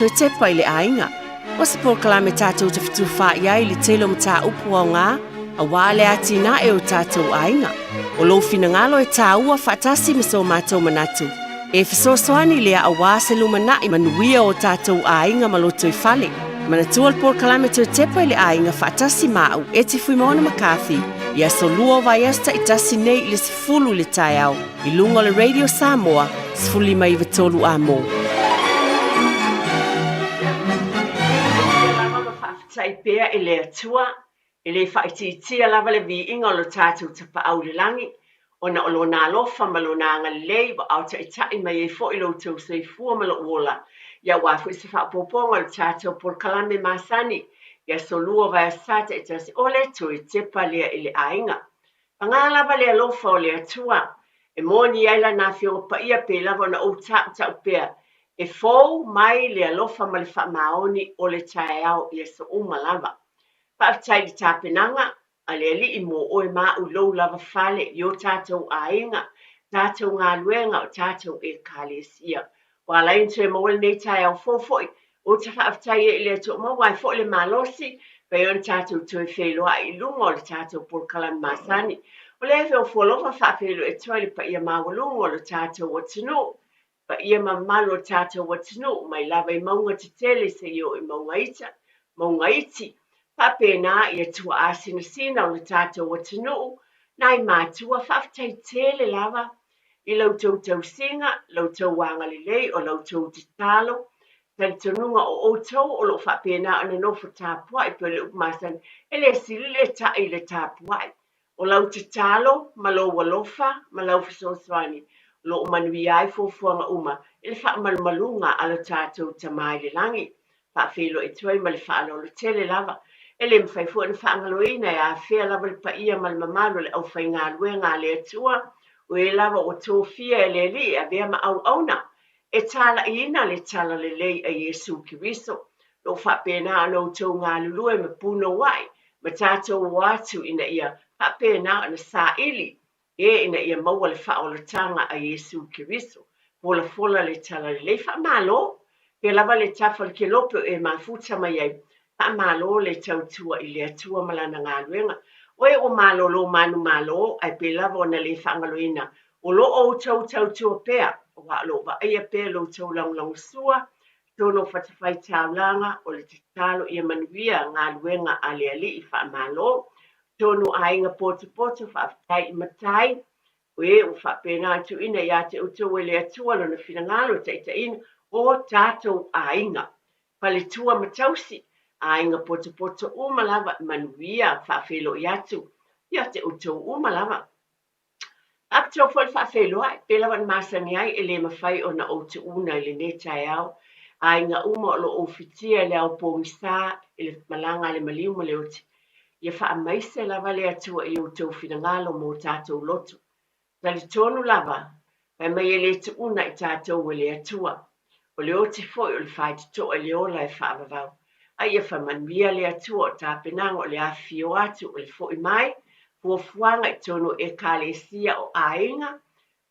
Toe tepa i le aiga. O se polokalame tatou te fetufaai ai i le tele o mataupu aoga aua le atinae o tatou aiga. O lou finagalo e taua faatasi ma so matou manatu e fesoasoani lea aua se lumanai manuia o tatou aiga ma lotoifale. Manatua le polokalame Toe Tepa i le Aiga faatasi ma au Eti Fuimaono McCarthy i aso Lua o vaiaso taitasi nei i le 10 i le taeao i luga o le Radio Samoa 15 93 Amo. Ia lava ma faafetai pea i le Atua, e le faaitiitia lava le viiga o lo tatou Tapaau i le lagi, ona o Lona alofa ma Lona agalelei ua aotaitai mai ai foi lo outou soifua ma lou ola, ia aua foi se faaopoopoga o le tatou polokalame masani i aso Lua o vaiaso Sa taitasi o le Toe Tepa lea i le Aiga. Paga lava le alofa o le Atua, e moni ai Lana Afioga Paia pei lava ona ou tautau pea, e fou mai le alofa ma le faamaoni o le taeao i aso uma lava. Faafetai i le tapenaga a le Alii mo oe ma au i lou lava fale, i o tatou aiga, tatou galuega, o tatou Ekalesia. Ua ala ai ona toe maua lenei taeao fou foi. Ou te faafetai ai i le Atua ua maua ai foi le malosi, pei ona tatou toe feiloai i luga o le tatou polokalame masani. O lea e ofo alofa faafeiloai atu ai le paia maualuga o le tatou atunuu, paia ma mamalu o le tatou atunuu, mai lava i mauga tetele seia oo i mauga ita, mauga iti, faapena i atua asinasina o le tatou atunuu, nai matua, faafetai tele lava I la outou tausiga, la outou agalelei, o la outou tatalo, talitonuga o outou o lo o faapena ona nofo tapuai pei o le upu masani, e le sili le ta'i i le tapuai. O lau tatalo ma lou alofa ma lau fesoasoani o lo o manuia ai fuafuaga uma i le faamalumaluga a lo tatou Tama i le Lagi. Faafeiloai atu ai ma le faaaloalo tele lava. E le mafai foi ona faagaloina e afea lava le paia ma le mamalu o le aufaigaluega a le Atua, o e lava ua tofia e le Alii e avea ma auauna e talaiina le talalelei a Iesu Keriso. Lo o faapena ona outou galulue ma punouai ma tatou o atu ina ia faapena ona saili e ina ia maua le faaolataga a Iesu Keriso. Folafola le talalelei, faamalo! Pea lava le tafa o le kelope o e mafuta mai ai, faamalo le tautua i le Atua ma Lana galuega. O e ua malolo manumalo, ae pei lava ona le faagaloina, o lo o outou tautua pea, aua o lo o vaaia pea lo outou lagolagosua, totonu o fatafaitaulaga, o le tatalo ia manuia galuega a le Alii, faamalo. Tonu aiga potopoto, faafetai i matai, o e ua faapena ona tuuina ia te outou e le Atua lona finagalo e taitaiina o tatou aiga. Faletua ma tausi, aiga potopoto uma lava, manuia, faafeiloai atu ia te outou uma lava. Faapitoa foi le faafeiloai, pei lava ona masani ai, e le mafai ona ou tuuna i lenei taeao aiga uma o lo o ufitia i le ao pogisa i le malaga a le maliu ma le oti. Ia faamaise lava le Atua i outou finagalo mo tatou loto. Talitonu lava, fai mai e le tuuna i tatou e le Atua. O le oti foi o le faitotoa i le ola e faavavau. A ia faamanuia le Atua o tapenaga o le afifio atu o le foi mai, fuafuaga i totonu o Ekalesia o aiga,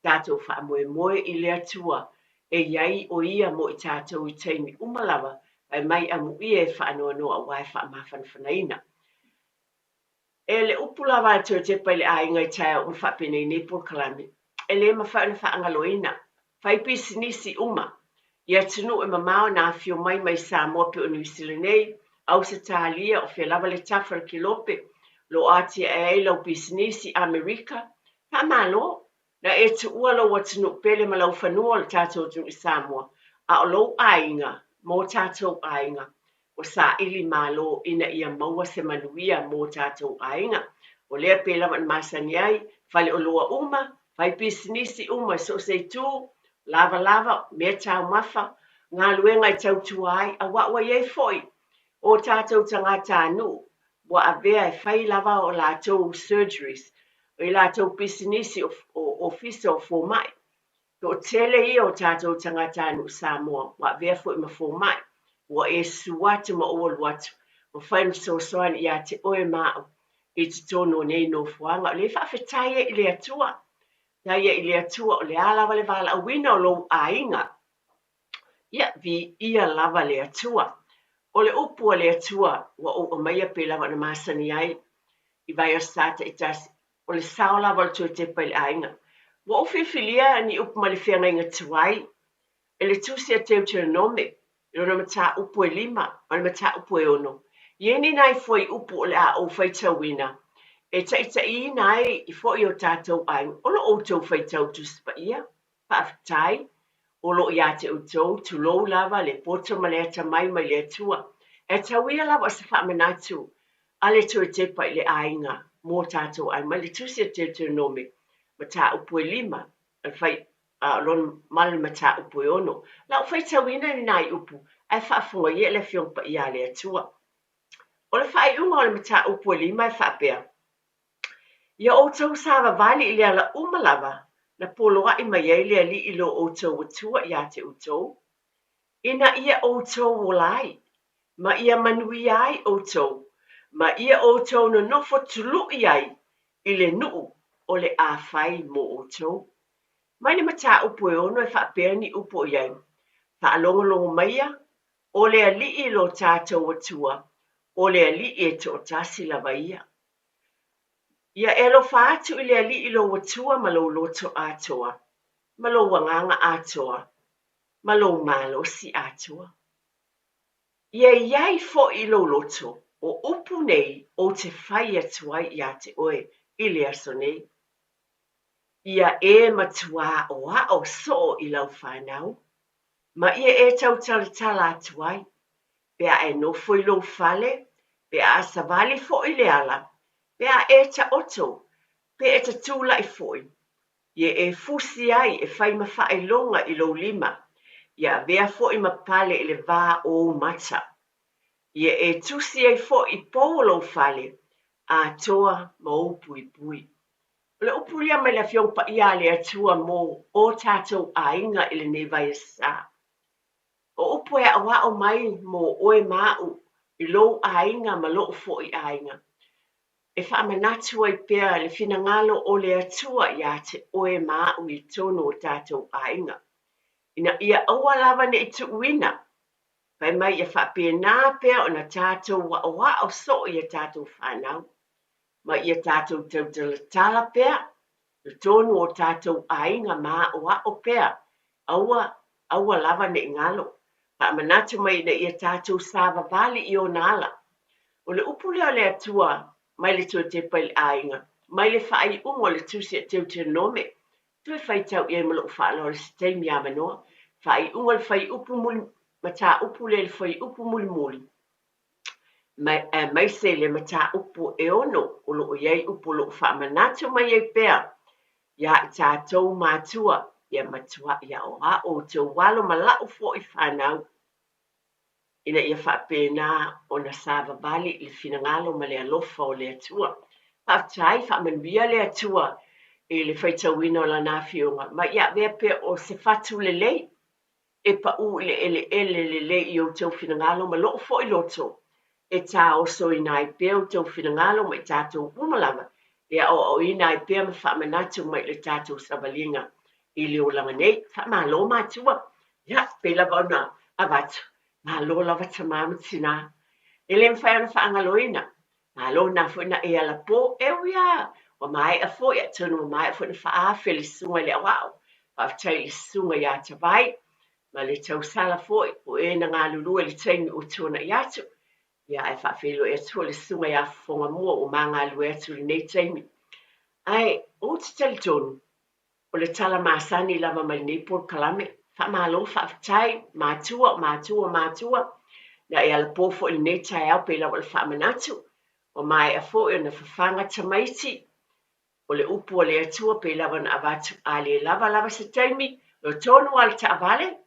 tatou faamoemoe i le Atua e i ai o Ia mo i tatou i taimi uma lava, fai mai amuia e faanoanoa aua e faamafanafanaina. E le upu lava a toe tepa i le aiga i taeao uma faapenei nei polokalame, e le mafai ona faagaloina. Fai pisinisi uma i atunuu e mamao na afio mai mai Samoa pei o Niu Sila nei, Ausetalia, o fea lava le tafa o le kelope o lo o atiae ai lau pisinisi, Amerika. Faamalo! Na e tuua lou atunuu pele ma lau fanua o le tatou atunuu i Samoa, a o lou aiga ma o tatou aiga ua saili malo ina ia maua se manuia mo tatou aiga. O lea pei lava ona masani ai, faleoloa uma, fai pisinisi uma i so o se itu, lavalava, mea taumafa, galuega e tautua ai, aua ua i ai foi o tatou tagatanuu ua avea e fai lava o latou surgeries, i latou pisinisi o ofisa o fomai. Toatele ia o tatou tagatanuu Samoa ua avea foi ma fomai, ua e susu atu ma ou alu atu, mafai ona fesoasoani ia te oe ma au i totonu o nei nofoaga. O lea e faafetai ai i le Atua, faafetai ai i le Atua o le a lava le valaauina o lou aiga. Ia, viia lava le Atua. O le upu a le Atua ua ou aumaia pei lava ona masani ai i vaiaso sa taitasi, o le sao lava o le toe tepa i le aiga. Ua ou filifilia ni upu mai le feagaiga tuai e le tusi a Deuteronome i lona mataupu e 5 ma le mataupu e 6. E i ai ni nai fuaiupu o le a ou faitauina e taitaiina ai foi o tatou aiga. O lo outou faitau Tusi Paia, faafetai. O lo o ia te outou, tulou lava le poto ma le atamai mai le Atua. Ae tau ia lava o se faamanatu a le toe tepa i le aiga mo tatou aiga. Mai le tusi a Deuteronome, mataupu e 5, le fai, a, lona, ma le mataupu e 6. O le a ou faitauina ni nai upu, ae faafofoga ia le Afioga Paia a le Atua. O le faaiuga o le mataupu e 5 e faapea, Ia outou savavali i le ala uma lava na poloaʻi mai ai le Alii lo outou Atua iā te outou, ina ia outou ola ai, ma ia manuia ai outou, ma ia outou nonofo tuluʻi ai i le nuu o le a fai mo outou. Mai le mataupu e 6 e faapea ni upu o i ai, Faalogologo maia, ʻO le Alii lo tatou Atua, ʻo le Alii e toatasi lava ia. Ia e alofa atu i le Alii lou Atua ma lou loto atoa, ma lou agaga atoa, ma lou malosi atoa. Ia i ai foi i lou loto o upu nei ou te fai atu ai iā te oe i le aso nei. Ia e matuā aʻoaʻo soo i lau fanau, ma ia e tautalatala atu ai, pe a e nofo i lou fale, pe a savali foi i le ala, pe a e taoto, pe e tatulaʻi foi, ia e fusi ai e fai ma faailoga i lou lima, ia avea foi ma pale i le va o ou mata. Ia e tusi ai foi i pou o lou fale, atoa ma ou puipui. O le upu lea mai le Afioga Paia a le Atua mo o tatou aiga i lenei vaiaso. O upu e aʻoaʻo mai mo ʻoe ma aʻu i lou aiga ma loʻu foi aiga, e faamanatu ai pea le finagalo o le Atua iā te ʻoe ma aʻu i totonu o tatou aiga, ina ia aua lava ne i tuuina, fai mai ia faapena pea ona tatou aʻoaʻo soo i a tatou fanau. Ma ia tatou tautalatala pea i totonu o tatou aiga ma aʻoaʻo pea, aua, aua lava ne i galo. Faamanatu mai ina ia tatou savavali i ona ala. O le upu lea o le Atua mai le toe tepa i le aiga, mai le faaiuga o le tusi a Deuteronome, toe faitau i ai ma lou faaaloalo i se taimi avanoa. Faaiuga o le fuaiupu muli, mataupu lea i le fuaiupu mulimuli. Aemaise le mataupu e 6 o lo o i ai upu o lo o faamanatu mai ai pea iā i tatou matua, ia matuaʻi aʻoaʻo outou alo ma laʻu foi fanau, ina ia faapena ona savavali i le finagalo ma le alofa o le Atua. Faafetai, faamanuia le Atua i le faitauina o Lana Afioga, ma ia avea pea o se fatu lelei e paʻū i le ʻeleʻele lelei i outou finagalo ma loʻu foi loto, e tāosoina ai pea outou finagalo ma i tatou uma lava e aʻoaʻoina ai pea ma faamanatu mai i le tatou savaliga i le olaga nei. Faamalo matua! Ia, pei lava ona avatu, malo lava tamā ma tinā. E le mafai ona faagaloina, malo na foi na e alapō, e ui lava ua maea foi, atonu ua maea foi ona faaafe le susuga i le aoao. Faafetai i le susuga iā Tavai ma le tausala foi o e na galulue i le taimi ua tuanaʻi atu. Ia, ae faafeiloai atu foi le susuga iā Fofogamua ua ma galulue atu i lenei taimi. Ae ou te talitonu, O le tala masani lava mai lenei polokalame. Faamalo, faafetai, matua, matua, matua, na e alapō foi i lenei taeao pei lava o le faamanatu, ua maea foi ona fafaga tamaiti, o le upu a le Atua pei lava ona avatu a le lava lava se taimi, loa tonu lava le taavale,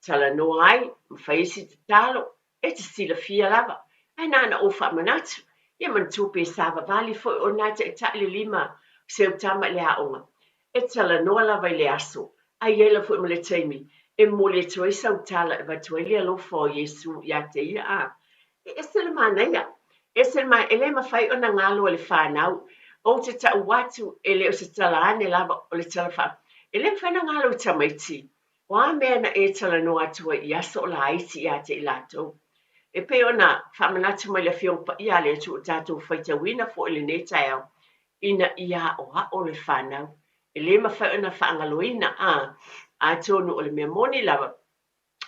talanoa ai ma fai ai si tatalo, e te silafia lava, ae na ona ou faamanatu, ia manatua pe savavali foi o lena e taitai le lima o si au tama i le aoga, e talanoa lava i le aso, a i ai lava foi ma le taimi e momoli atu ai sau tala e avatu ai le alofa o Iesu iā te ia, a e ese le manaia, ese le manaia, e le mafai ona galo e le fanau. Ou te tau atu, e le o se tala ane lava, o le tala faa, e le mafai ona galo i tamaiti. O a mea na e talanoa atu ai i aso o laiti ia te i latou? E pei ona faamanatu mai le Afioga Paia a le Atua ua tatou faitauina foi i lenei taeao, ina ia aoao le fanau. E le mafai ona faagaloina, a, atonu o le mea moni lava,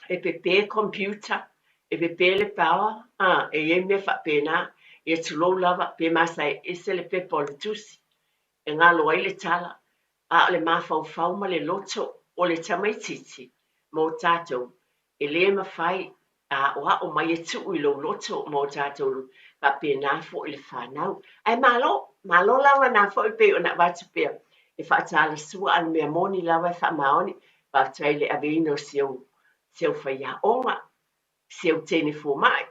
e pepe computer, e pepe le power, a, e i ai mea faapena, ia tulou lava, pe masae ese le pepa o le tusi, e galo ai le tala, a o le mafaufau ma le loto o le tamaitiiti mo tatou, e le mafai a aoao mai e tuu i lou loto ma o tatou faapena foi le fanau. Ae malo, malo lava na foi pei ona avatu pea e faatalasua a le mea moni lava e faamaoni. Faafetai i le aveina o si au, si au faiaoga, si au teine fomai,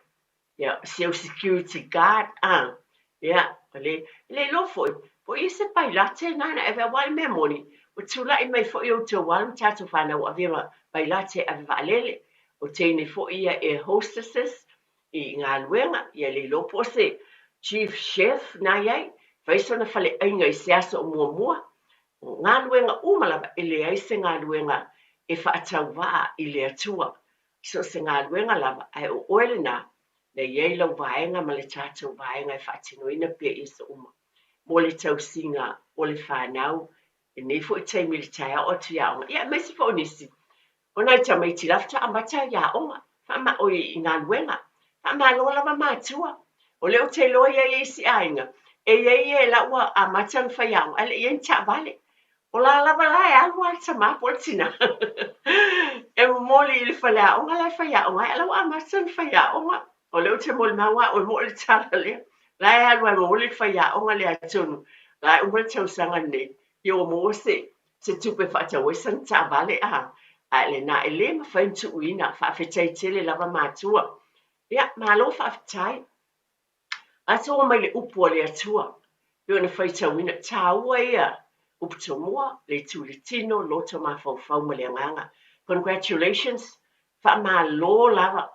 ia, si au security guard, a, ia, o le, e le iloa foi, po o i ai se pailate na na ave, aua o le mea moni, ua tulai mai foi outou alo ma tatou fanau ua avea ma pailate e ave vaalele, o teine foi ia air hostesses i galuega, ia le iloa po o se chief chef na i ai, fai sona faleaiga i se aso o muamua. O galuega uma lava, e leai se galuega e faatauvaa i le Atua. So o se galuega lava, ae o oe lena, na i ai lau vaega ma le tatou vaega e faatinoina pea i aso uma. Mo le tausiga o le fanau, lenei foi taimi i le taeao atu i aoga, ia aemaise foi o nisi o nai tamaiti la faatoa amata i aoga, faama, oi, i galuega. Faamalo lava matua. O lea ou te iloa e i ai isi aiga, e i ai e la ua amata ona fai aoga, ae le i ai ni taavale. O la lava la e alu lava le tama po o le tina e momoli i le faleaoga la e faiaoga ai, a o la ua amata ona faiaoga. O lea ou te molimau au e moʻo le tala lea. La e alu lava e momoli le faiaoga lea atonu la e uma le tausaga lenei, ia ua maua se se tupe e faatau ai sana taavale a. Ae lena e le mafai ona tuuina. Faafetai tele lava matua. Ia, malo faafetai. Atoa mai le upu a le Atua, pei ona faitauina, taua ia upu tomua, le itu i le tino, loto mafaufau ma le agaga. Congratulations, faamalo lava.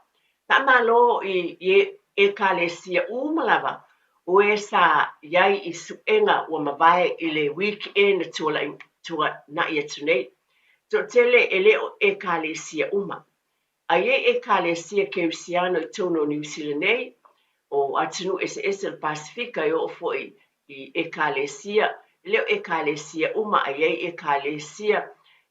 Faamalo i Ekalesia uma lava o e sa i ai i suega ua mavae i le weekend tuana'i atu nei. Toatele e le o Ekalesia uma. A i ai Ekalesia Kerisiano i totonu o Niu Sila nei, o atunuu eseese o le Pasefika e oo foi i Ekalesia, e le o Ekalesia uma, a i ai Ekalesia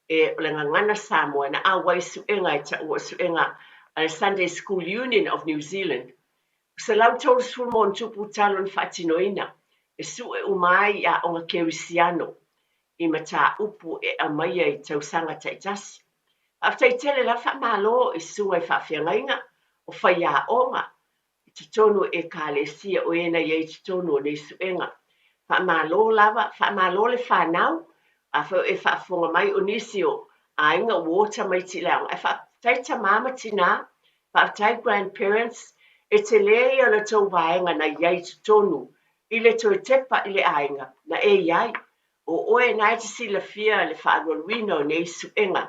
e o le gagana Samoa na auai i suega e taua o suega a le Sunday School Union of New Zealand. 130 ma ono tupu talo na faatinoina e sue uma ai i aoga Kerisiano i mataupu e aumaia i tausaga taitasi. Faafetai tele lava faamalo i susuga i faafeagaiga o faiaoga i totonu o Ekalesia o e na i ai i totonu o nei suega. Faamalo lava, faamalo le fanau, afai o e faafofoga mai o nisi o aiga ua o tamaiti i le aoga, ae faafetai tama ma tina, faafetai grandparents, e tele ia o le tou vaega na i ai i totonu i le toe tepa i le aiga na e i ai. O oe na e te silafia le faalualuina o nei suega.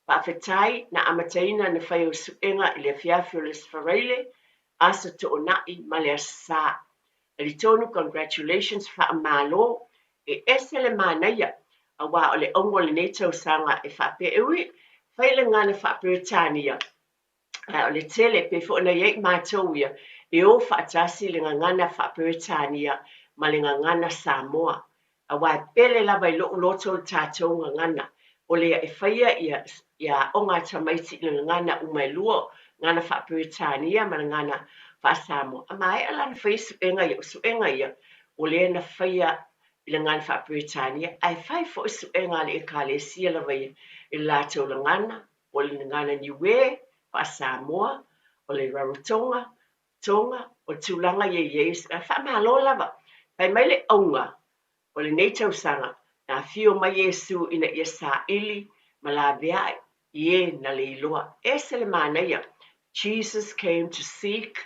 Faafetai na amataina na fai au suega i le afiafi o le Aso Faraile, Aso Toonai ma le Aso Sa. Talitonu congratulations faamalo e ese le manaia aua o le auga o lenei tausaga e faapea e ui fai le gagana faa-Peretania Ae o le tele, pei foi ona i ai matou ia, e o faatasi le gagana faa-Peretania ma le gagana Samoa. Aua e pele lava i lou loto le tatou gagana. O lea e faia ia ia aoga a tamaiti i le gagana uma e lua, gagana faa-Peretania ma le gagana faa-Samoa. A maea la ona faia suega ia, o suega ia, o lea na faia i le gagana faa-Peretania, ae fai foi suega a le Ekalesia lava ia i le latou gagana, O le gagana Niue, faa-Samoa, o le Rarotonga, Tonga, o le tulaga ia i ai, ae faamalo lava. Fai mai le auga o lenei tausaga, na afio mai Iesu ina ia saili ma laveai i e na le iloa. Ese le manaia, Jesus came to seek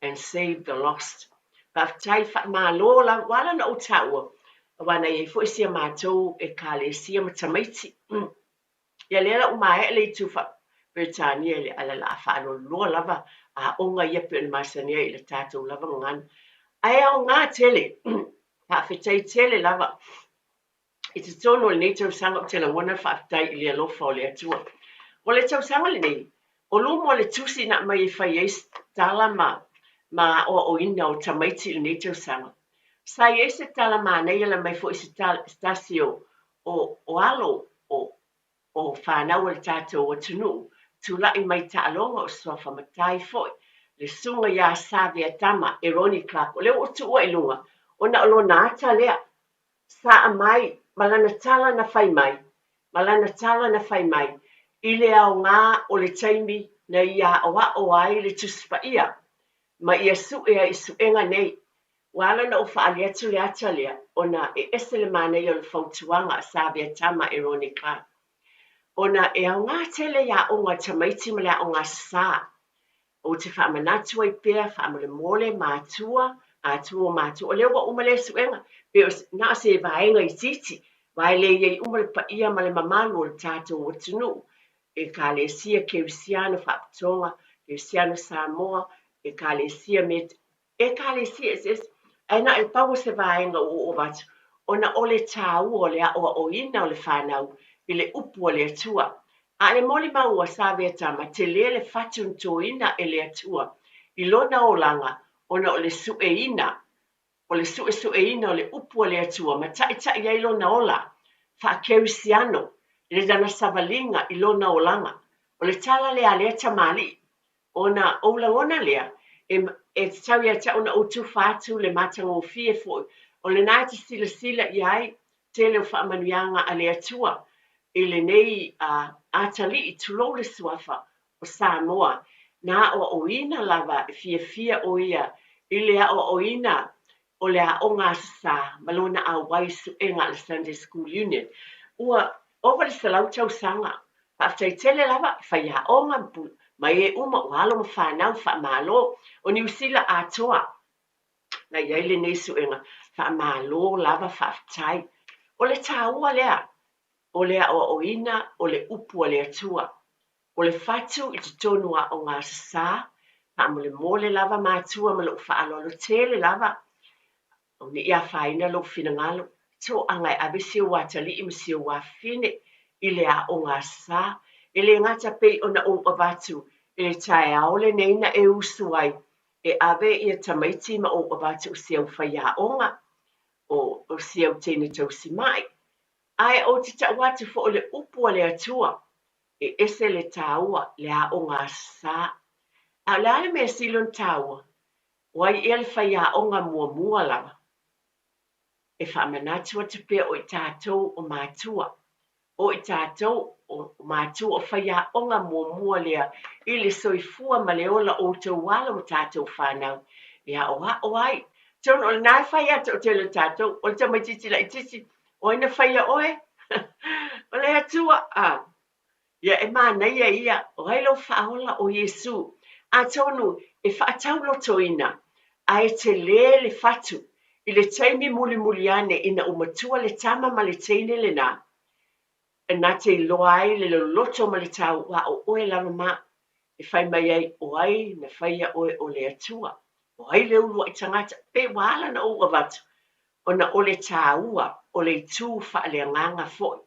and save the lost. Faafetai, faamalo lava. Ua ala ona ou taua, aua na i ai foi si a matou Ekalesia ma tamaiti. Ia lea la ua maea le itu faa-Peretania i le ala laa faaloaloa lava aoga ia pei ona masani ai i le tatou lava gagana. Ae aoga tele, faafetai tele lava i totonu o lenei tausaga ou te lagona le faafetai i le alofa o le Atua. O le tausaga lenei, o luma o le tusi na aumai e fai ai se tala ma ma aoaoina o tamaiti i lenei tausaga. Sa i ai se tala manaia na aumai foi e se se tasi o o o alo o o fanau a le tatou atunuu, tulai mai taaloga o suafa matai foi, le susuga ia Saveatama Eroni Clark. O lea ua ou tuua i luga, ona o lona ata lea. Sa aumai ma lana tala na fai mai, ma lana tala na fai mai, i le aoga o le taimi na ia aoao ai le Tusi Paia, ma ia sue ai i suega nei. Ua ala ona ou faaali atu le ata lea, ona e ese le manaia o le fautuaga a Saveatama Eroni Clark, ona e aoga tele i aoga a tamaiti ma le aoga sasā. Ou te faamanatu ai pea, faamolemole, matua, atua o matua, o lea ua uma lea suega, pe o na o se vaega itiiti, aua e le i ai uma le paia ma le mamalu o le tatou atunuu, Ekalesia Kerisiano Faapotoga, Kerisiano Samoa, Ekalesia Ekalesia eseese, ae na o le pau o se vaega ua ou avatu, ona o le tāua o le aoaoina o le fanau i le upu a le Atua. A o le molimau a Saveatama, tele le fatu na toina e le Atua i lona olaga ona o le sueina, o le suesueina o le upu a le Atua ma taitai ai lona ola faa-Kerisiano i lana savaliga i lona olaga. O le tala lea a lea tamalii, Ona ou lagona lea, e, e tatau ia te au ona ou tufa atu le matagofie foi, o lena e te silasila i ai tele o faamanuiaga a le Atua i lenei uh, atalii, tulou le suafa o Samoa, na aoaoina lava e fiafia ʻo ia i le aoaoina o le aoga Aso Sa ma lona auai i suega a le Sunday School Union. Ua ova le 100 tausaga. Faafetai tele lava i faiaoga ma e uma o alo ma fanau faamalo o Niu Sila atoa na i ai lenei suega. Faamalo lava faafetai. O le taua lea o le aoaoina o le upu a le Atua. O le fatu i totonu o aoga Aso Sa, faamolemole lava matua ma lou faaaloalo tele lava, aua ne i afaina lou finagalo, toaga e ave si ou atalii ma si ou afafine i le aoga Aso Sa, e le gata pei ona ou avatu i le taeao lenei na e usu ai e ave ia tamaiti ma ou avatu o si au faiaoga, o si au teine tausimai, ae ou te tau atu foi o le upu a le Atua, e ese le taua le aoga Aso Sa. A o le a le mea sili ona taua? O ai ea le faiaoga muamua lava? E faamanatu atu pea o i tatou o matua. O i tatou o matua o faiaoga muamua lea i le soifua ma le ola o outou alo ma tatou fanau e aoao ai. Atonu o lena e fai a toatele o tatou, o le tamaitiiti laitiiti, O ai na faia oe? O le Atua. A, ia e manaia ia, o ai lou faaola? O Iesū. Atonu e faataulotoina, ae tele le fatu i le taimi mulimuli ane ina ua matua le tama ma le teine lena, na te iloa ai le loloto ma le tau, aua o oe lava ma e fai mai ai, o ai na faia oe o le Atua? O ai le uluai tagata? Pe ua ala ona ou avatu, ona o le tāua o le itu faaleagaga foi.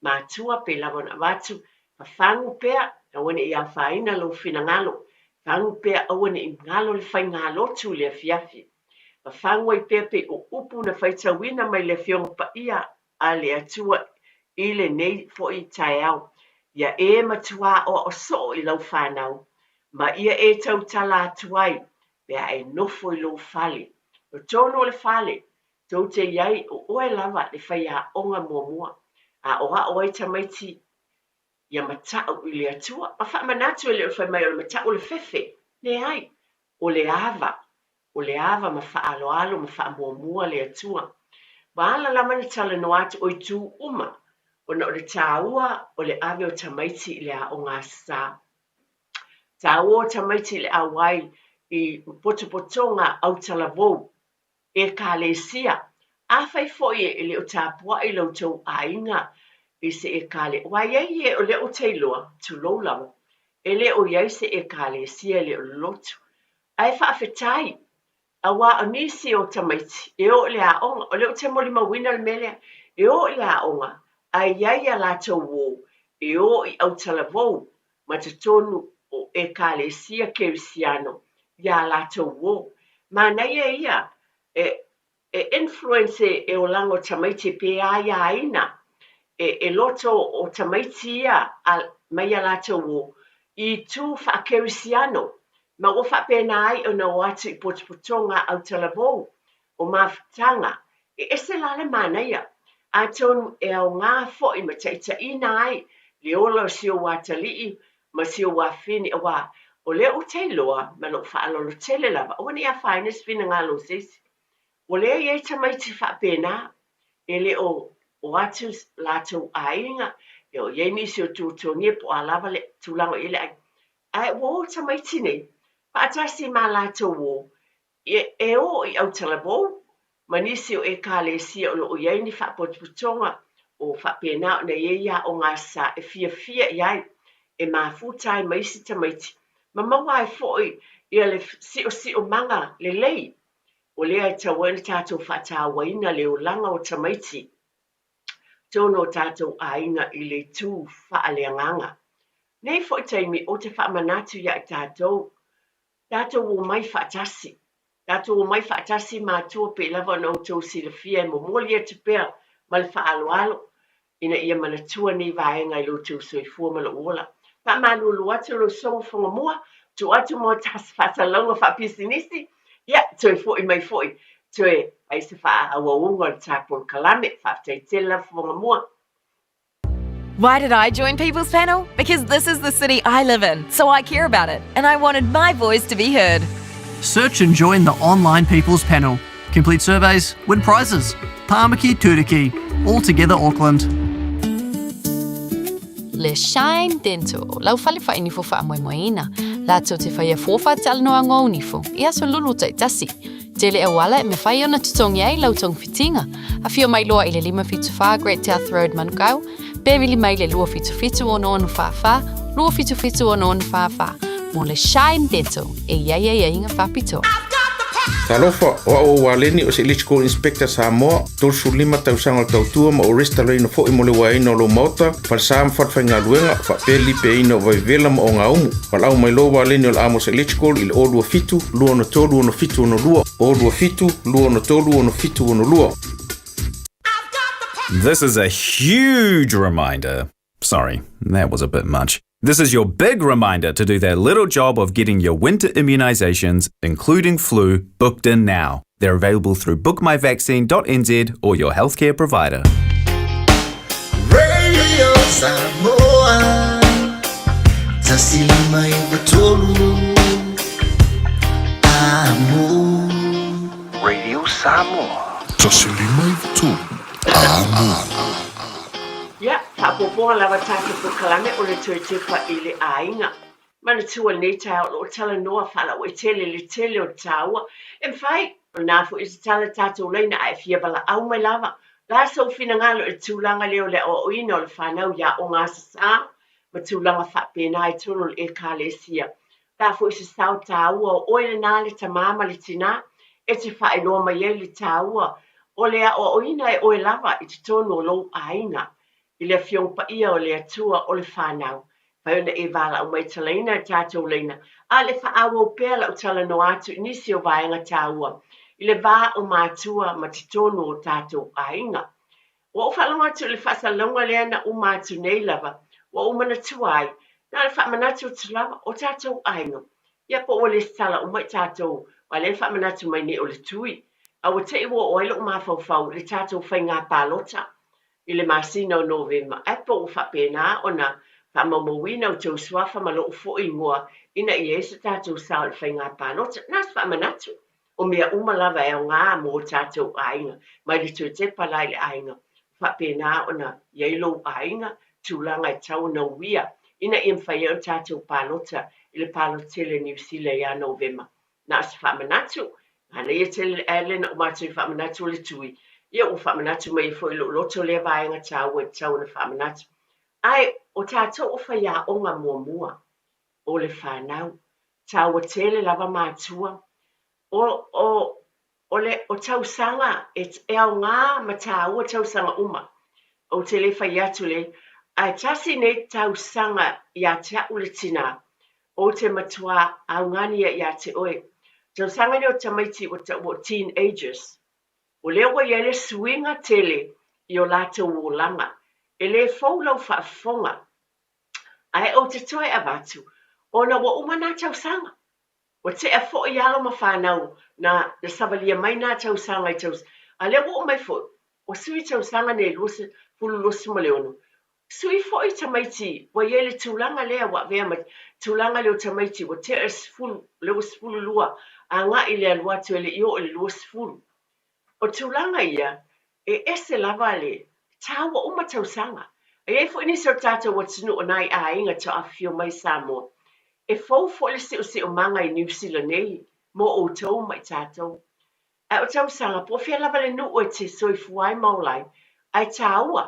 Matua pe lava ona avatu, fafagu pea, aua ne i afaina lou finagalo, fagu pea aua ne i galo le faigalotu i le afiafi. Fafagu ai pea pei o upu na faitauina mai le Afioga Paia a le Atua i lenei foi taeao, ia e matuā aoao soo i lau fanau, ma ia e tautala atu ai pe a e nofo i lou fale. O totonu o le fale, tou te i ai o oe lava le faiaoga muamua, aoao ai tamaiti ia matau i le Atua. Ma faamanatu e le o le fai mai o le matau o le fefe, leai, o le ava, o le ava ma faaaloalo ma faamuamua le Atua. Ua ala lava ona talanoa atu o itu uma ona o le tāua o le ave o tamaiti i le aoga Aso Sa. Tāua o tamaiti i le auai i potopotoga autalavou, Ekalesia. Afai foi e le o tapuai lo outou aiga i se ekale, aua e i ai e o lea ou te iloa, tulou lava, e le o i ai se Ekalesia e le o lotu. Ae faafetai, aua o nisi o tamaiti e o i le aoga, o lea ou te molimauina le mea lea, e o i le aoga, ae i ai a latou uo e o i autalavou. ma totonu o Ekalesia Kerisiano iā latou uō. Manaia ia e e influence e olaga o tamaiti pe aiaina e e loto o tamaiti ia a mai a latou uō i itu faa-Kerisiano ma ua faapena ai ona o atu i potopotoga autalavou o mafutaga e ese la le manaia, atonu e aoga foi ma taitaiina ai le ola o si ou atalii ma si ou afafine auā o lea ou te iloa ma lou faaaloalo tele lava aua ne i afaina se finagalo o se isi. Ua leai ai tamaiti faapena e le o o atu latou aiga, e o i ai nisi o tuatuagia po o a lava le tulaga o i ai le aiga. Ae ua o tamaiti nei faatasi ma latou o E o i Autalavou ma nisi o Ekalesia o lo o i ai ni faapotopotoga o faapena ona i ai aoga sa e fiafia i ai, e mafuta ai ma isi tamaiti ma maua ai foi ia le siosiomaga lelei o lea e tatau ai ona tatou faatauaina le olaga o tamaiti totonu o tatou aiga i le itu faaleagaga. Nei foi taimi ou te faamanatu ia i tatou Tatou omai faatasi. Tatou omai faatasi matua pei lava ona outou silafia e momoli atu pea ma le faaaloalo ina ia manatua nei vaega i lo outou soifua ma lou ola. Faamalulu atu lou sogo fogamua, tuu atu mo se faasalalauga faapisinisi, ia, toe foi mai foi, toe fai se faaauauga o le ta polokalame. Faafetai tele lava fogamua. Why did I join People's Panel? Because this is the city I live in, so I care about it, and I wanted my voice to be heard. Search and join the online People's Panel. Complete surveys, win prizes. Tāmaki Turuki, all together Auckland. Le Shine Dental, lau fale whainifo whaamoemoeina. Lātou te whaia fōwha talanoa ngō nifo, i aso lulu taitasi. Tele auala e mawhai ona totogi ai lau togafitiga. Afio mai loa i le 574 Great South Road, Manukau, pe vili mai le 277 6644, 277 6644 mo le Shine Dental e i ai aiaiga faapitoa. Talofa, o au o Waleni o se Electrical Inspector Samoa, 35 tausaga o le tautua ma ou resitalaina foi mo le uaeina o lou maota, falesa ma falefaigaluega, faapea le lipeaina o vaivela ma ogaumu. Valaau mai loa Waleni o le Amos Electrical i le 027 263 6762, 027 263 6762. This is a huge reminder. Sorry, that was a bit much. This is your big reminder to do that little job of getting your winter immunizations, including flu, booked in now. They're available through bookmyvaccine.nz or your healthcare provider. Radio Samoa Tasi lima iwa tolu Amo Radio Samoa. Tasi lima iwa tolu Amo. Ia, faaopoopoga lava tatou polokalame o le toe tepa i le aiga. Manatua lenei taeao o lo o talanoa faalauaitele le tele o le taua. E mafai, o lena foi e tatala le tatou laina a e fia valaau mai lava. O le a sou finagalo i le tulaga lea o le aoaoina o le fanau i aoga Aso Sa ma tulaga faapena i totonu o le Ekalesia. O le a foi se sao taua o oe lena le tamā ma le tinā e te faailoa mai ai le taua o le aoaoina e oe lava i totonu o lou aiga i le Afioga Paia o le Atua o le fanau. Fai ona e valaau mai talaina e tatou laina, a le faaauau pea lau talanoa atu i nisi o vaega taua i le va o matua ma totonu o tatou aiga. Ua ou faalogo atu i le faasalalauga lea na uma atu nei lava, ua ou manatua ai, na o le faamanatu atu lava o tatou aiga, ia po ua lesitala uma i tatou, aua lea na faamanatu mai nei o le tui, a ua te i ua oo ai lou mafaufau i le tatou faiga palota i le masina o Novema, ae po ua faapena ona faamaumauina outou suafa ma lou foi igoa ina ia i ai so tatou sao i le faiga palota. Na o se faamanatu. O mea uma lava e aoga mo o tatou aiga, mai le toe tepa la i le aiga, ua faapena ona i ai lou aiga, tulaga e tatau ona uia ina ia mafai ai ona tatou palota i le palota tele a Niu Sila ia Novema. Na o se faamanatu, manaia tele le ae lea na uma atu ai faamanatu o le tui, ia ua faamanatu mai ai foi i lou loto lea vaega taua e tatau ona faamanatu. Ae o tatou o faiaoga muamua o le fanau, taua tele lava matua, o, o, o le, o tausaga e, e aoga ma taua tausaga uma. Ou te le fai atu le, Ae tasi nei tausaga ia te a'u le tinā, ou te matuā augani ia ia te oe. Tausaga nei o tamaiti ua taua o teenagers. O lea ua i ai le suiga tele i o latou olaga. E le fou lau faafofoga. Ae ou te toe avatu, ona ua uma nā tausaga. Ua tea foi alo ma fanau na na savalia mai nā tausaga i taus a lea ua oo mai foi, ua sui tausaga nei 2026. Sui foi tamaiti ua i ai le tulaga lea ua avea ma tulaga lea o tamaiti ua tea le sefulu, lea ua 12 agai i le alu atu e le i oo i le 20. O tulaga ia, e ese lava le tāua uma tausaga. E i ai foi nisi o tatou atunuu o nai aiga tau afifio mai i Samoa, e fou foi le siosiomaga i Niu Sila nei mo outou ma i tatou. Ae o tausaga, po o fea lava le nuu e te soifua ai ma ola ai, ae tāua.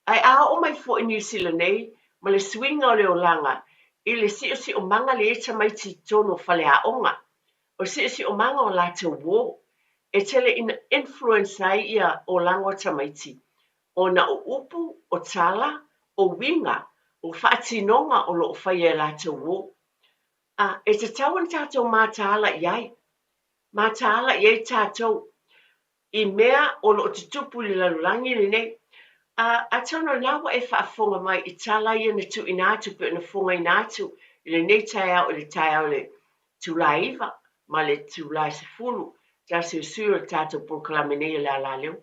Ae a oo mai foi i Niu Sila nei ma le suiga o le olaga i le siosiomaga le i ai tamaiti i totonu o faleaoga, o siosiomaga o latou uō, e tele ina influence ai ia olaga o tamaiti ona o upu, o tala, o uiga, o faatinoga o lo o faia e latou uō. A, e tatau ona tatou mataala i ai. Mataala i ai tatou i mea o lo o tutupu i le lalolagi lenei. A, atonu o lena ua e faafofoga mai i tala ia na tuuina atu pei ona fofogaina atu i lenei taeao i le taeao i le itula e 9 ma le itula e 10, tasi o sui o le tatou polokalame nei o le Alaleo,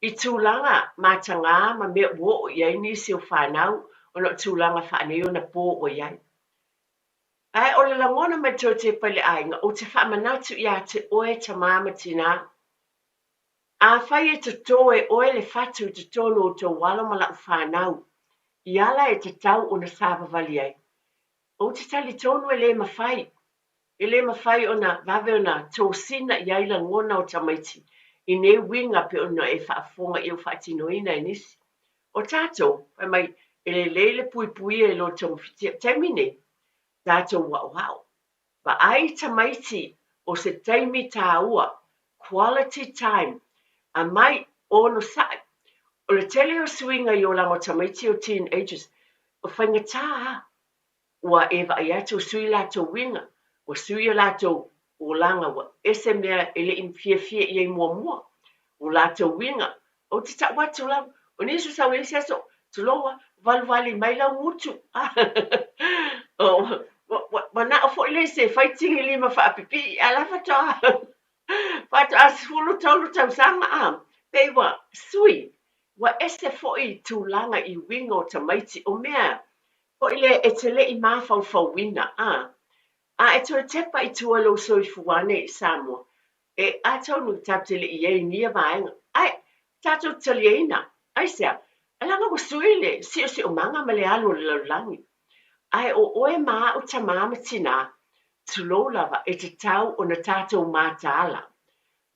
i tulaga matagā ma mea ua oo i ai nisi o fanau ona o tulaga faaneionapo ua i ai. Ae o le lagona mai toe tepa i le aiga, ou te faamanatu ia te oe tamā ma tinā, afai e totō e oe le fatu i totonu o tou alo ma lau fanau, i ala e tatau ona savavali ai, ou te talitonu e le mafai, e le mafai ona vave ona tosina i ai lagona o tamaiti i nei uiga pei ona e faafofoga i ou faatinoina e nisi. O tatou, fai mai, e lelei le puipuia i lo togafitia. Taimi nei, tatou aoao. Vaai tamaiti o se taimi tāua, quality time, aumai, onosai. O le tele o suiga i olaga o tamaiti o teenagers, o faigata a. Ua e vaai atu ua sui latou uiga, ua sui o latou olaga, ua ese mea e le i fiafia i ai muamua, o latou uiga. Ou te tau atu lava, o nisi o sau i le isi aso, tulou a, valuvali mai lau gutu. Ua manao foi le isi e fai tigilima faapipii, ae la faatoa faatoa 13 tausaga a, pei ua sui, ua ese foi tulaga i uiga o tamaiti, o mea Foi lea e te le i mafaufauina, a. A e toe tepa i tua i lou soifua nei i Samoa, e atonu tatou te le i i ai i nia vaega. Ae, tatou te taliaina. Aisea? Leaga ua sui le siosiomaga ma le alu o le lalolagi. Ae o oe ma a'u tamā ma tinā, tulou lava, e tatau ona tatou mataala.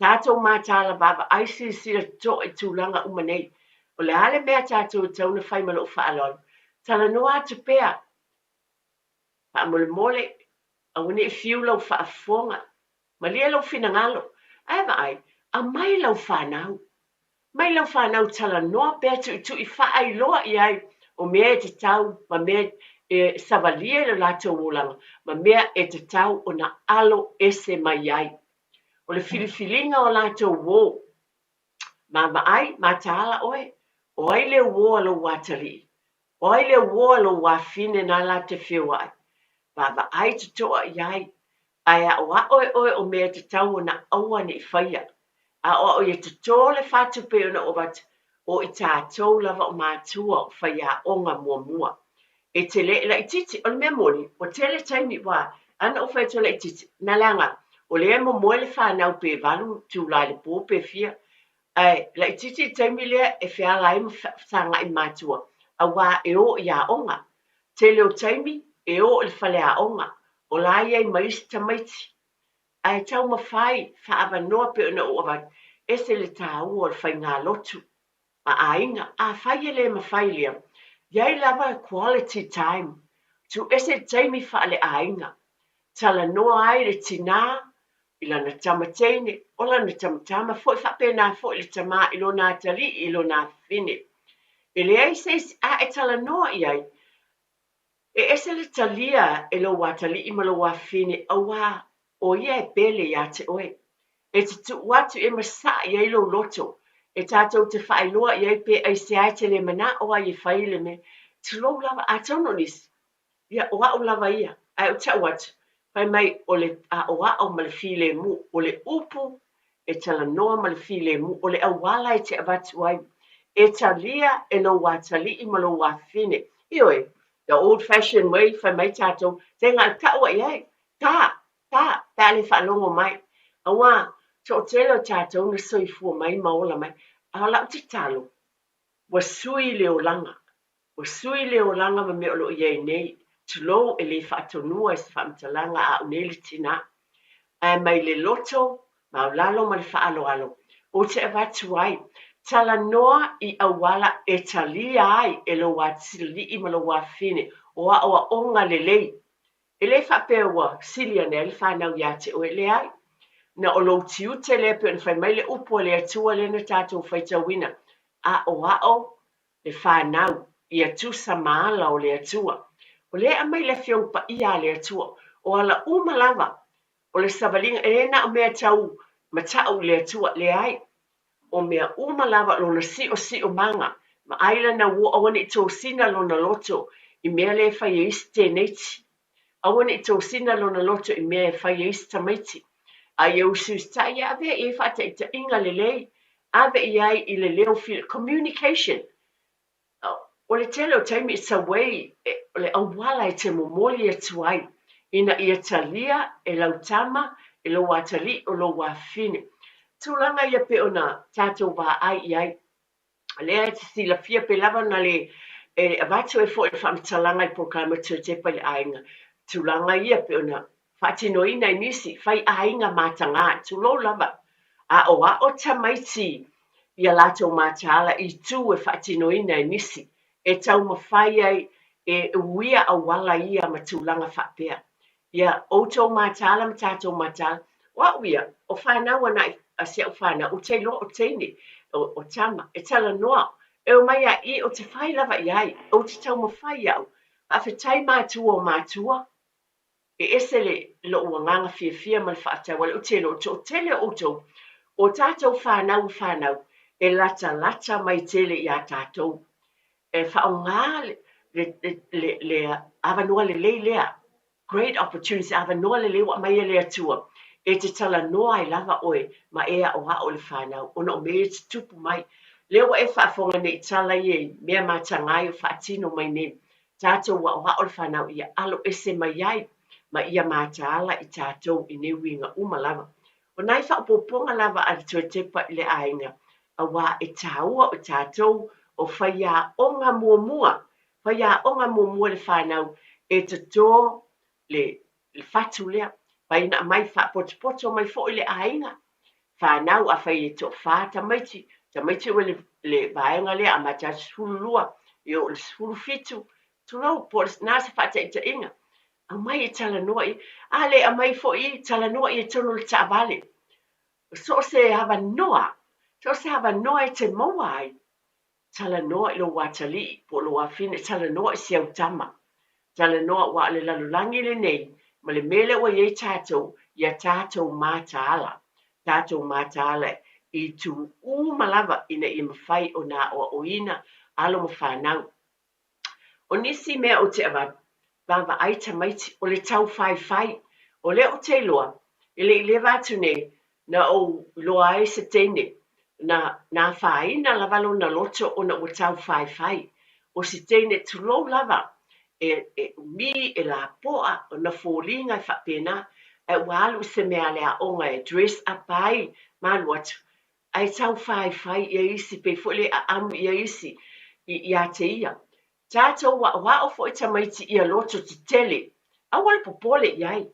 Tatou mataala vaavaai silasila totoa i tulaga uma nei. O le a le mea tatou e tatau ona fai ma lou faaaloalo? Talanoa atu pea. Faamolemole, aua ne i fiu lau faafofoga. Malie lou finagalo. Ae vaai, aumai lau fanau. Mai lau fanau talanoa pea tuitui faailoa i ai o mea e tatau ma mea e savalia i lo latou olaga ma mea e tatau ona alo ese mai ai. O le filifiliga o latou uō. Vaavaai, mataala oe, o ai le uō a lou atalii? O ai le uō a lou afine na la te feoai? Vaavaai totoa i ai, ae aʻoaʻo e oe o mea e tatau ona aua ne i faia. Aʻoaʻo ia totō le fatu pei ona ou avatu, o i tatou lava o matua o faiaoga muamua. E tele e laitiiti, o le mea moni, ua tele taimi ua ana ou fai atu e laitiiti, na leaga o lea e momoe le fanau pe valu itula i le po pe fia, ae laitiiti le taimi lea e feala ai ma fesagai matua, auā e o i aoga. Tele o taimi e o i le faleaoga, o la e i ai ma isi tamaiti. Ae taumafai faaavanoa pei ona ou avatu, ese le tāua o le faigalotu a aiga. Afai e le mafai lea, i ai lava quality time, tuu ese le taimi faale-aiga, talanoa ai le tinā i lana tama teine, o lana tamatama foi, faapena foi le tamā i lona atalii, i lona afafine. E leai se isi a e talanoa i ai. E ese le talia e lou atalii ma lou afafine auā o ia e pele iā te oe. E te tuu atu e masaa i ai lou loto, e tatou te faailoa i ai pe aisea e te le manao ai e fai le mea. Tulou lava, atonu o nisi, ia o au lava ia, ae ou tau atu, fai mai o le aʻoaʻo ma le filemu, o le upu e talanoa ma le filemu, o le auala e te avatu ai, e talia e lou atalii ma lou afafine. Ioe, the old fashion way, fai mai tatou, tega le tau ai ai, ta, ta, pe a le faalogo mai. Auā, toatele o tatou na soifua mai ma ola mai, a o lau tatalo, ua sui le olaga, Ua sui le olaga ma mea o lo o i ai nei, tulou e le faatonua i se faamatalaga a au nei le tinā. Ae mai le loto maualalo ma le faaaloalo, ou te avatu ai, talanoa i auala e talia ai e lou atalii ma lou afafine o aoaoga lelei. E le faapea ua sili ane ai le fanau iā te oe, leai. Na o lou tiute lea pei ona fai mai le upu a le Atua lea na tatou faitauina, aoao le fanau ia tusa ma ala o le Atua. O lea e aumai le Afioga Paia a le Atua, o ala uma lava o le savaliga, e le na o mea tau matau i le Atua, leai, o mea uma lava lona siosiomaga, ma ai lana uo, aua ne i tosina lona loto i mea lea e fai e isi teneiti. Aua ne i tosina lona loto i mea e fai e isi tamaiti, a ia usiusitai ia avea i ai faataitaiga lelei, ave i ai i le leo fili, communication. O le tele o taimi it's a way, o le auala e te momoli atu ai ina ia talia e lau tama, e lou atalii, o lou afafine. Tulaga ia pei ona tatou vaai i ai. Lea e te silafia pe lava ona le e avatu ai foi le faamatalaga i le polokalame Toetepa i le Aiga, tulaga ia pei ona faatinoina e nisi, fai aiga mataga, tulou lava, aoao tamaiti i a latou mataala i itu e faatinoina e nisi, e taumafai ai e uia auala ia ma tulaga faapea. Ia outou mataala ma tatou mataala. O au ia, o fanau ana a si au fanau, ou te iloa o teine, o tama, e talanoa, e omai a i, ou te fai lava i ai, ou te taumafai au. Faafetai matua o matua, e ese le lou agaga fiafia ma le faafetai, aua o lea ou te iloa o le toatele o outou, o tatou fanau a fanau, e latalata mai tele iā tatou. E faaaoga le, le, le, le avanoa lelei lea, great opportunity, avanoa lelei ua aumai e le Atua, e te talanoa ai lava oe ma e aʻoaʻo i le fanau, ona o mea ia e tutupu mai. Lea ua e faafofoga nei i tala ia i mea mataga ai o faatino mai nei. Tatou aʻoaʻo le fanau ia alo ese mai ai ma ia mataala i tatou i nei uiga uma lava. O nai faaopoopoga lava a le Toetepa i le aiga, auā e tāua o tatou o faiaoga muamua, faiaoga muamua le fanau e totō le le fatu lea, fai ina aumai faapotopoto mai foi le aiga, fanau afai e toafa tamaiti, tamaiti ua le le vaega lea amata atu 12 e oo i le 17, tulou, po o na se faataitaiga, aumai e talanoa i, a le aumai foi talanoa i totonu o le taavale. So o se avanoa, so o se avanoa e te maua ai, talanoa i lou atalii po o lou afine, talanoa i si au tama, talanoa aua o le lalolagi lenei ma le mea lea ua i ai tatou, ia tatou mataala, tatou mataala i itu uma lava ina ia mafai ona aoaoina alo ma fanau. O nisi mea ou te avatu, vaavaai tamaiti, o le taufaifai. O lea ou te iloa, e le i leva atu nei, na ou iloa ai se teine, na na afaina lava lona loto ona ua taufaifai. O si teine, tulou lava, e e umi, e lapoa, ona foliga e faapena, ae ua alu i se mea a le aoga e dress up ai ma alu atu, Ae taufaifai ia isi, pei foi le aamu ia isi ia te ia. Tatou aoao foi tamaiti ia loto tetele, aua le popole i ai.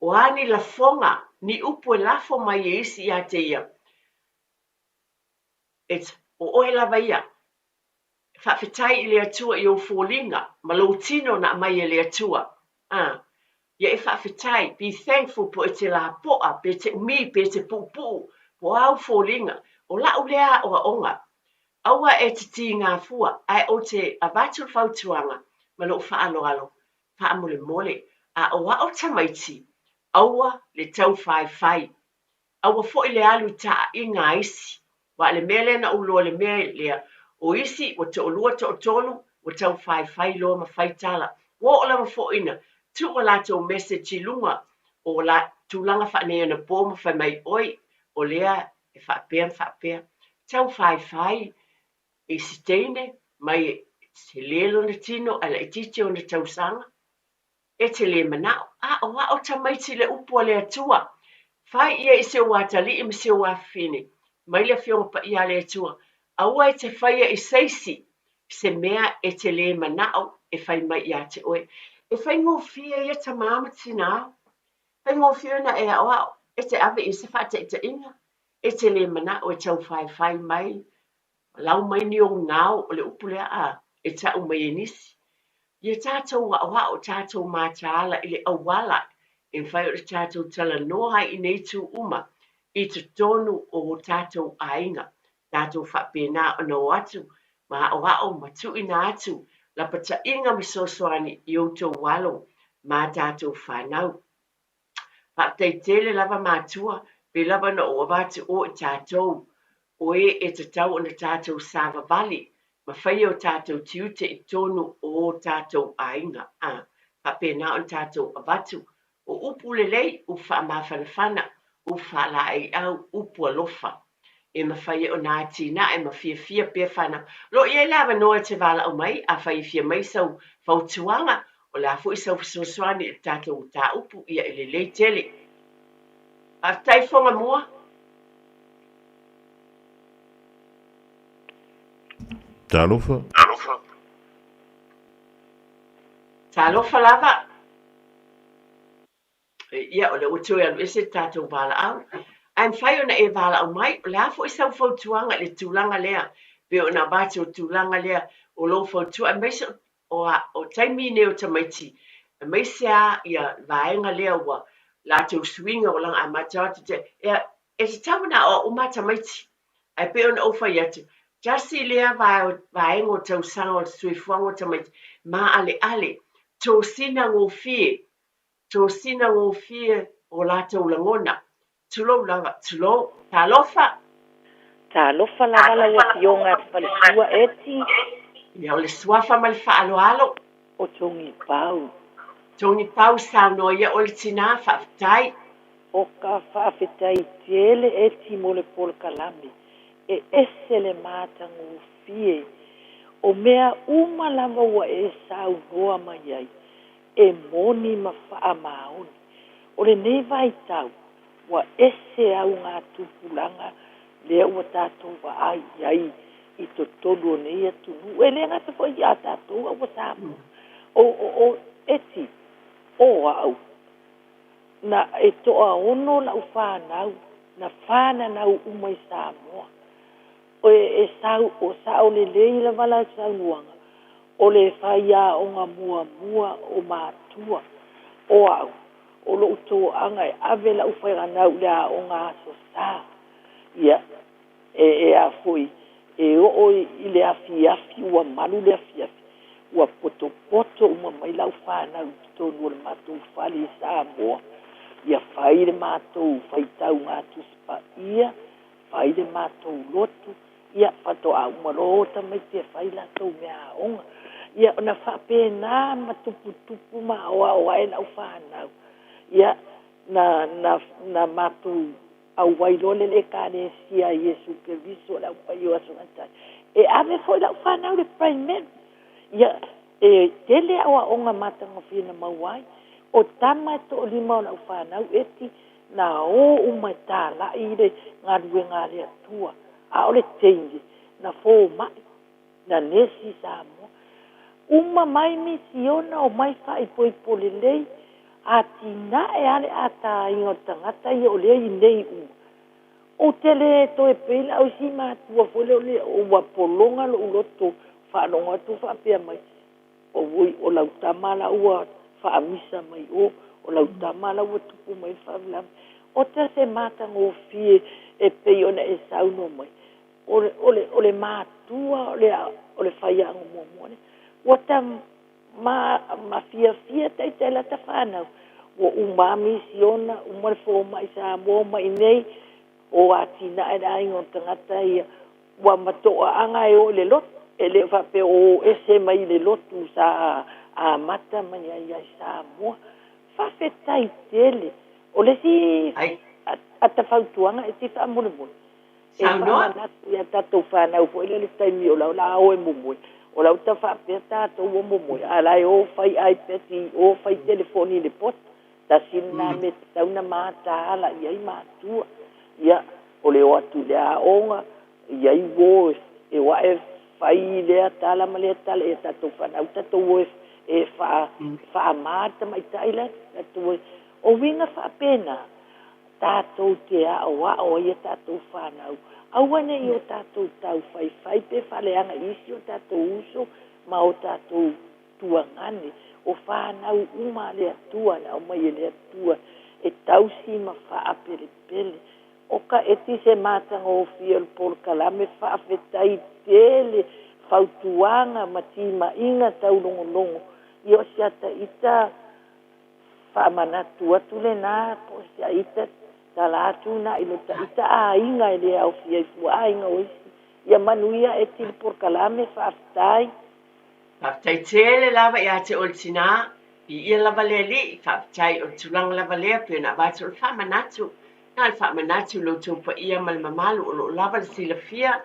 O a ni lafoga, ni upu e lafo mai e isi ia te ia, it's o oe lava ia. Faafetai i le Atua i ou foliga ma lou tino na aumai e le Atua. A, ia e faafetai, be thankful po e te lapoa, pe te umi, pe te puupuu, po o a ou foliga. O la'u lea aoaoga. Aua e te tīgā fua, ae ou te avatu le fautuaga ma lou faaaloalo, faamolemole, a o a'o tamaiti, aua le taufaefai. Aua foi le alu i taaiga a isi. Aua o le mea lea na ou iloa i le mea lea, o isi ua toalua toatolu ua taufaefai loa ma fai tala. Ua oo lava foi ina tuu a latou message i luga o la tulaga faaneionapo ma fai mai, oi, o lea e faapea ma faapea. Taufaefai i si teine mai e tele lona tino ae laitiiti ona tausaga. E te le manao, aoao tamaiti i le upu a le Atua. Fai ia i si ou atalii ma si ou afafine, mai le Afioga Paia a le Atua, aua e te faia i se isi se mea e te le manao e fai mai ia te oe. E faigofie ia tamā ma tinā, faigofie ona e aoao, e te ave i ai se faataitaiga, e te le manao e taufaefai mai, lau mai ni ou gao, o le upu lea a, e tau mai e nisi. Ia tatou aoao, tatou mataala i le auala e mafai ona tatou talanoa ai i nei itu uma i totonu o o tatou aiga. Tatou faapena ona o atu ma aoao ma tuuina atu lapataiga ma fesoasoani i outou alo ma a tatou fanau. Faafetai tele lava matua, pei lava ona ou avatu o i tatou, o e e tatau ona tatou savavali ma faia o tatou tiute i totonu o o tatou aiga. A faapena ona tatou avatu o upu lelei, upu faamafanafana, upu faalaeiau, upu alofa. E mafai ai ona atinae ma fiafia pea fanau. O lo o i ai le avanoa e te valaau mai, afai e fia mai sau fautuaga, o le a foi sau fesoasoani i le tatou mataupu, ia e lelei tele. Faafetai Fogamua. Talofa. Talofa lava. Ia, o lea ua toe alu ese le tatou valaau. Ae mafai ona e valaau mai, o le a foi sau fautuaga i le tulaga lea, pei ona avatu o le tulaga lea o lou fautua, aemaise o, o taimi nei o tamaiti, aemaise lava ia vaega lea ua latou suiga o laga a matau atu, e, e tatau ona aoao uma tamaiti. Ae pei ona ou fai atu, tasi lea vaega o tausaga o le soifuaga o tamaiti, maaleale, tosina gofie, Tosina gofie o latou lagona. Tulou lava, tulou. Talofa! Talofa lava lau Afioga i le Faletua Eti. Ia, o le suafa ma le faaaloalo. O Togipau. Togipau, saunoa ia oe le tinā, faafetai. O ka faafetai tele Eti mo le polokalame. E ese le matagofie. O mea uma lava ua e saunoa mai ai, e moni ma faamaoni. O lenei vaitau, ua ese augatupulaga lea ua tatou vaai i ai i totonu o nei atunuu. E le gata foi ia tatou a ua Samoa. O, o, o, Eti, o au, na e toaono lau fanau, na fananau uma i Samoa. E, e sau, o sao lelei lava lau saunoaga, o le faiaoga muamua o matua, o au, o lou toaga e ave lau fanau i le aoga Aso Sa. Ia, e, e a foi, e oo i le afiafi, ua malu le afiafi, ua potopoto uma mai lau fanau i totonu o le matou fale i Samoa, ia fai le matou faitauga Tusi Paia, fai le matou lotu, ia, faatoa uma loa o tamaiti e fai latou mea aoga. Ia, ona faapena ma tuputupu ma aoao ae lau fanau. Ia, na, na, na matou auai loa le Ekalesia a Iesu Keriso o le Au Paia o Aso Gatae. E ave foi lau fanau i le primary. Ia, e tele aoaoga matagofie na maua ai. O tama e toalima o lau fanau Eti, na o uma e talai i le galuega a le Atua. A o le teine, na fomai, na nesi i Samoa. Uma mai misiona, omai faaipoipo lelei, atinae lava le ataina o le tagata ia o lea i inei uma. Ou te le toe pei la o isi matua foi lea o le ua pologa lou loto faalogo atu faapea mai, Auoi, o lau tama la ua faamisa mai o, o lau tama la ua tupu mai le faalavelave. Ota se matagofie e pei ona e saunoa mai. O le, o le, o le matua o le, o le faiaoga muamua lea. Ua ta ma, ma fiafia ita i lata fanau. Ua uma misiona, uma le fomai Samoa ma i nei, o atinae le aiga o tagata ia. Ua matoaaga e o i le lotu. E le o faapea o ese mai i le lotu sa amata mai ai i Samoa. Faafetai tele. O le isi ata fautuaga e ti faamolemole. E faamanatu ia tatou fanau foi lea le taimi o lau la o e momoe. O lau ta faapea tatou ua momoe, a la e o fai iPad i o fai telefoni i le poto. Tasi lena mea tatau ona mataala i ai matua. Ia, o le o atu i le aoga, i ai uo e o ae fai lea tala ma lea tala ia tatou fanau, tatou o e faamā le tamaitai la, tatou o e. O uiga faapena, tatou te aoao ai ia tatou fanau. Aua ne i o tatou taufaifai pe faaleaga i isi o tatou uso ma o tatou tuagane. O fanau uma a le Atua na aumai e le Atua e tausi ma faapelepele. O ka eti se matagofie o le polokalame faafetai tele fautuaga ma timaiga taulogologo. Ia o si ata ita faamanatu atu lena po o si ita tala atu na i lo ta ita aiga e le aofia i fua aiga o isi. Ia manuia e le polokalame faafetai. Faafetai tele lava ia te oe le tinā, viia lava le Alii, faafetai o le tulaga lava lea pei ona avatu o le faamanatu. Na o le faamanatu i lo outou paia ma le mamalu o lo o lava le silafia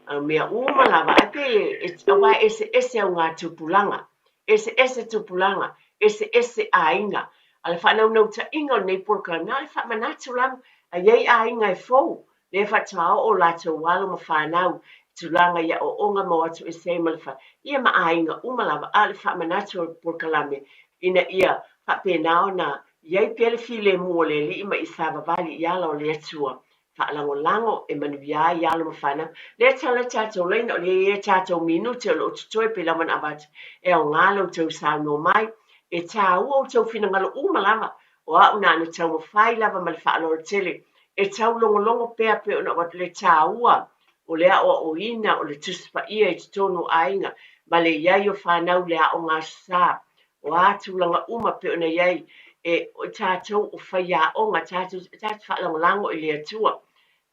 o mea uma lava, ae pei e, aua e eseese augatupulaga, eseese tupulaga, eseese aiga. A o le faanaunautaiga o lenei polokalame, na o le faamanatu lava, a i ai aiga e fou, lea faatoa oo latou alo ma fanau i tulaga i aoaoga ma o atu ese ai ma le fale, ia ma aiga uma lava, a o le faamanatu o le polokalame ina ia faapena ona i ai pea le filemu o le Alii ma ia savavali i ala o le Atua, faalagolago e manuia ai alo ma fanau. Lea tala le tatou laina, o lea e i ai a tatou minute o lo o totoe pei lava ona avatu e aoga lo outou saunoa mai. E taua outou finagalo uma lava, o au na ona taumafai lava ma le faaaloalo tele e taulogologo pea pei ona avatu le taua o le aoaoina o le Tusi Paia i totonu o aiga ma le i ai o fanau i le aoga sa. O a tulaga uma pei ona i ai e o tatou o faiaoga, tatou, tatou faalagolago i le Atua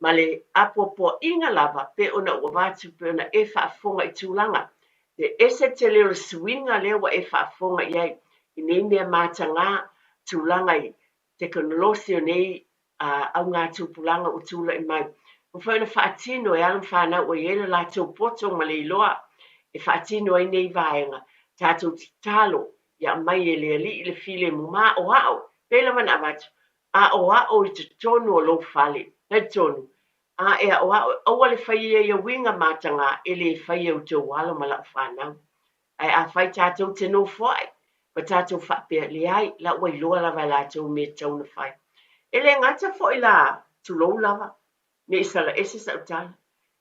ma le apoapoaiga lava pei ona ou avatu pei ona e faafofoga i tulaga le ese tele o le suiga lea ua e faafofoga i ai i nei mea mataga, tulaga i tekonolosi o nei augatupulaga ua tulai mai. Ua mafai ona faatino e alo ma fanau ua i ai le latou poto ma le iloa e faatino ai nei vaega. Tatou tatalo ia aumai e le Alii le filemu ma aoao, pei lava ona avatu, aoao i totonu o lou fale. Talitonu, a e aoao, aua le faia ia uiga mataga e le faia e outou alo ma lau fanau. Ae afai tatou te nofoai ma tatou faapea, Leai, la ua iloa lava e latou mea e tatau ona fai. E le gata foi la, tulou lava, ne i sala ese sau tala,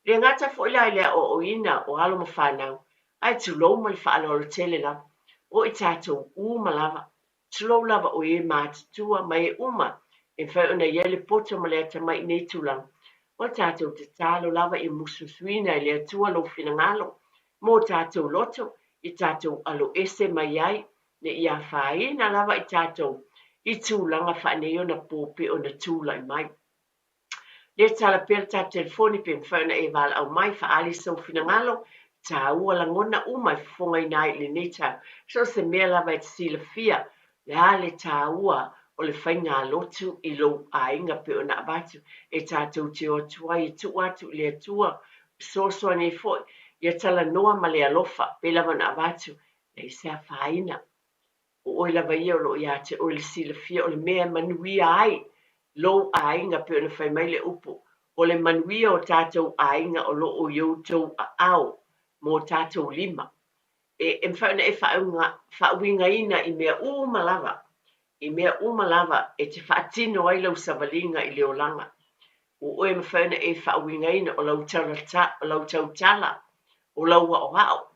e le gata foi la i le aoaoina o alo ma fanau, ae tulou ma le faaaloalo tele lava, o i tatou uma lava, tulou lava o e matutua ma e uma e mafai ona i ai le poto ma le atamai i nei tulaga. O tatou tatalo lava ia musumusuina e le Atua lou finagalo mo tatou loto i tatou aloese mai ai, ne i afaina lava i tatou i tulaga faaneionapo pei ona tulai mai. Lea tala pea le tatou telefoni pe mafai ona e valaau mai, faaali sou finagalo, taua lagona uma e fofogaina ai i lenei taeao. So o se mea lava e te silafia, le a le taua o le faigalotu i lou aiga pei ona avatu e tatou te o atu ai e tuu atu i le Atua, fesoasoani ai foi, ia talanoa ma le alofa, pei lava ona avatu, leai se afaina. O oe lava ia o lo o ia te oe le silafia o le mea e manuia ai lou aiga pei ona fai mai le upu, o le manuia o tatou aiga o lo o i outou aao ma o tatou lima. E, e mafai ona e faauigaina i mea uma lava, i mea uma lava e te faatino ai lau savaliga i le olaga. Ua oe mafai ona e faauigaina o lau o lau tautala, o lau aoao,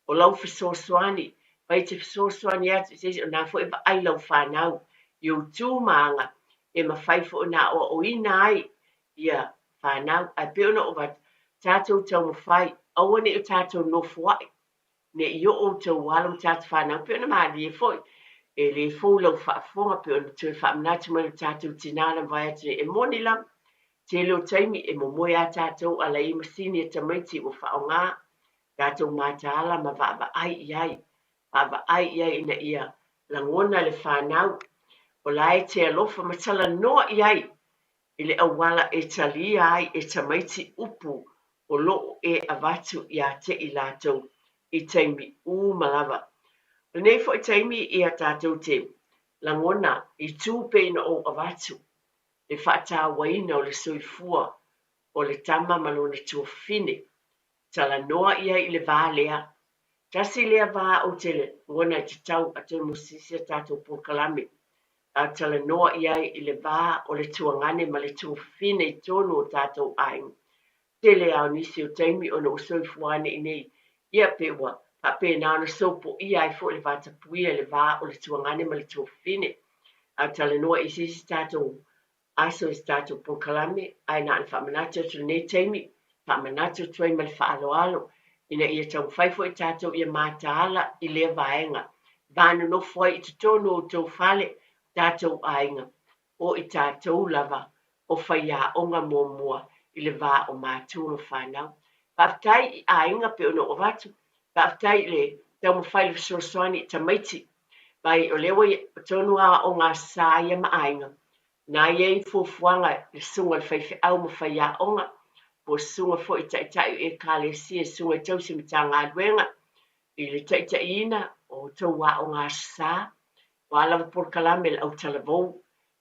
o lau fesoasoani, fai te fesoasoani atu i se isi, o lena foi e vaai lau fanau i ou tu ma aga e mafai foi ona aoaoina ai ia fanau. Ae pei ona ou avatu, Tatou taumafai, aua ne i o tatou nofoa'i, ne i oo outou alo ma tatou fanau, pei ona malie foi, e le fou lau faafofoga, pei ona toe faamanatu mai lo tatou tinā na mavae atu nei. E moni lava, tele o taimi e momoe lava tatou a la e i ai masini a tamaiti ua faaaoga, tatou mataala ma vaavaai i ai, vaavaai i ai ina ia lagona le fanau o la e te alofa ma talanoa i ai i le auala e talia ai e tamaiti upu o lo o e avatu ia te i latou i taimi uma lava. O lenei foi taimi ia tatou te lagona i itu pei ona ou avatu le faatauaina o le soifua o le tama ma lona tuafafine. Talanoa i ai i le va lea. Tasi lea va ou te lagona e tatau atonu o se isi a tatou polokalame a talanoa i ai i le va o le tuagane ma le tuafafine i totonu o tatou aiga. Tele lava o nisi o taimi ona ua soifua ane i inei, ia pe ua faapena ona sopoia ai foi le vatapuia i le va o le tuagane ma le tuafafine. A talanoa i se isi tatou aso i se tatou polokalame, ae na ona faamanatu atu i lenei taimi, faamanatu atu ai ma le faaaloalo, ina ia taumafai foi tatou ia mataala i lea vaega, va nonofo ai i totonu o outou fale, tatou aiga, o i tatou lava o faiaoga muamua i le va o matua ma fanau. Faafetai i aiga pei ona ou avatu, faafetai i le taumafai i le fesoasoani i tamaiti, vai o lea ua i tonu aoaoga a sa ia ma aiga, na i ai fuafuaga i le susuga i le faifeau ma faiaoga, po o susuga foi i taitai o Ekalesia, susuga i tausi Matagaluega, i le taitaiina o outou aoga Aso Sa, o a lava polokalame le autalavou.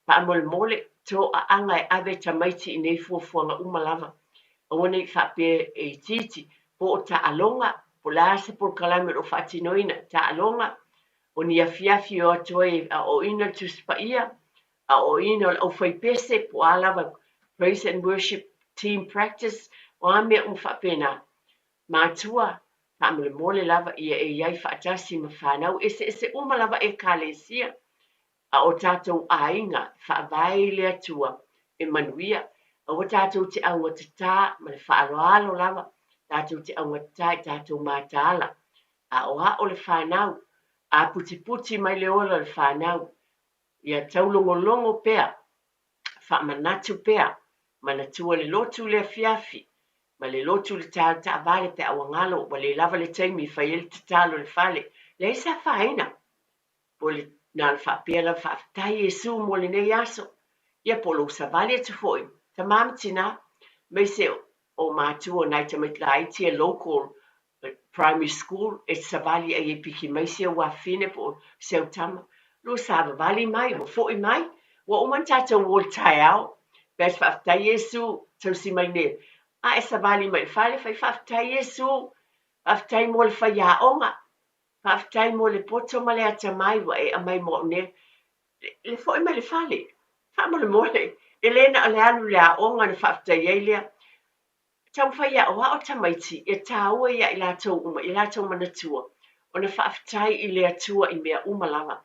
Faamolemole, toaaga e ave tamaiti i nei fuafuaga uma lava. Aua ne i faapea e itiiti, po o taaloga, po o le a se polokalame o lo o faatinoina, taaloga, o ni afiafi e o atu ai e aoaoina le Tusi Paia, aoaoina o le aufaipese, po o a lava praise and worship team practice, o a mea uma faapena. Matua, faamolemole lava ia e i ai faatasi ma fanau eseese uma lava Ekalesia a o tatou aiga e faavae i le Atua e manuia. Aua tatou te augatatā ma le faaaloalo lava, tatou te augatatā i tatou mataala. Aoao le fanau, aputiputi mai le ola o le fanau, ia taulogologo pea, faamanatu pea, manatua le lotu i le afiafi, ma le lotu i le ta o le taavale pe a ua galo ua le lava le taimi e fai ai le tatalo i le fale. Leai se afaina. Po o le na ona faapea lava faafetai Iesu mo lenei aso. Ia po o lou savali atu foi, tama ma tina, aemaise o matua o nai tamaiti laiti e local primary school e savali ai e piki mai si au afafine po o si au tama. Lua savavali mai, ua foi mai, ua uma ona tatou o i le taeao. Fai atu faafetai Iesu, tausi mai nei. A e savali mai i le fale, fai faafetai Iesu, faafetai mo le faiaoga, faafetai mo le poto ma le atamai ua e aumai mo au nei. Le foi mai i le fale, faamolemole, e le na o le alu i le aoga ona faafetai ai lea. Taumafai e aoao tamaiti e tāua ia i latou uma, i latou manatua, ona faafetai i le Atua i mea uma lava.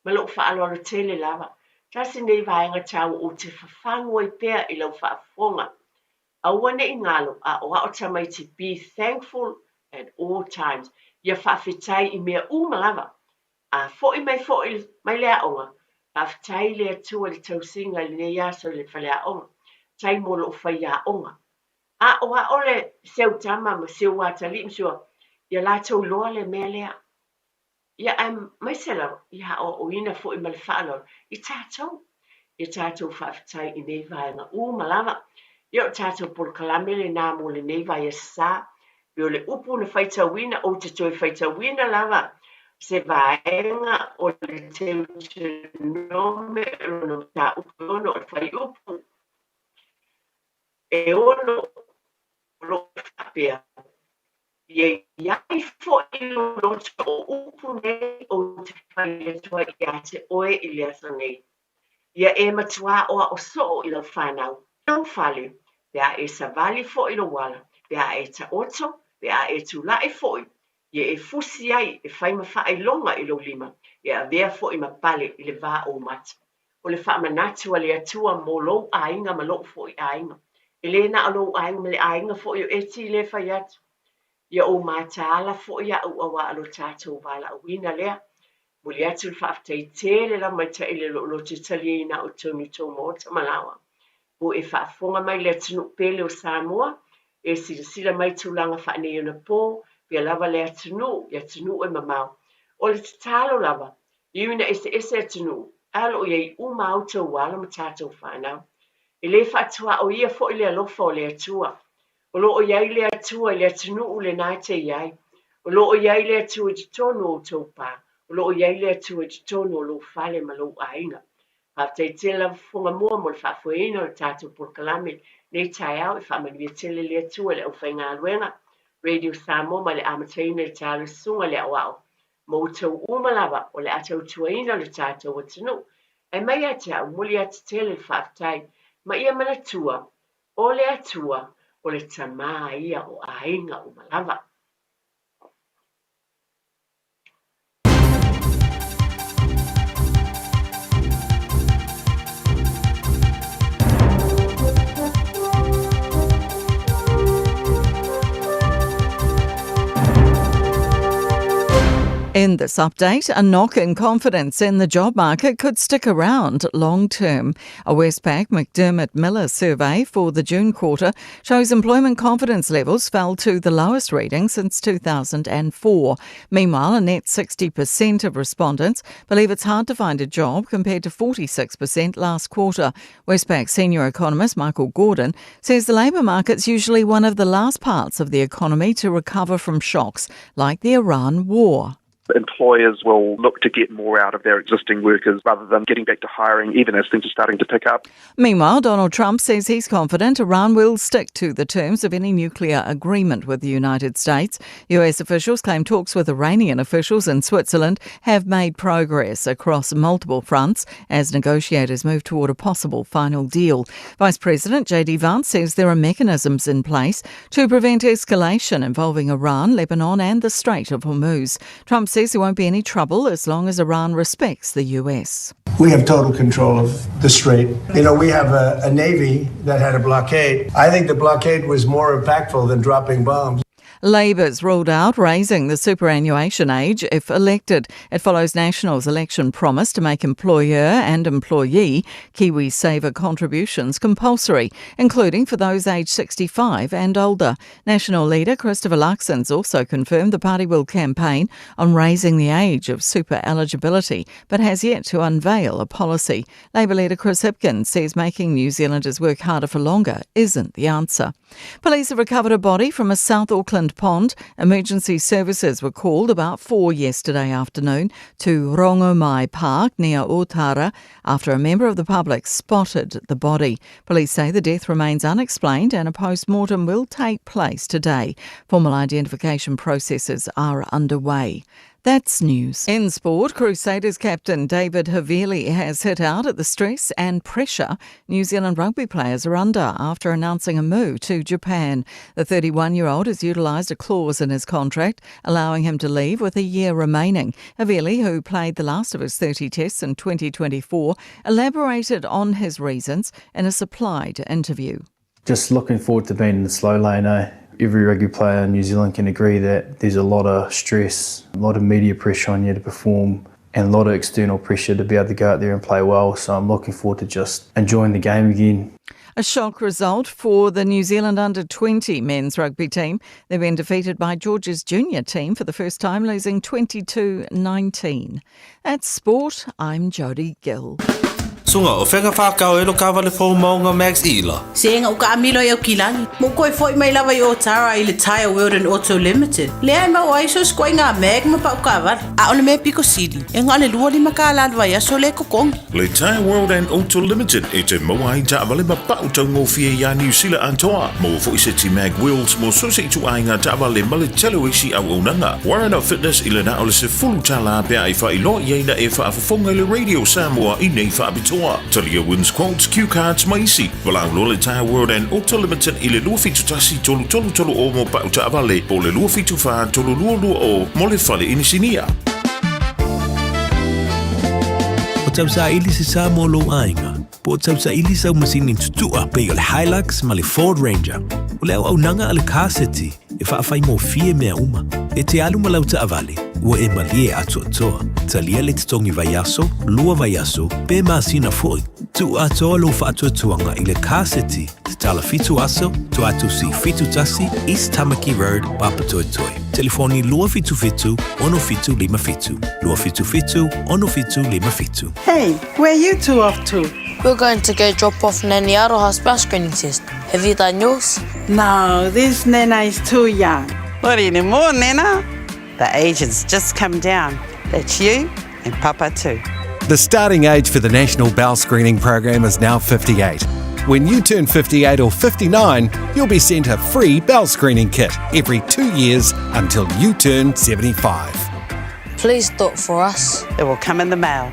Ma lou faaaloalo tele lava. Tasi lenei vaega tāua ou te fafagu ai pea i lau faafofoga. Aua ne i galo, aoao tamaiti be thankful at all times. Ia faafetai i mea uma lava. A foi mai foi mai le aoga, faafetai i le Atua i le tausiga i lenei aso i le faleaoga, tai mo lou faiaoga. Aoao le si au tama ma si ou atalii ma si ou, ia latou iloa le mea lea. Ia aemaise lava ia aoaoina foi ma le faaaloalo i tatou. Ia tatou faafetai i nei vaega uma lava. Ia o tatou polokalame lena mo lenei vaiaso sa. Pei o le upu na faitauina, ou te toe faitauina lava se vaega o le Teutenome lona mataupu e ono o le fuaiupu e ono o lo o faapea, Ia i ai foi lou loto o upu nei ou te fai atu ai ia te oe i le aso nei. Ia e matuā aoao soo i lau fanau, i lou fale, pe a e savali foi lou ala, pe a e taoto, pe a e tulai foi, ia e fusi ai e fai ma faailoga i lou lima, e avea foi ma pale i le va o ou mata. O le faamanatu a le Atua mo lou aiga ma lou foi aiga. E le na o lou aiga ma le aiga foi o Eti lea e fai atu. Ia ou mataala foi a'u auā o lo tatou valaauina lea. Momoli atu le faafetai tele lava mai taʻile o lou loto e taliaina a'u i totonu o tou maota ma laoa. Ua e faafofoga mai i le atunuu pele o Samoa, e silasila mai i tulaga faaneionapo, pea lava le atunuu i atunuu e mamao. O le tatalo lava, e ui ina eseese atunuu, ae o lo o i ai uma a outou alo ma tatou fanau. E le faatuaoia foi le alofa o le Atua. O lo o i ai le Atua i le atunuu lena e te i ai. O lo o i ai le Atua i totonu o outou pā. O lo o i ai le Atua i totonu o lou fale ma lou aiga. Faafetai tele lava Fofoga Mua mo le faafoeina o le tatou polokalame nei taeao. E faamanuia tele le Atua i le aufaigaluega Radio Samoa mai le amataina i le taeao le Susuga i le Aoao ma outou uma lava o le a tautuaina le tatou atunuu. Ae mai ia te au, momoli atu tele le faafetai ma ia manatua o le Atua o le Tama ia o aiga uma lava. In this update, a knock in confidence in the job market could stick around long term. A Westpac McDermott Miller survey for the June quarter shows employment confidence levels fell to the lowest reading since 2004. Meanwhile, a net 60% of respondents believe it's hard to find a job compared to 46% last quarter. Westpac senior economist Michael Gordon says the labour market's usually one of the last parts of the economy to recover from shocks like the Iran war. Employers will look to get more out of their existing workers rather than getting back to hiring, even as things are starting to pick up. Meanwhile, Donald Trump says he's confident Iran will stick to the terms of any nuclear agreement with the United States. US officials claim talks with Iranian officials in Switzerland have made progress across multiple fronts as negotiators move toward a possible final deal. Vice President J.D. Vance says there are mechanisms in place to prevent escalation involving Iran, Lebanon, and the Strait of Hormuz. Trump says there won't be any trouble as long as Iran respects the US. We have total control of the strait. You know, we have a, a Navy that had a blockade. I think the blockade was more impactful than dropping bombs. Labour's ruled out raising the superannuation age if elected. It follows National's election promise to make employer and employee KiwiSaver contributions compulsory, including for those aged 65 and older. National leader Christopher Luxon's also confirmed the party will campaign on raising the age of super eligibility, but has yet to unveil a policy. Labour leader Chris Hipkins says making New Zealanders work harder for longer isn't the answer. Police have recovered a body from a South Auckland pond. Emergency services were called about 4 yesterday afternoon to Rongomai Park near Otara after a member of the public spotted the body. Police say the death remains unexplained and a post-mortem will take place today. Formal identification processes are underway. That's news. In sport, Crusaders captain David Havili has hit out at the stress and pressure New Zealand rugby players are under after announcing a move to Japan. The 31 year old has utilised a clause in his contract allowing him to leave with a year remaining. Havili, who played the last of his 30 tests in 2024, elaborated on his reasons in a supplied interview. Just looking forward to being in the slow lane, eh? Every rugby player in New Zealand can agree that there's a lot of stress, a lot of media pressure on you to perform, and a lot of external pressure to be able to go out there and play well. So I'm looking forward to just enjoying the game again. A shock result for the New Zealand under 20 men's rugby team. They've been defeated by Georgia's junior team for the first time, losing 22 19. At sport, I'm Jodie Gill. Suga, o fea na whākau e lo kāwale fō maunga Max Ila? Se ega uka amilo i au kilagi. Mo koe foi mai lava i Otara i le Tyre World and Auto Limited. Lea e mau ai so skoe ngā mag ma pau kāwale. A o le mea piko sili, e ngā le lua lima kā lalo ai aso le kokongi. Le Tyre World and Auto Limited e te maua ai taavale ma pau taugofie iā Niu Sila atoa. Maua foi se ti mag wheels mo so se ituaiga taavale ma le tele o isi auaunaga. Warren Fitness i le na o le sefulu tālā pe a e faailoa i ai na e faafofoga i le Radio Samoa i nei faapitoa. Talia wins quotes, cue cards ma isi. Valaau loa le Tyre World and Auto Limited i le 271 333 o mo pau taavale po o le 274 322 mo le fale inisinia. O tausaili se sa mo lou aiga. Po o tausaili sau masini tutua pei o le Hilux ma le Ford Ranger. O le auaunaga a le Car City e faafaigofie mea uma. E te alu ma lau taavale, ua e malie atoatoa. Talia le totogi vaiaso, lua vaiaso, pe masina foi. Tuu atoa lou faatuatuaga i le Car City, tatala 7 aso, Toatusi 71, East Tamaki Road, Papatoetoe. Telefoni 277 6757, 277 6757. Hey, where are you two off to? We're going to go drop off Nanny Aroha's bowel screening test. Have you done yours? No, this Nana is too young. Not anymore, Nana. The age has just come down. That's you and Papa too. The starting age for the National Bowel Screening Program is now 58. When you turn 58 or 59, you'll be sent a free bowel screening kit every 2 years until you turn 75. Please do it for us. It will come in the mail.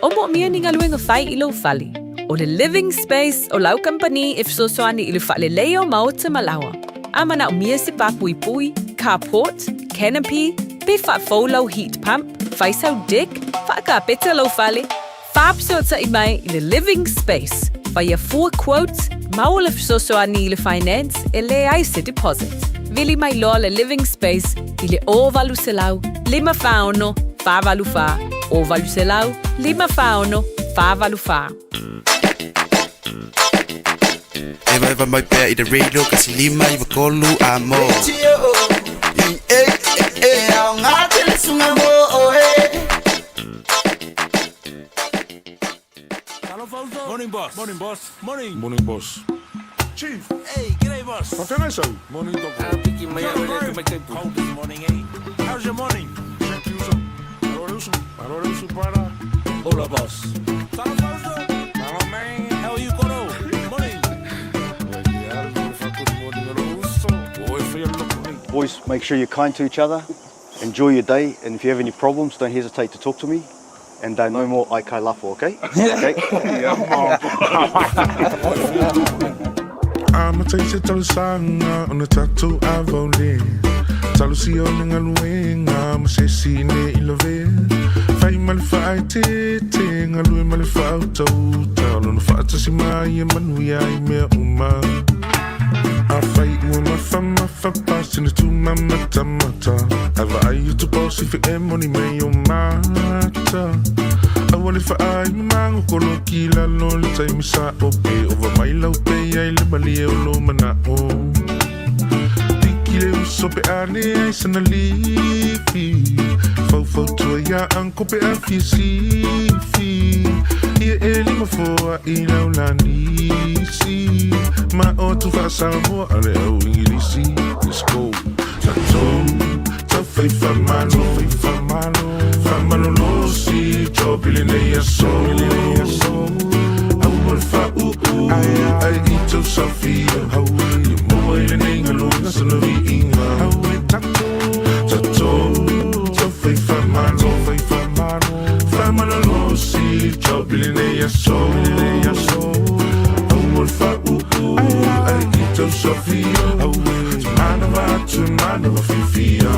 O moomia ni galuega fai i lou fale. O le Living Space o lau kamupani e fesoasoani i le faaleleia o maota ma laoa. A manaomia se pā puipui, carport, canopy, pe faafou lau heat pump, fai sau deck, faakapeta lou fale, faafesootai mai i le Living Space. Faia fua quotes, maua le fesoasoani i le finance e leai se deposit. Vili mai loa le Living Space i le 0800 546 484, 0800 546 484. Evaeva mai pea i le radio kasi lima iwa tolu a mo. E aoga tele suga mo oe. Morning, boss. Morning, boss. Morning. Morning, boss. Chief. Hey, g'day, boss. Whawhengai sau. Morning, Doc. Cold this morning, eh? How's your morning? Hola, boss. Hello, man. How are you, Koro? Morning. Boys, make sure you're kind to each other. Enjoy your day, and if you have any problems, don't hesitate to talk to me. And no more aikai lafo, okay? Okay. Amata i se talosaga ona tatou avaole. Talosia o le galuega ma se isi ne i lavea. Fai ma le faaeteete, galue ma le faautauta. O lona faatasi mai e manuia ai mea uma. Afai ua mafamafa pasina tumamatamata. Ae vaai atu po o se e moni mai o mata. Aua le faai mamango koloki i lalo le taimi sa'o pe ova mai lau pe ai le malie o lou mana'o. Piki le uso pe a leai sana lifi. Faufautua iā uncle pe a fia sifi. Ia e lima foa'i lau lanisi. Ma o atu faa-Samoa a le au Igilisi. Let's go. Tatou taufai faamalo, faamalolosi job i lenei aso. Aua le faauu ae i tou saofia. Ia maua i lenei galuega sana viiga. Tatou taufai faamalo, faamalolosi job i lenei aso. Aua le faauu ae i tou saofia. Manava atu e manava fiafia.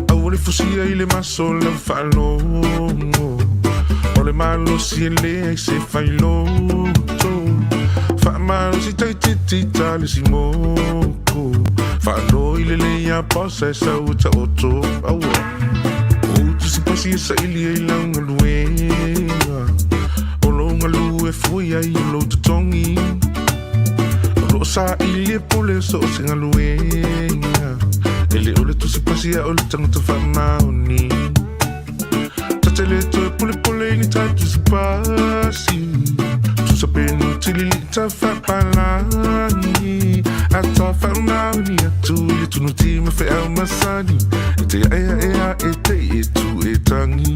Aua le fusia i le maso lau faalogo. O le malosi e leai se failoto. Faamalosi taititi ta le simoko. Faanoi lelei a posa e sau e taoto. Aua. O tusipasi e saili ai lau galuega. O lou galue fui ai o lou totogi. O loo saili e pule so o se galuega. E le o le tusipasi a o le tagata faamaoni. Tatele toe pulepule i ni ta tusipasi. Tusa penu tilili ta faapalagi. A ta faamaoni atu i le tunuti ma feau masani. E te aeaea e te i e tu e tangi.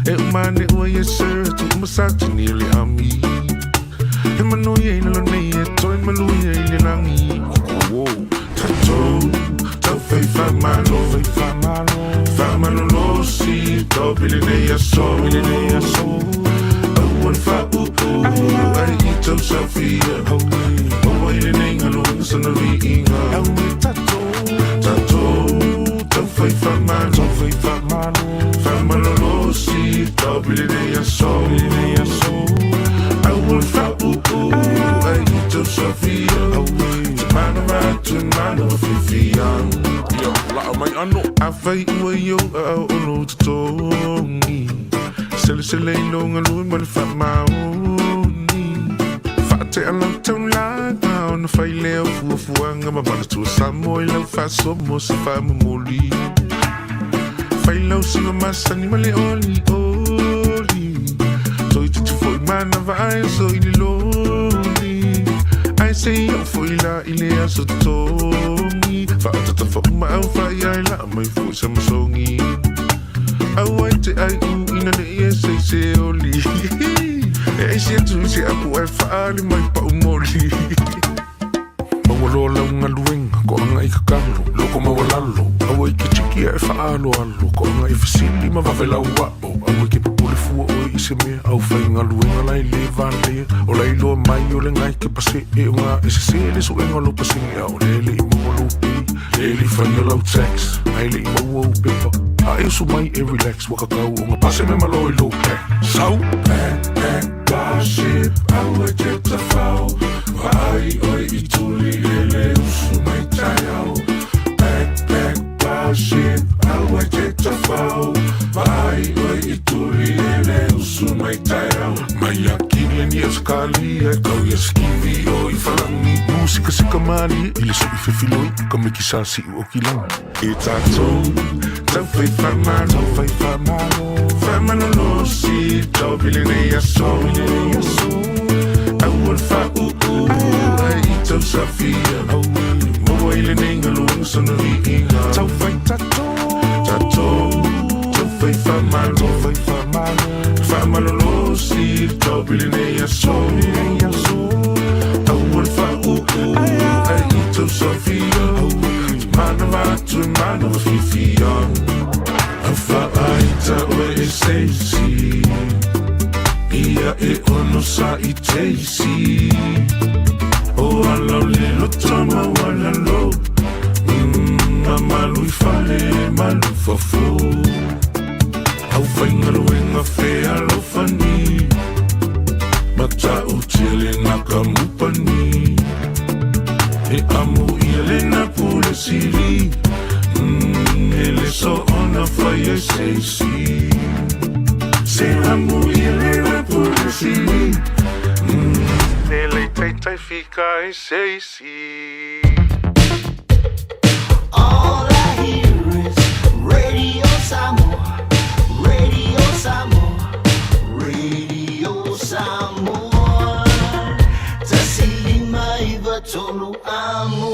E umane ua yes sir atu uma satini o le ami. He manu ia i lalo nei e toe malu ia i le lagi. Wow. Tatou taufai faamalo, faamalolosi job i lenei aso. Aua le faauu ae i tou saofia. Maua i lenei galuega sana viiga. Tatou taufai faamalo, faamalolosi job i lenei aso. mai ano. Afai ua i ou aao o lou totogi, selesele i lou galue ma le faamaoni. Faatea lau taulaga ona fai lea o fuafuaga ma manatua Samoa i lau faasoa mo se faamomoli. Fai lau siva masani ma le olioli, toeitiiti foi manava ae oso i le loli. Ae se i oo foi la i le aso totogi, faatatafa'uma au fai ae laa mai foi sa masogi. Aua e te aiu ina nei e seise oli. E ese atu i se apu ae faali mai pau moli. Maua loa lau galuega, koaga i kakalo, loko maualalo. Aua i ke tiki ae faaaloalo, koaga i fesili ma vave lau ao. Aua ke popole fua oe i se mea, au faigaluega la e lē valea. O la iloa mai o le gai ke pase'e o gā e sesē le suega o lou pasene a o lea e le'i maua lou pei. Lea e le'i faia lau tax, ae le'i maua ou pepa. A e usu mai e relax, ua kakau o ga pase me malo i lou pack. Sau! Pack, pack, Starship, aua e te tafao. Vaai oe i tuli e le usu mai taeao. Pack, pack, Starship, aua e te tafao. Vaai oe i tuli e le usu mai taeao. Mai Akili ni Ausekalia e kau ia Skivi o i Falagi. Musikasika malie i le soi fefiloi ka mekisa si'u o kilagi. E tatou tau fai faamalo, fai faamalo, faamalolosi tobi lenei aso. Aua le faauu ai i tausafia, maua i lenei galuega sona viiga. Tau fai tatou, tatou tau fai faamalo, fai faamalo, faamalolosi tobi lenei aso. Aua le faauu ai i tausafia, manava atu e manava fiafia. Au faaaita oe e seisi, ia e ono sa i teisi. O ala o le loto maualalo, malu i fale malu i fafo. Au faigaluega fealofani, matautia lena kamupani. E amo ia lena pule sili, e le soona fai e seisi. Se amo ia lena pule sili, e le taitai fika e seisi. All I hear is Radio Samoa, Radio Samoa, Radio Samoa. 159 amo.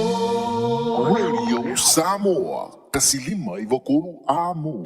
Radio Samoa, 159 amo.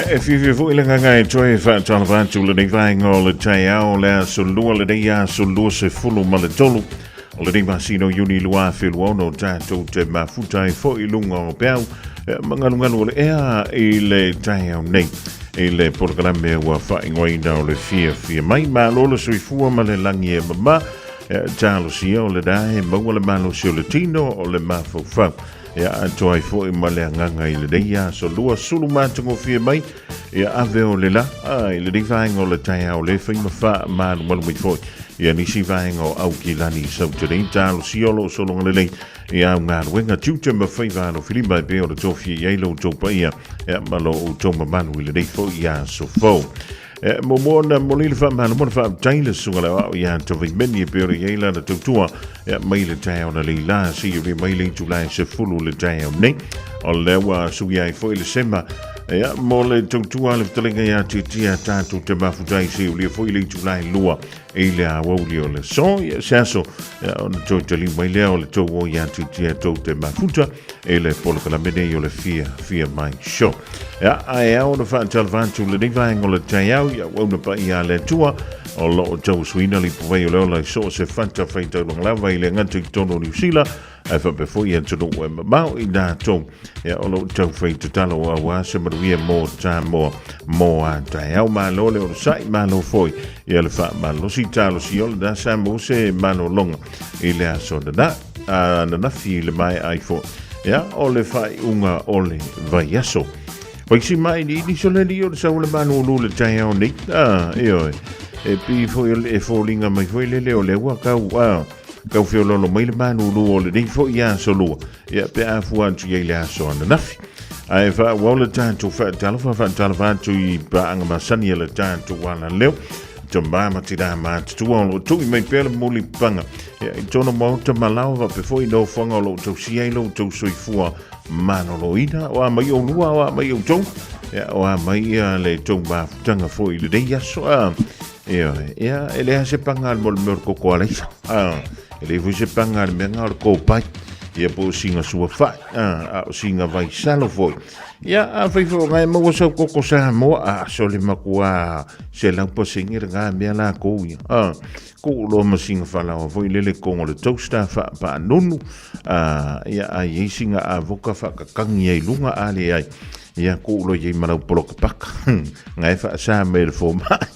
E fiafia foi le agaga e toe faatalofa atu lenei vaega o le taeao le aso lua lenei aso 23 o lenei masina o Iuni 2026 tatou te mafuta ai foi i luga o peau magalugalu o le ea i le taeao nei i le polokalame ua faaigoaina o le fiafia mai. Malo le soifua ma le lagi e mamā. Talosia o lena e maua le malosi o le tino o le mafaufau. Ia atoa ai foi ma le agaga i lenei aso 20 matagofie mai. Ia ave o le la i lenei vaega o le taeao le fai ma faamalumalu mai foi. Ia nisi vaega o Aukilani i Sauta nei talosia o lo o sologa lelei i au galuega tiute ma faiva alofilima e pei ona tofia i ai lo outou paia ia ma lo outou mamalu i lenei foi aso fou. E muamua ona momoli le faamalo ma le faafetai le susuga le aoao ia Tavaimeni e pei ona i ai lana tautua ia mai le taeao na leila seia uli mai le itula e 10 le taeao nei. O lea ua suia ai foi le sema ia mo le tautua a le fetalaiga ia Tiatia tatou te mafuta ai seia ulia foi le itula e 2 i le aoauli o le aso. Ia se aso ia ona toe taliu mai lea o le tou o ia Tiatia tou te mafuta i le polokalame nei o le Fia Fia Mai Show. Ia, ae ao ona faatalofa atu lenei vaega o le taeao i auauna paia a le Atua o lo o tauasuina le ipuvai o le ola i so o se fata faitaulaga lava i le gata i totonu o Niu Sila. Ae faapea foi atunuu e mamao i latou ia o lo o taufai tatalo auā se manuia mo Samoa mo a taeao. Malo le onosai, malo foi ia le faamalosi talosia o lena sa maua se malologa i le aso nana ananafi i le maea ai foi ia o le faaiuga o le vaiaso. Waisi mai ni ni so le li o le sau le manu lu le taeao nei. Ah, ioe. E pi foi e foliga mai foi le leo le ua kau a kau feololo mai le manu lu o lenei foi aso lua. Ia pe a fua atu i ai le aso ananafi. Ae faaauau le tatou faatalofa, faatalofa atu i paaga masani a le tatou alaleo. Tamā ma tinā matutua o lo o tui mai pea le mulipaga. Ia, i tona maota malao faapea foi i nofoaga o lo o tausia ai lo outou soifua maloloina. O a mai oulua, o a mai outou, ia, o a mai ia le tou mafutaga foi i lenei aso. A, ioe, ia, e leai se paga le mo le mea o le koko alaisa. A, e leai foi se paga le mea o le kōpai. Ia po o singa suafa'i, a, a o singa vaisalo foi. Ia, afai foi o ngai maua sau koko Samoa, a, sole makuā 100% le ngā mea lākou ia. A, Ko loa ma singa falaoa foi lele kongo le toaster faapaanunu a ia a iai singa avoka faakakangi ai luga a leai ia ko loa iai ma lau poloka paka nga e faasa mai le fomai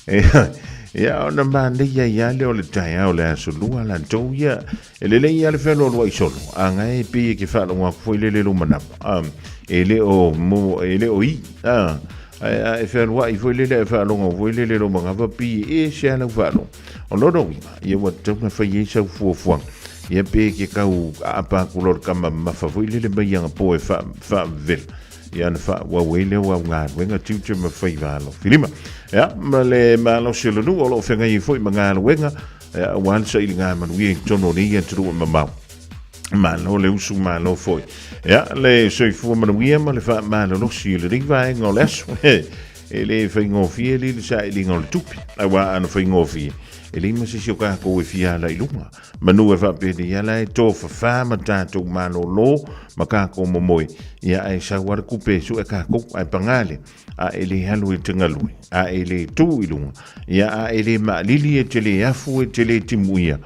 ia ia ona manaia ia le o le taeao le aso lua latou ia e lelei ia le fealoaloai solo a nga e pei e ke faalogo atu foi lele lo manawa a e le o mo e le o i a Ae a e fealuai foi lele ae faalogo foi lele lo manava pi e se ala faalogo. O lona uiga, ia ua tatau ona fai ai sau fuafuaga. Ia pe ke kau aapa atu loa le kama mamafa foi lele mai aga po e faavevela. Ia ona faaauau ai lea o au galuega, tiute ma faiva alofilima. Ia, ma le malosi o le nuu o lo o feagai ai foi ma galuega, ia, aua le sailiga manuia i totonu o nei atunuu e mamao. Malo le usu, malo foi. Ia, le soifua manuia ma le faamalolosi i lenei vaega o le aso. E le faigofie li le sailiga o le tupe. Auā ana faigofie, e leai ma se isi o kākou e fia ala i luga. Manu e faapenei ala e tofafā ma tātou malōlō ma kākou momoe. Ia, ae sau lava le kupe e sue kākou, ae pagā lea. A e le alu e te galue, a e le tū i luga, ia a e le maalili e te le afu e te le timuia,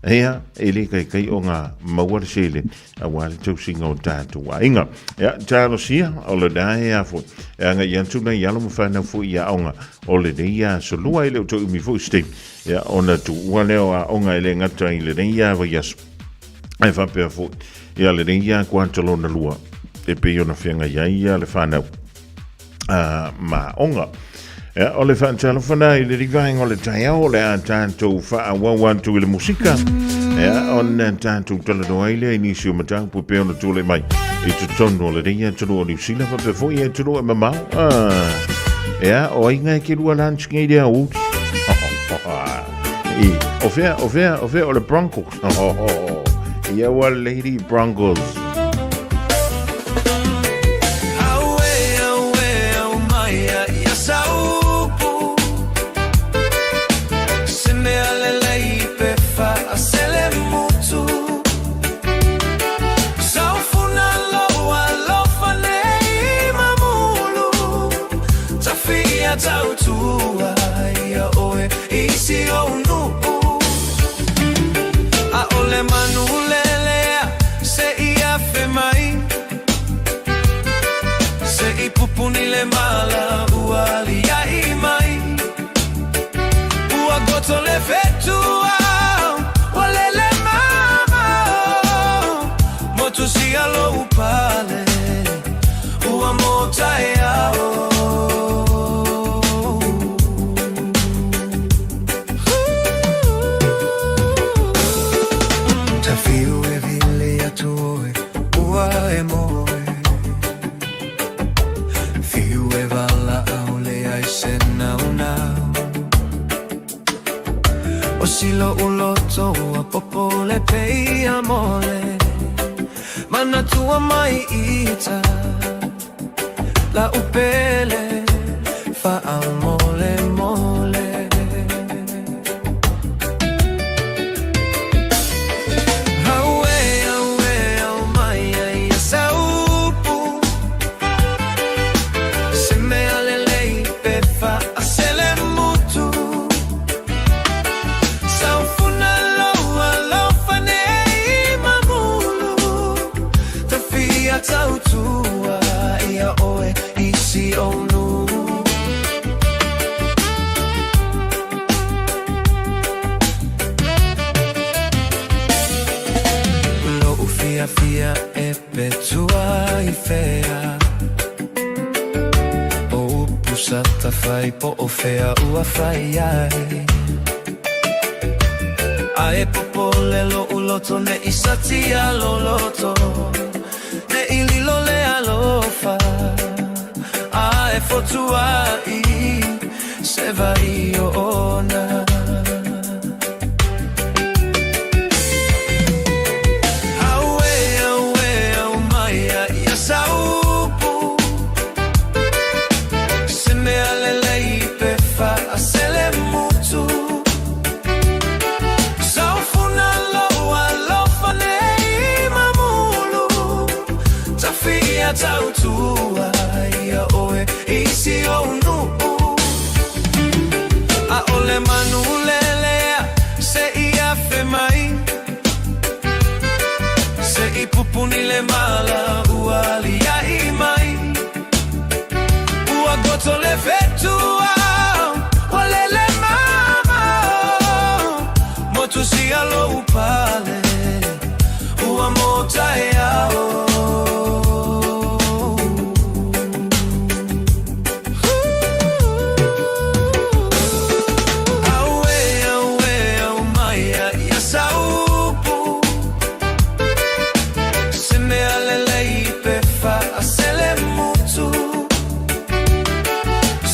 ia e le kaikai o ngā maua le sele auā le tausiga o tātou aiga. Ia, talosia o lenā e afu, e anga i atu nei alo ma whanau foi i aoga o lenei aso lua e le o toe umi foi se taimi, ia ona tuua lea o aoga e le gata i lenei a vaiaso. Ae faapea foi, ia lenei a kuata lona lua, e pei ona feagai ai ia le whanau. ma aoga. Ia, o le faatalofa na i le rivaenga o le taeao o le a tātou faaauau atu i le musika. Ia, ona tātou talanoa ai lea i nisi o mataupu e pei ona tulai mai i totonu o lenei atunuu o Niu Sila faapea foi i atunuu e mamao. Ah, ia, o ai ngai ke lua lunch nei lea uti. I, o fea, o fea, o fea o le Broncos. Ia ua Lady Broncos. ʻAʻole manu lelea se i afe mai Se i pupuni le mala ua aliaʻi mai Ua goto le fetua ua lele mamao Motu sia lou pale ua mōtaeao. Tawhiu e vili atu oe, ua e moe. Whiu e walaau le ai se naunau. O silo uloto ua popo le peia mole. Manatua mai ita la upele whaamole mole. Aue, aue, au mai ai ia saupu. Se mea lelei pe faasele mutu. Saufuna loa Fiafia e petua i whea O upu sa tawhai po o whea ua whai ai A e popole lo uloto ne i satia lo loto Ne i lilo le alofa A e fotua i se vai o ona Aue, aue, au mai a ia saupu Se mea lelei pe whaasele mutu Saufuna loa alofa nei mamulu Tawhia tautua ia oe isi o nuu A ole manu lelea se i afe mai Se i pupuni le mala ua alia'i mai Ua goto le fetua ua lele mama Motu sia lou pale ua mota e ao. Auē, auē, au mai a ia saupu Se mea lelei pe faasele mutu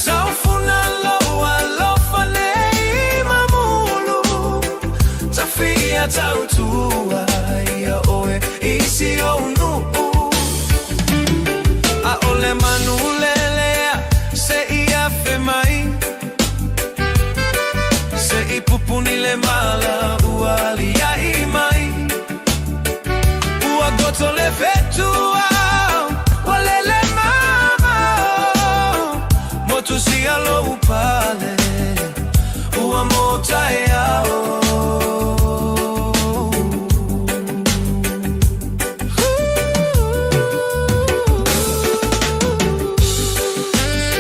Saufuna lou alofa nei mamulu Tafia tautua ia oe isi ou nuu Aole manu lelea se i afe mai Se i pupuni le mala ua alia'i mai Ua goto le fetua ua lele mama Motu sia lou pale ua mota e ao.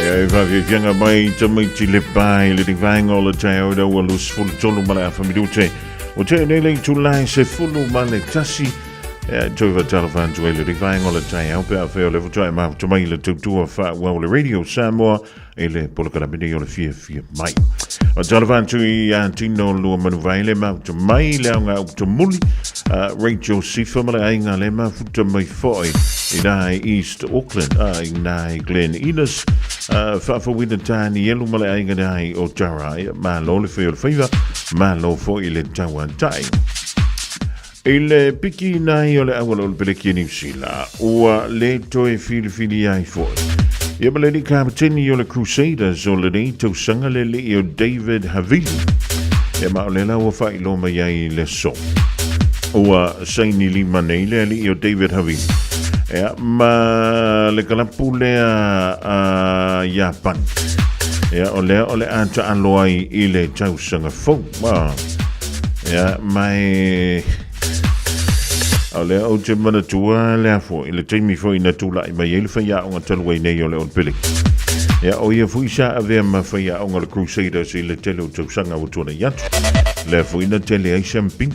Ia e whawhiwhianga mai tamaiti le pai le vaenga o le taeao ina ua 23 ma le afa minute. O tēnei le itulai 11. Ia e toe whatalofa atu ai le vaenga o le taeao pe a whea o le faatoa e mafuta mai le tautua whaauau le Radio Samoa i le polokalame nei o le fiafia mai. O talofa atu i a Tino Lua Manuvaile mafuta mai le aoga utamuli Rachel Sifa ma le aiga le mafuta mai foi i nā i East Auckland i nā i Glen Innes faafouina Tanielu ma le aiga nā i Otara. Ia, malo le whai o le whaiva, malo foi i le tauatai. I le piki nai o le auala o le peleki a Niu Sila, ua le toe filifili ai foi. Ia ma le alii kapeteni o le Crusaders o lenei tausaga le alii o David Havili. Ia ma o lea la ua faailoa mai ai i le aso. Ua saini lima nei le alii o David Havili. Ia ma le kalapu lea a Iapani. Ia o lea o le a taalo ai i le tausaga fou. Ma Ia, mai o lea ou te manatua lea foi, le taimi foi na tula'i mai ai le faiaoga talu ai nei o le Old Billy. Ia, o ia foi sa avea ma faiaoga o le Crusaders i le tele o tausaga ua tuanai atu. Lea foi na tele ai siampini.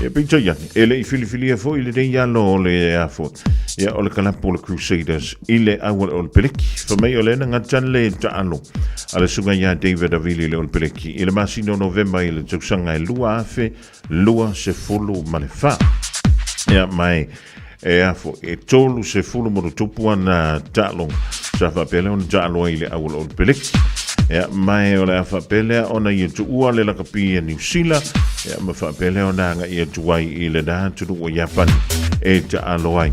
Ia, peitai ane, e le i filifilia foi lenei alo o le a foi. Ia, o le kalapu o le Crusaders i le auala o le Peleki. Fai mai o lea na gata le taalo a le susuga ia David Avili i le o le Peleki i le masina o Novema i le tausaga e 2024. Ia, mai e afo e 30 mo tupu ana taaloga sa faapea lea ona taalo ai i le auala o le Peleki. Ia, mai o le a faapea lea ona ia tuua le lakapi a Niu Sila, ia, ma faapea lea ona aga'i atu ai i lena atunuu o Iapani e taalo ai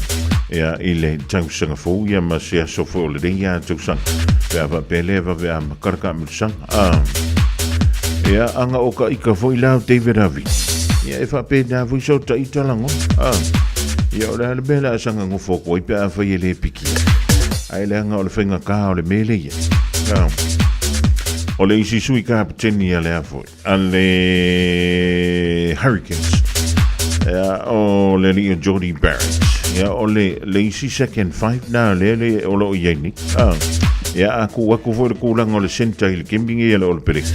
ia, i le tausaga fou ia ma se aso foi o lenei a tausaga. Pe a faapea lea vave a makaraka milusaga. Ah. Ia, anga o ka ika foi lau David Harvey. Ia, e faapena foi sau taita lagona. Ah. Ia, o le a le mea le a saga gofo atu ai pe a fai e le piki. Ai leaga o le faigata o le mele ia. Ah. O le isi sui kapeteni a le a foi, a le Hurricanes. Ia, o le alii o Jordie Barrett. Ia, o le, le isi second five na lea le o lo o i ai nei. Ah. Ia, a kuu aku foi le kulaga o le centre i le kemi nei a le All Blacks.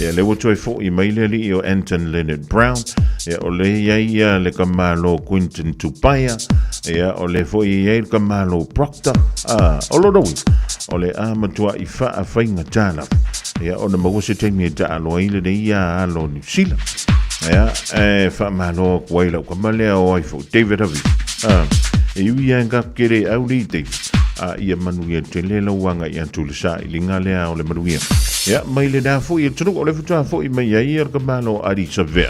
Ia, lea ua toe fo'i mai le alii o Anton Leonard Brown. Ia, o lea e i ai ia le tamalo Quinton Tupaia. Ia, o lea foi e i ai le tamalo Proctor. A, o lona uiga, o le a matua'i faafaigata lava. Ia, ona maua se taimi e taalo ai lenei ia alo o Niu Sila. Ia, e faamalo atu ai lau tama lea o ai foi, David Havili. A, e ui lava tatou te le au le i David, a ia manuia tele lau agai atu i le sailiga lea o le manuia. Ia, mai lena foi atunuu, o lea faatoa foi mai ai ia le tamalo Adi Savea.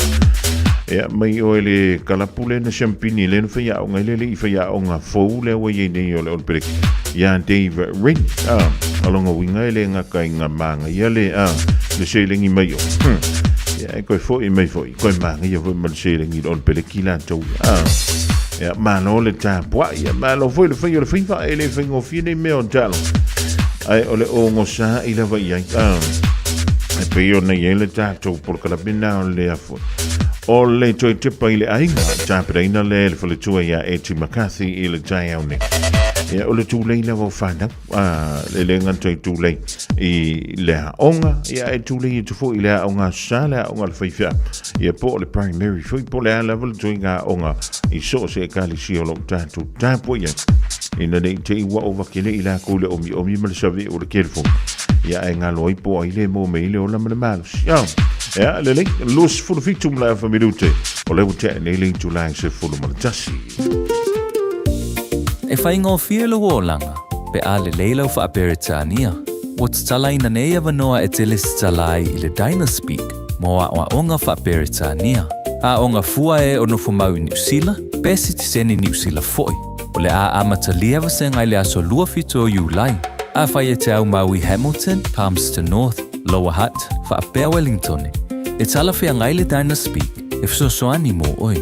Ia, mai oe le kalapu lea na siampini lea na faiaoga ai le alii faiaoga fou lea ua i ai nei o le Olopeleki, ia Dave Rennie. A, o lona uiga e le gata i ngā māngaia le, a, le seleni mai o. Ia, e koe foi mai foi, koe māngaia foi ma le seleni i le Olopeleki latou. A, ia, malo le tapuai, ia, malo foi le fai o le faiva, e le faigofie nei mea o talo. Ae o le ogosa'i lava i ai, a, e pei ona i ai le tatou polokalame na o le afo. O le toe tepa i le aiga, tapenaina lea e le faletua iā Eti McCarthy i le taeao nei. Ia, o le tulei lava o whanau, a, le le gata i tulei i le aoga, ia e tulei atu foi i le aoga sa, le aoga le faifeau, ia po o le primary foi, po o le a lava le toiga aoga i so o se ekalesia o lo o tatou tapuai ai. Ina ne i te i ua ova kele i lakou le omiomi ma le save o le telefoni. Ia ae galo ai po o ai le mo me i le ola ma le malosi. Ah, ea, lelei, 27 ma le afa minute, o lea ua tea nei le itula i se 11. E faigofie lou olaga pe a lelei lau Faa-Peretania. Ua tatalaina nei avanoa e te lesitala ai i le Dynaspeak mo aoaoga Faa-Peretania. Aoga fua e o nofo mau i Niu Sila, pe sitiseni Niu Sila foi. O le a amatalia vasega i le aso 27 o Iulai. Afai e te au mau i Hamilton, Palmerston North, Lower Hutt, faapea Wellingtone, e talafeagai le Dynaspeak e fesoasoani mo oe.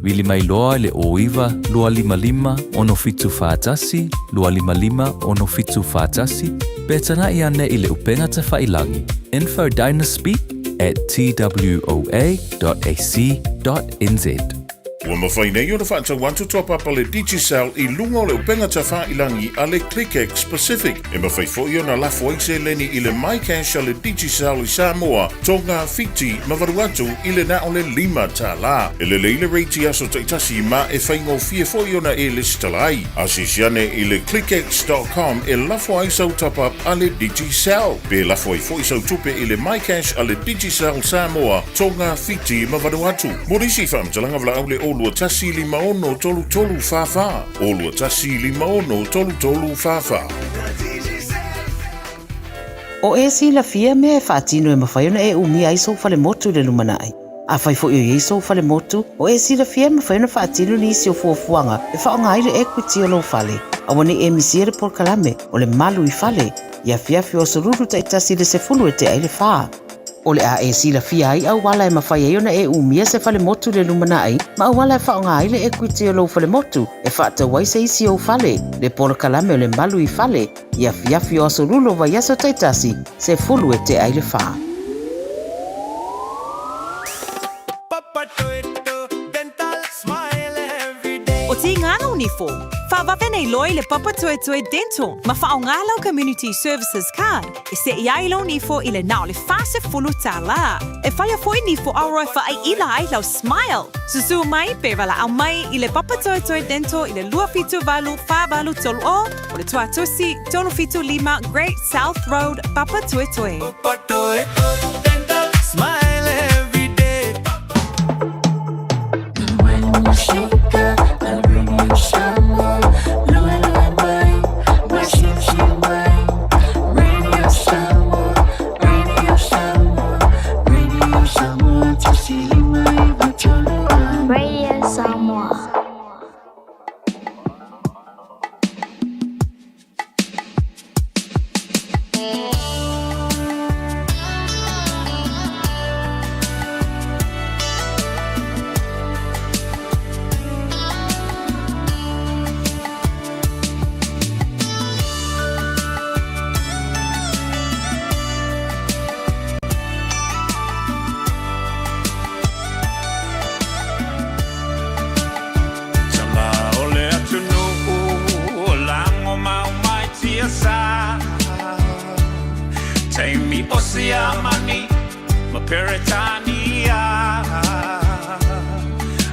Vili mai loa i le 09 255 6741 255 6741 pe tanaʻi ane i le upega tafailangi infodynaspeak at twoa.ac.nz. Ua mafai nei ona faatau atu toa papa le Digicel i luga o le upega tafailangi a le ClickX Pacific. E mafai foi ona lafo ai seleni i le MyCash a le Digicel i Samoa, Tonga, Fiti ma Vanuatu i le na o le $5. E lelei le rate i aso taitasi ma e faigofie foi ona e lesitala ai. Asiasi ane i le clickx.com e lafo ai sau top-up a le Digicel. Pe lafo ai foi sau tupe i le MyCash a le Digicel Samoa, Tonga, Fiti ma Vanuatu. Mo nisi faamatalaga valaau le 021 56 33 44, 021 56 33 44. O e silafia mea e faatino e mafai ona e umia ai sou falemotu i le lumanai. Afai foi o i ai sou falemotu, o e silafia e mafai ona faatino nisi o fuafuaga e faaaoga ai le equity o lou fale. Aua ne i e misia le polokalame o le Malu i Fale i afiafi o aso Lulu taitasi i le 10 e tea ai le fa. O le a e silafia ai auala e mafai ai ona e umia se falemotu i le lumanai ma auala e faaaoga ai le equity o lou falemotu e faatau ai se isi ou fale, le polokalame o le Malu i Fale i afiafi o aso Lulu o vaiaso taitasi, 10 e tea ai le fa. O Tīngana o Nifo, whawawe nei loa i le Papatoetoe Dental ma whaonga lau Community Services Card e seʻi ai lou nifo i le na o le $40. E whaia foi nifo aroa e whaaiila ai lau smile. Susu mai pe walaau mai i le Papatoetoe Dental i le 278 483 o o le Tuatosi 375 Great South Road, Papatoetoe. Radio Samoa. Tama o le atunuu o lago mau mai tiasa. Taimi o siamani. Ma Peretania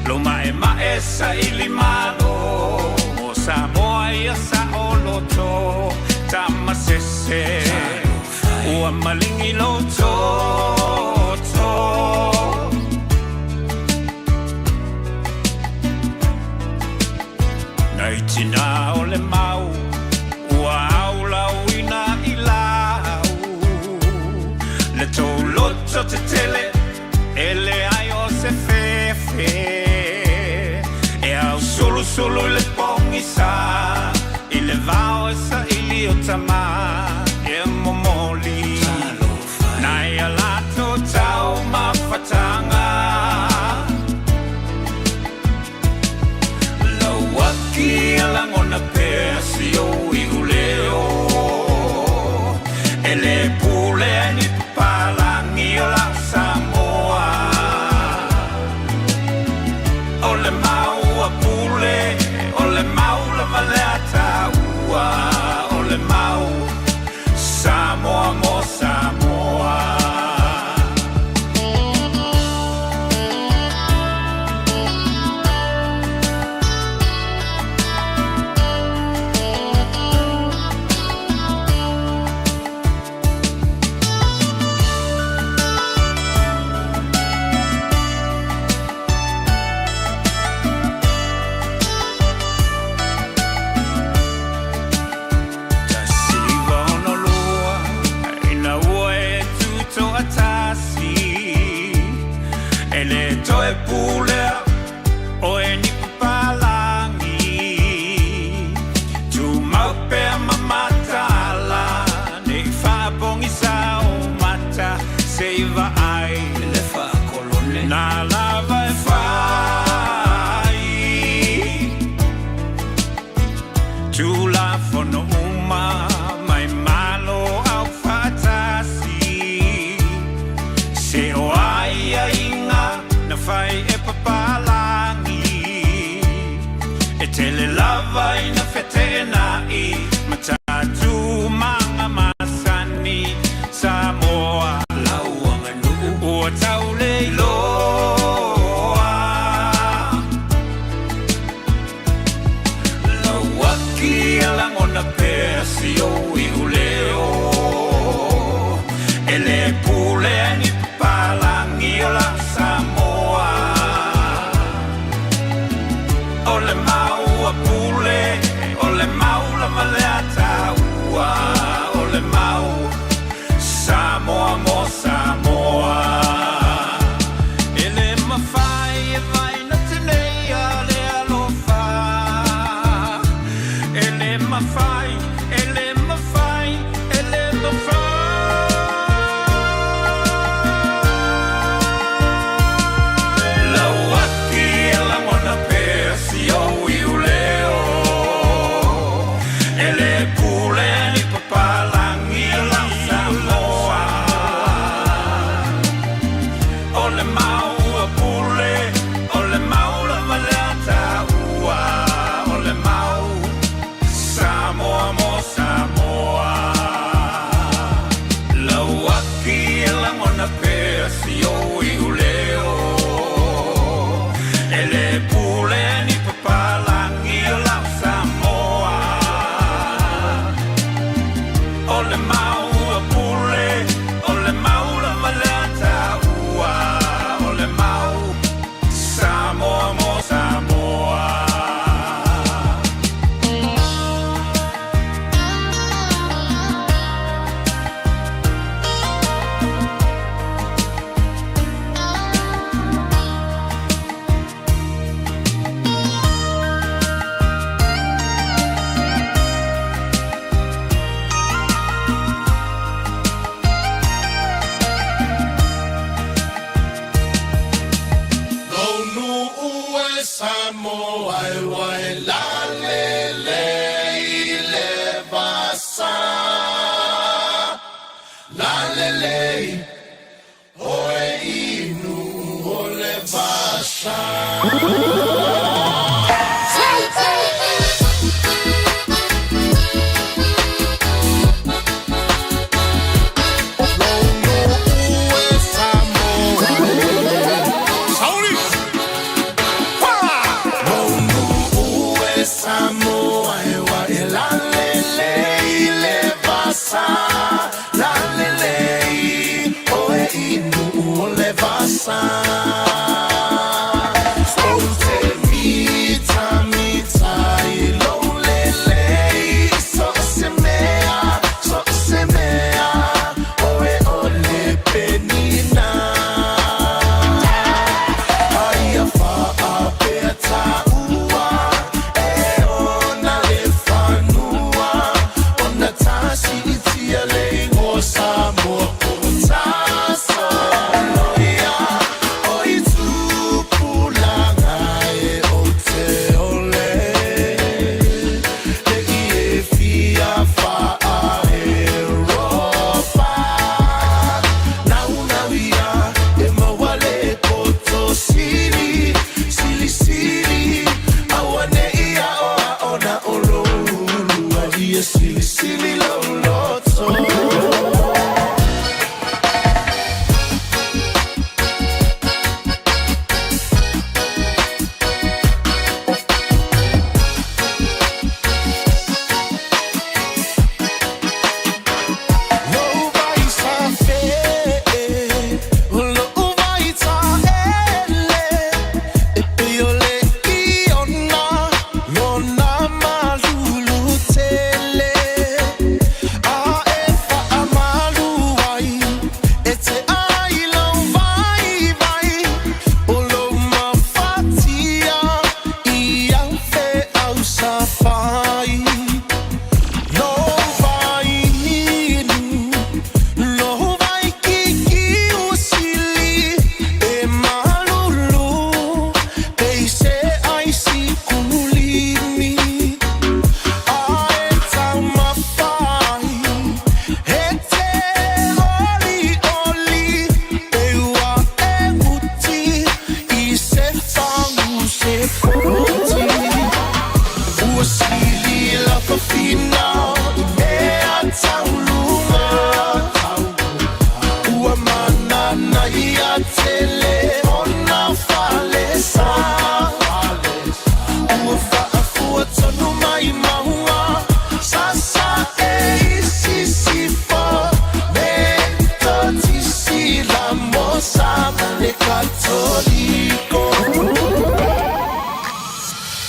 Lo mae mae sa ili malo Mo Samoa ia sa oloto Tamasese Ua malingi lo toto Nai tina o le mau Ua au lau ina i lau Le tau loto te tele E le ai o se fefe E au sulu sulu i le pongi sa I le vao e sa ili o tama E momoli Nai a lato tau mafatanga Lauaki a lagona pea si ou iuleo E le pule ai ni papalagi o lau Samoa O le mau a pule, o le mau lava le ataua O le mau Samoa mo Samoa. 1962 ina ua e tutoatasi E le toe pulea o e ni papalagi Tumau pea ma mataala Nei faapogisa o mata se i vaai Le faakolone Na lava e fai Tulafono uma mai Malo Aufaatasi Se o aiaiga na fai e papalagi E tele lava ina feteenai Matatu maga masani Samoa lau aganuu ua tauleiloa Lauaki a lagona pea si ou iuleo E le pule ai ni papalagi o lau Samoa O le mau a pule, o le mau lava le ataua O le mau Samoa mo Samoa E le mafai e vaina teneia le alofa E le mafai, e le mafai, e le mafai Lauaki e lagona pea si ou iuleo E le pule ni papalagi o lau Samoa O le mau a pule, o le mau lava le ataua O le mau Samoa mo Samoa Lauaki e lagona pea si ou iuleo E le pule ni papalagi o lau Samoa O le mau a pule, o le mau lava le ataua O le mau Samoa mo Samoa. Lou e Samoa e wai la le le i le vasa. La le le oe inu o le vasa. se foti. Ua sili la fafina i mea tauluga. Ua manana ia tele ona falesa. Ua faafua tonu mai mauga sasa e i sisifo. Metotisi la mosa ma le Katoliko.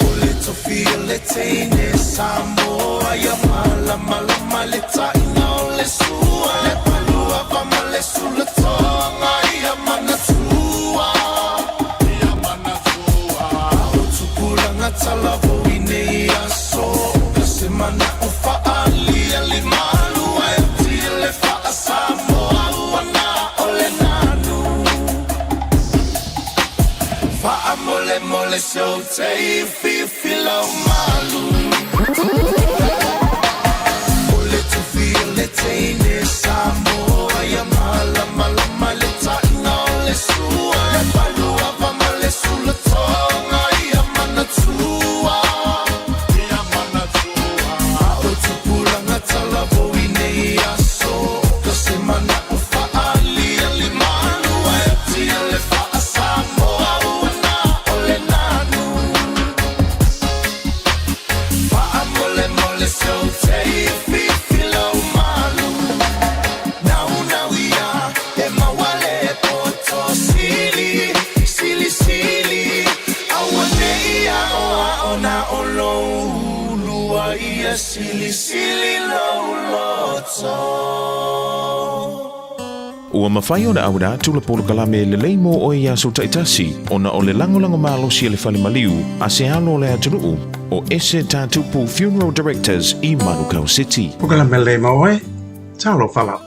O le tofi o le teine Samoa ia malamalama le taina o le sua. Le paluava ma le sulatoga ia manatua. O tupulaga talavou i nei aso. Se mana'o fa'alia limalu ae oti le fa'asamoa ua na o le nanu. Fa'amolemole se ou te fifi lau malu. O le tofi o le teine Samoa ia malamalama le taina o le sua. Le paluava ma le sulatoga ia manatua. O tupulaga talavou i nei aso. Se mana'o fa'alia limalu ae oti le fa'asamoa ua na o le nanu. Fa'amolemole se ou te fifi lau malu. Naunau ia e maua le poto sili, sili sili. Aua nei a'oa'o na o lou ulu a ia silisili lou loto. Ua mafai ona auina atu le polokalame lelei mo oe i aso taitasi ona o le lagolago malosi a le Fale Maliu a se alo o le atunuu o Ese Tatupu Funeral Directors i Manukau City. Polokalame lelei mo oe, talofa lava.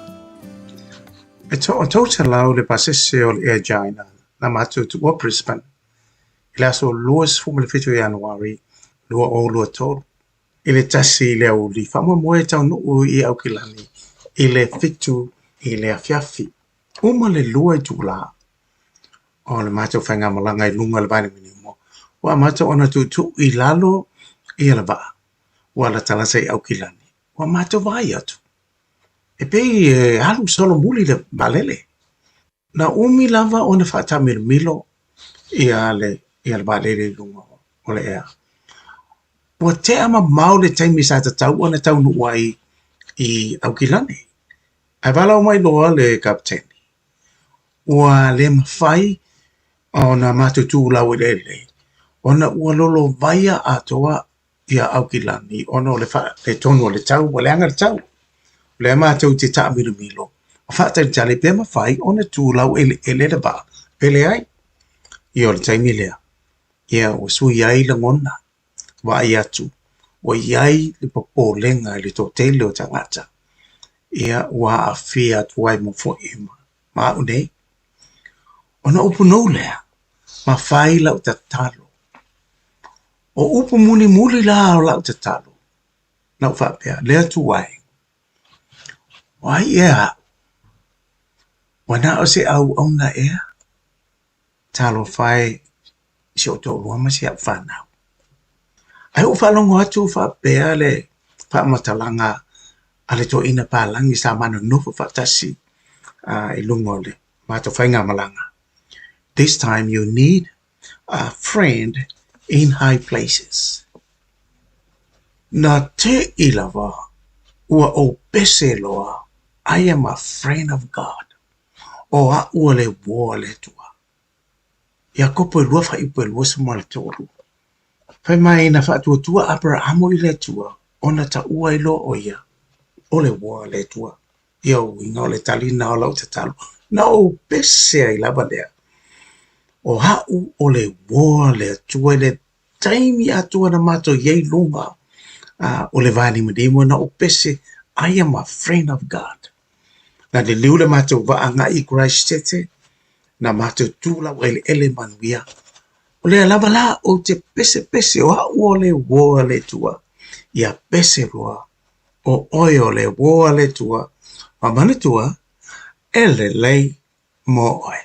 E toa 300 le pasese o le Air China na matou tuua Brisbane i le aso 27 o Ianuari 2023 i le 1 i le aoauli faamoemoe e taunuu i Aukilani i le 7 i le afiafi. Uma le 2 itulā o le matou faigamalaga i luga o le vaanimanimo, ua amata ona tuutuu i lalo ia le vaa ua latalata i Aukilani. Ua matou vaai atu, e pei e alu solomuli le vaalele. Na umi lava ona faataamilomilo ia le ia le vaalele i luga o le ea. Ua tea mamao le taimi sa tatau ona taunuu ai i Aukilani. Ae valaau mai loa le kapeteni. Ua le mafai ona matou tu laueleele ona ua lolovaia atoa ia Aukilani ona o le faaletonu o le tau, ua leaga le tau. O lea matou te taamilomilo ma faatalitali pe mafai ona tu laueleele le vaa pe leai. Ia o le taimi lea, ia ua sui ai lagona, vaai atu, ua i ai le popolega i le toatele o tagata. Ia ua aafia atu ai ma foi ma au nei. Ona upu nou lea, ma fai lau tatalo. O upu mulimuli la o lau tatalo, na ou faapea, le Atua e, o ai ea a'u? Ua na o se auauna ea? Talofa e i si ou toalua ma si a'u fanau. Ae ou faalogo atu o faapea le faamatalaga a le toeaina palagi sa ma nonofo faatasi i luga o le matou faigamalaga. This time you need a friend in high places. Na te'i lava ua ou pese loa, I am a friend of God. O a'u o le uō a le Atua. Iakopo e lua faaiupu e 23. Fai mai na faatuatua Aperahamo i le Atua ona taua ai loa ʻo ia o le uō a le Atua. Ia uiga o le tali lena o lau tatalo. Na ou pese ai lava lea. O a'u o le uō a le Atua i le taimi atoa na matou i ai i luga o le vaanimanimo na ou pese I am a friend of God. Na liliu le matou vaa agai i Christchurch, na matou tu laueleele manuia. O lea lava la ou te pesepese o a'u o le uō a le Atua. Ia pese loa o oe o le uō a le Atua, ma manatua e lelei mo oe.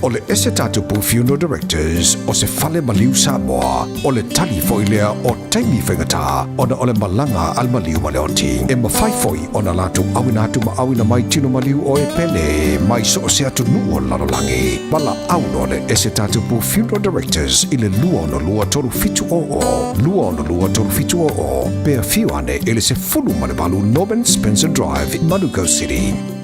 O le Ese Tatupu Funeral Directors o se fale maliu Samoa, o le tali foi lea o taimi faigata ona o le malaga a le maliu ma le oti. E mafai foi ona latou auina atu ma auina mai tino maliu o e pele mai so o se atunuu o le lalolagi. Valaau loa le Ese Tatupu Funeral Directors i le 262 3700, 262 3700, pe afio ane i le 18 Norman Spencer Drive, Manukau City.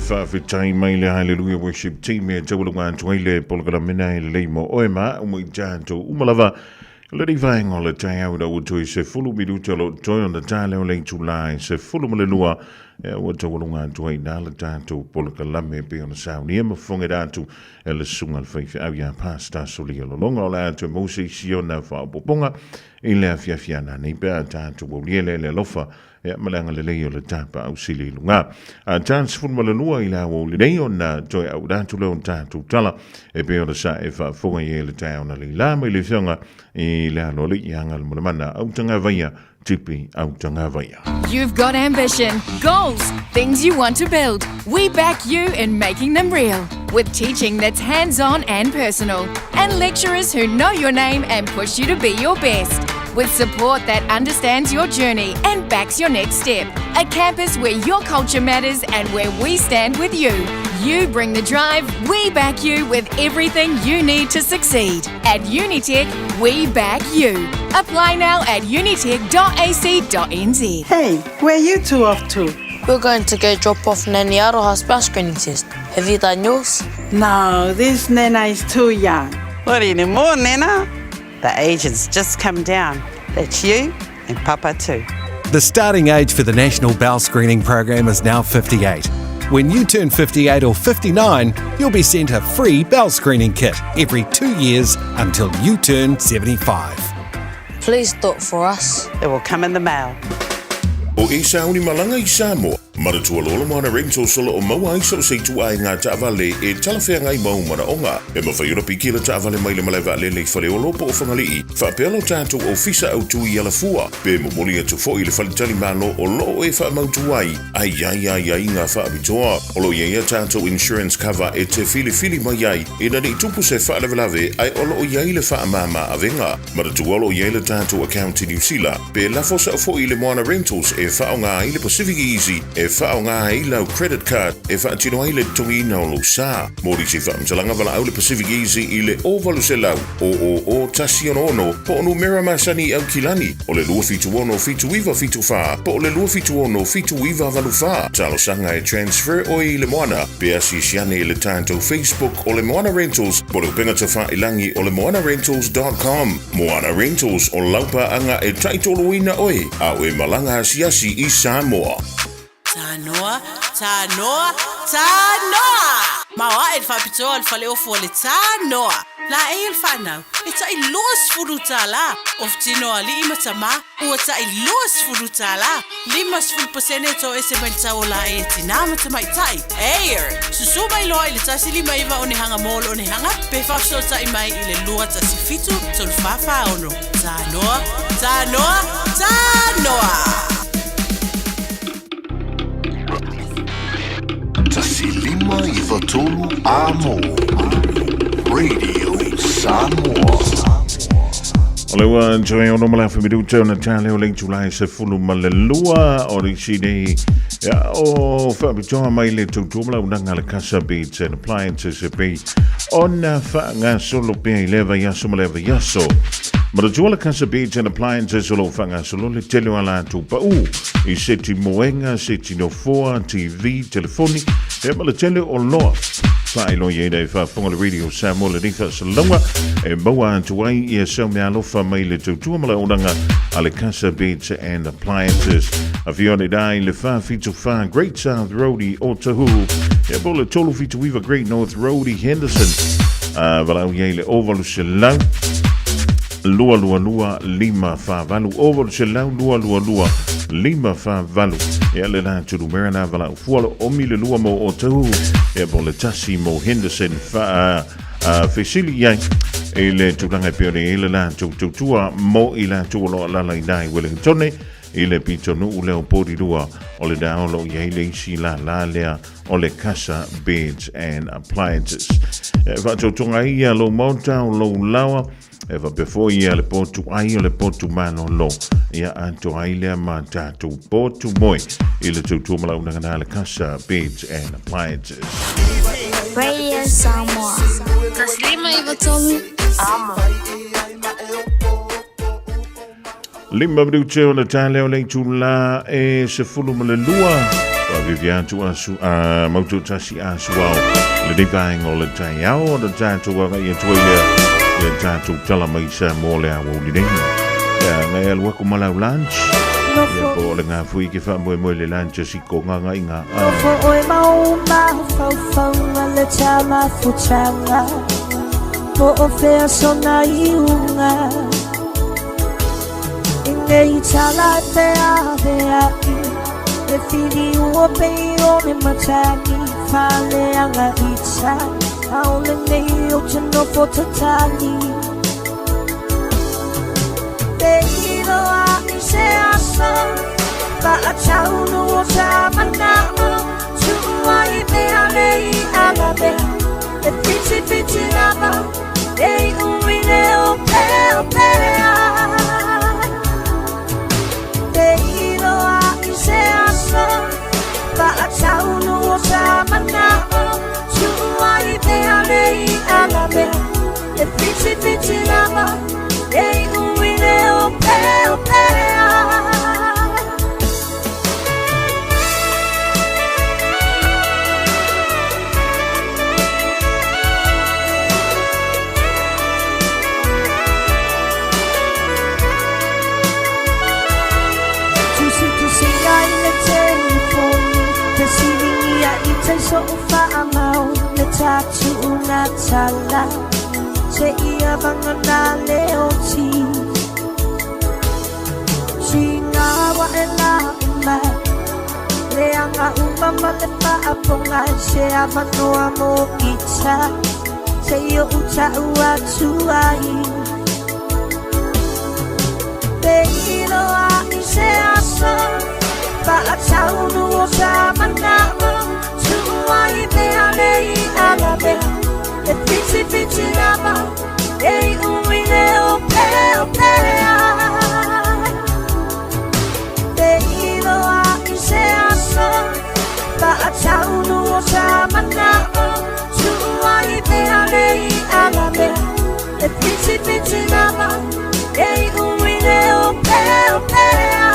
faafetai mai le Hallelujah Worship Team e taualuga atu ai le polokalame e lelei mo oe ma au ma i tatou uma lava. Le nei vaega o le taeao ina ua toe 10 minuta o lo o toe ona ta lea o le itula e 12, e ua taualuga atu ai i ina le tatou polokalame e pei ona saunia ma fofoga atu e le susuga i le faifeau ia Pastor Solia Lolonga. O le a toe maua se isi ona faaopoopoga i le afiafi a nanei pe a tatou aulia le alofa ia ma le agalelei o le tapaau sili i luga. A ta 12 i le aoauli nei ona toe auina atu lea o tatou tala e pei ona sa e faafofoga i ai le taeao na leila mai le afioga i le aloalii ia Galumalemana Autagavaia Tipi Autagavaia. You've got ambition, goals, things you want to build. We back you in making them real with teaching that's hands on and personal, and lecturers who know your name and push you to be your best. With support that understands your journey and backs your next step. A campus where your culture matters and where we stand with you. You bring the drive, we back you with everything you need to succeed. At Unitec, we back you. Apply now at unitec.ac.nz. Hey, where are you two off to? We're going to go drop off Nanny Aroha's bowel screening test. Have you done yours? No, this Nana is too young. Not anymore, Nana. The agent's just come down. That's you and Papa too. The starting age for the National Bowel Screening Program is now 58. When you turn 58 or 59, you'll be sent a free bowel screening kit every 2 years until you turn 75. Please do it for us. It will come in the mail. O e sauni malaga i Samoa, Manatua loa le Moana Rentals o lo o maua ai so o se ituaiga taavale e talafeagai ma ou manaoga. E mafai ona piki le taavale mai le malae vaalele i Faleolo po o Fagalii, faapea lo tatou ofisa autu i Alafua, pe momoli atu foi i le faletalimalo o lo o e faamautu ai a i ai aiaiga faapitoa. O lo o i ai a tatou insurance cover e te filifili mai ai ina ne i tupu se faalavelave ae o lo o i ai le faamama avega. Manatua o lo o i ai le tatou account i Niu Sila, pe lafo sao foi i le Moana Rentals e faaaoga ai le Pacific Easy e faaaoga ai lau credit card e faatino ai le totogiina o lou sa. Mo nisi faamatalaga valaau le Pacific Easy i le 0800 000 166 po o numera masani i Aukilani o le 276 7974 po o le 276 7984. Talosaga e transfer oe i le Moana pe asiasi ane i le tatou Facebook o le Moana Rentals po o le upega tafailangi o le moanarentals.com. Moana Rentals o lau paaga e taitoloina oe a o e malaga asiasi i Samoa. Tanoa, tanoa, tanoa! Maoaʻe le faapitoa o le faleofu o le Tanoa. Laei o le fanau, e taʻi 20 tālā. Ofu tino o alii ma tamā, ua taʻi 20 tālā. 50% e toese mai le tau o laei e tinā ma tamaitai. Air! Susū mai loa i le 159 onehanga mō le onehanga, pe faafesootai mai i le 217 346. Tanoa, tanoa, tanoa! 153 Amo Radio Samoa. O le ua toe ono ma le afa minuta ona ta lea o le itula e 12 o le isi nei ia o faapitoa mai le tautua ma launaga a le Casa Beds and Appliances e pei ona faagasolo pea i lea vaiaso ma lea vaiaso. Manatua le Casa Beds and Appliances o lo o faagasolo le tele o a latou paʻu i seti moega, seti nofoa, TV, telefoni, ia ma le tele o loa. Faailoa i ai e faafofoga le Radio Samoa lenei faasalalauga e maua atu ai ia sau meaalofa mai le tautua ma le auaunaga a le Casa Beds and Appliances. Afio ane i le 474 Great South Road i Otahuhu, ia po o le 379 Great North Road i Henderson. Valaau i ai le 0800 222 548 0800 222 548. Ia le la numera na valaau fua lo omi le lua mo Otahuhu, ia po o le tasi mo Henderson fa fesili i ai i le tulaga e pei ona i ai le latou tautua mo i latou o lo o alaala i ina i Wellingtone i le pitonuu lea o Porirua o le na o lo o i ai le isi lālā lea o le Casa Beds and Appliances. E faatautoga ai ia lou maota o lou laoa e faapea foi ia le potu ai o le potu malolo ia atoa ai lea ma tatou potu moe i le tautua ma launaga na le Casa Beds and Appliances. Radio Samoa. 153 Amo. 5 minute ona ta lea o le itula e 12. Vivia atu asu a mautu tasi asu ao le nei vaega o le taeao ona tatou agai atu ai lea i le tatou tala mai Samoa le aoauli nei. Ia, ngai alu aku ma lau lunch. Ia, po o le ngā fui ke whaamoemoe le lunch a siko ngā ngai ngā. Nofo oe mau mafaufauga le tamafutaga Po o fea sona iuga I nei tala e feavea'i E filiua pei o le matagi Faleaga ita Aole nei o te nofo tatali Feiloa'i se aso Fa'ataunu o sa mana'o Tu'u ai mea nei ala mea E whitiwhiti lava E iu i le opeopea Feiloa'i se aso Fa'ataunu o sa mana'o Tu'u ai mea nei ala mea E whitiwhiti lava E iu i le opeopea Tusitusiga i le telefoni Fesiligia i tai so'u fa'amau Le tatu'uga tala Seia vagana le oti Siga ua'e la'u mai Leaga uma ma le fa'apogai Se avanoa mo ita Se o'u ta'u atu ai Feiloa'i se aso Fa'ataunu o sa mana'o Tu'u ai mea nei ala mea E whitiwhiti lava E iu i le opeopea Feiloa'i se aso Fa'ataunu o sa mana'o Tu'u ai mea nei ala mea E whitiwhiti lava E iu i le opeopea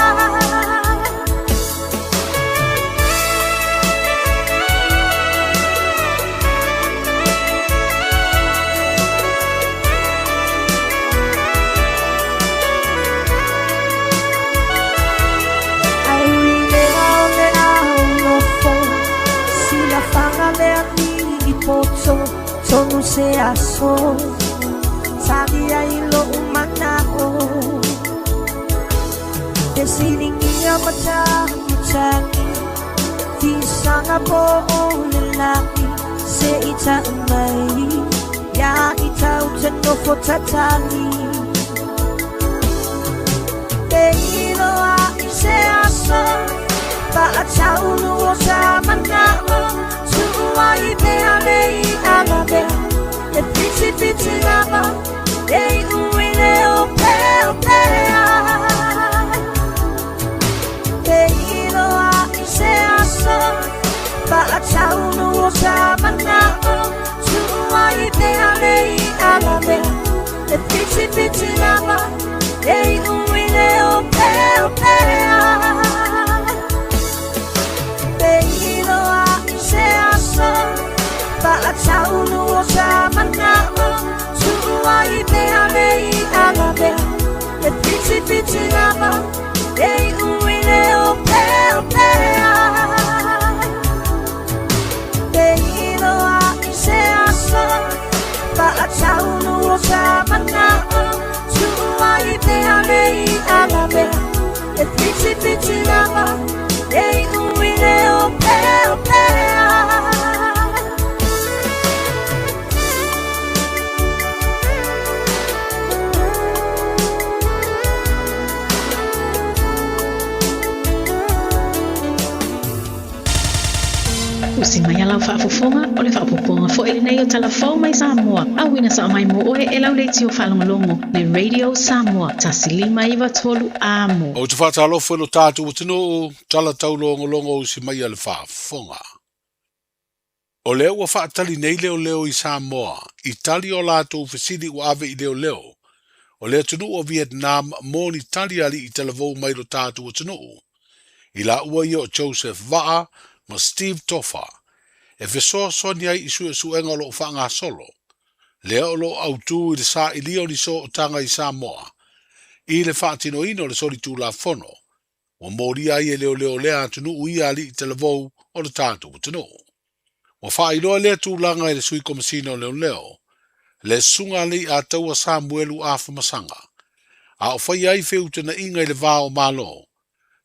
Ai ui lea o le ao nofo Silafaga le alii poto Tonu se aso Tali ai lo'u mana'o Fesiligia matagitagi Fisaga po o le lagi Se'i ta'u mai Ia i tau te nofo tatali Feiloa'i se aso Fa'ataunu o sa mana'o Tu'u ai mea nei ala mea E whitiwhiti lava E iu i le opeopea Feiloa'i se aso Fa'ataunu o sa mana'o Tu'u ai mea nei ala mea E whitiwhiti lava E iu i le opeopea Feiloa'i se aso Fa'ataunu o sa mana'o Tu'u ai mea nei ala mea E whitiwhiti lava E iu i le opeopea Feiloa'i se aso Fa'ataunu o sa mana'o Tu'u ai mea nei ala mea E whitiwhiti lava E iu i le opeopea Usi mai a lau faafofoga, o le faaopoopoga foi lenei o Tala Fou mai Samoa, auina sao mai mo oe e lau leitio faalogologo le Radio Samoa 1 5 9 3 Amo. Ou te faatalofa i lo tatou atunuu, tala taulogologo usi mai a le faafofoga. O lea ua faatali nei leoleo i Samoa i tali o latou fesili ua ave i leoleo o le atunuu o Vietnam mo ni tali ali'i talavou mai lo tatou atunuu. I laua ia o Joseph Vaa ma Steve Tofa e fesoasoani ai i suesuega o lo o faagasolo, lea o lo o autū i le sailia o ni sootaga i Samoa i le faatinoina o le solitulafono ua molia ai e leoleo lea atunuu ia alii talavou o le tatou atunuu. Ua faailoa lea tulaga e le Sui Komesina o Leoleo, le Susuga Leiataua Samuelu Afamasaga, a o faia ai feutagaiga i le va o Malo,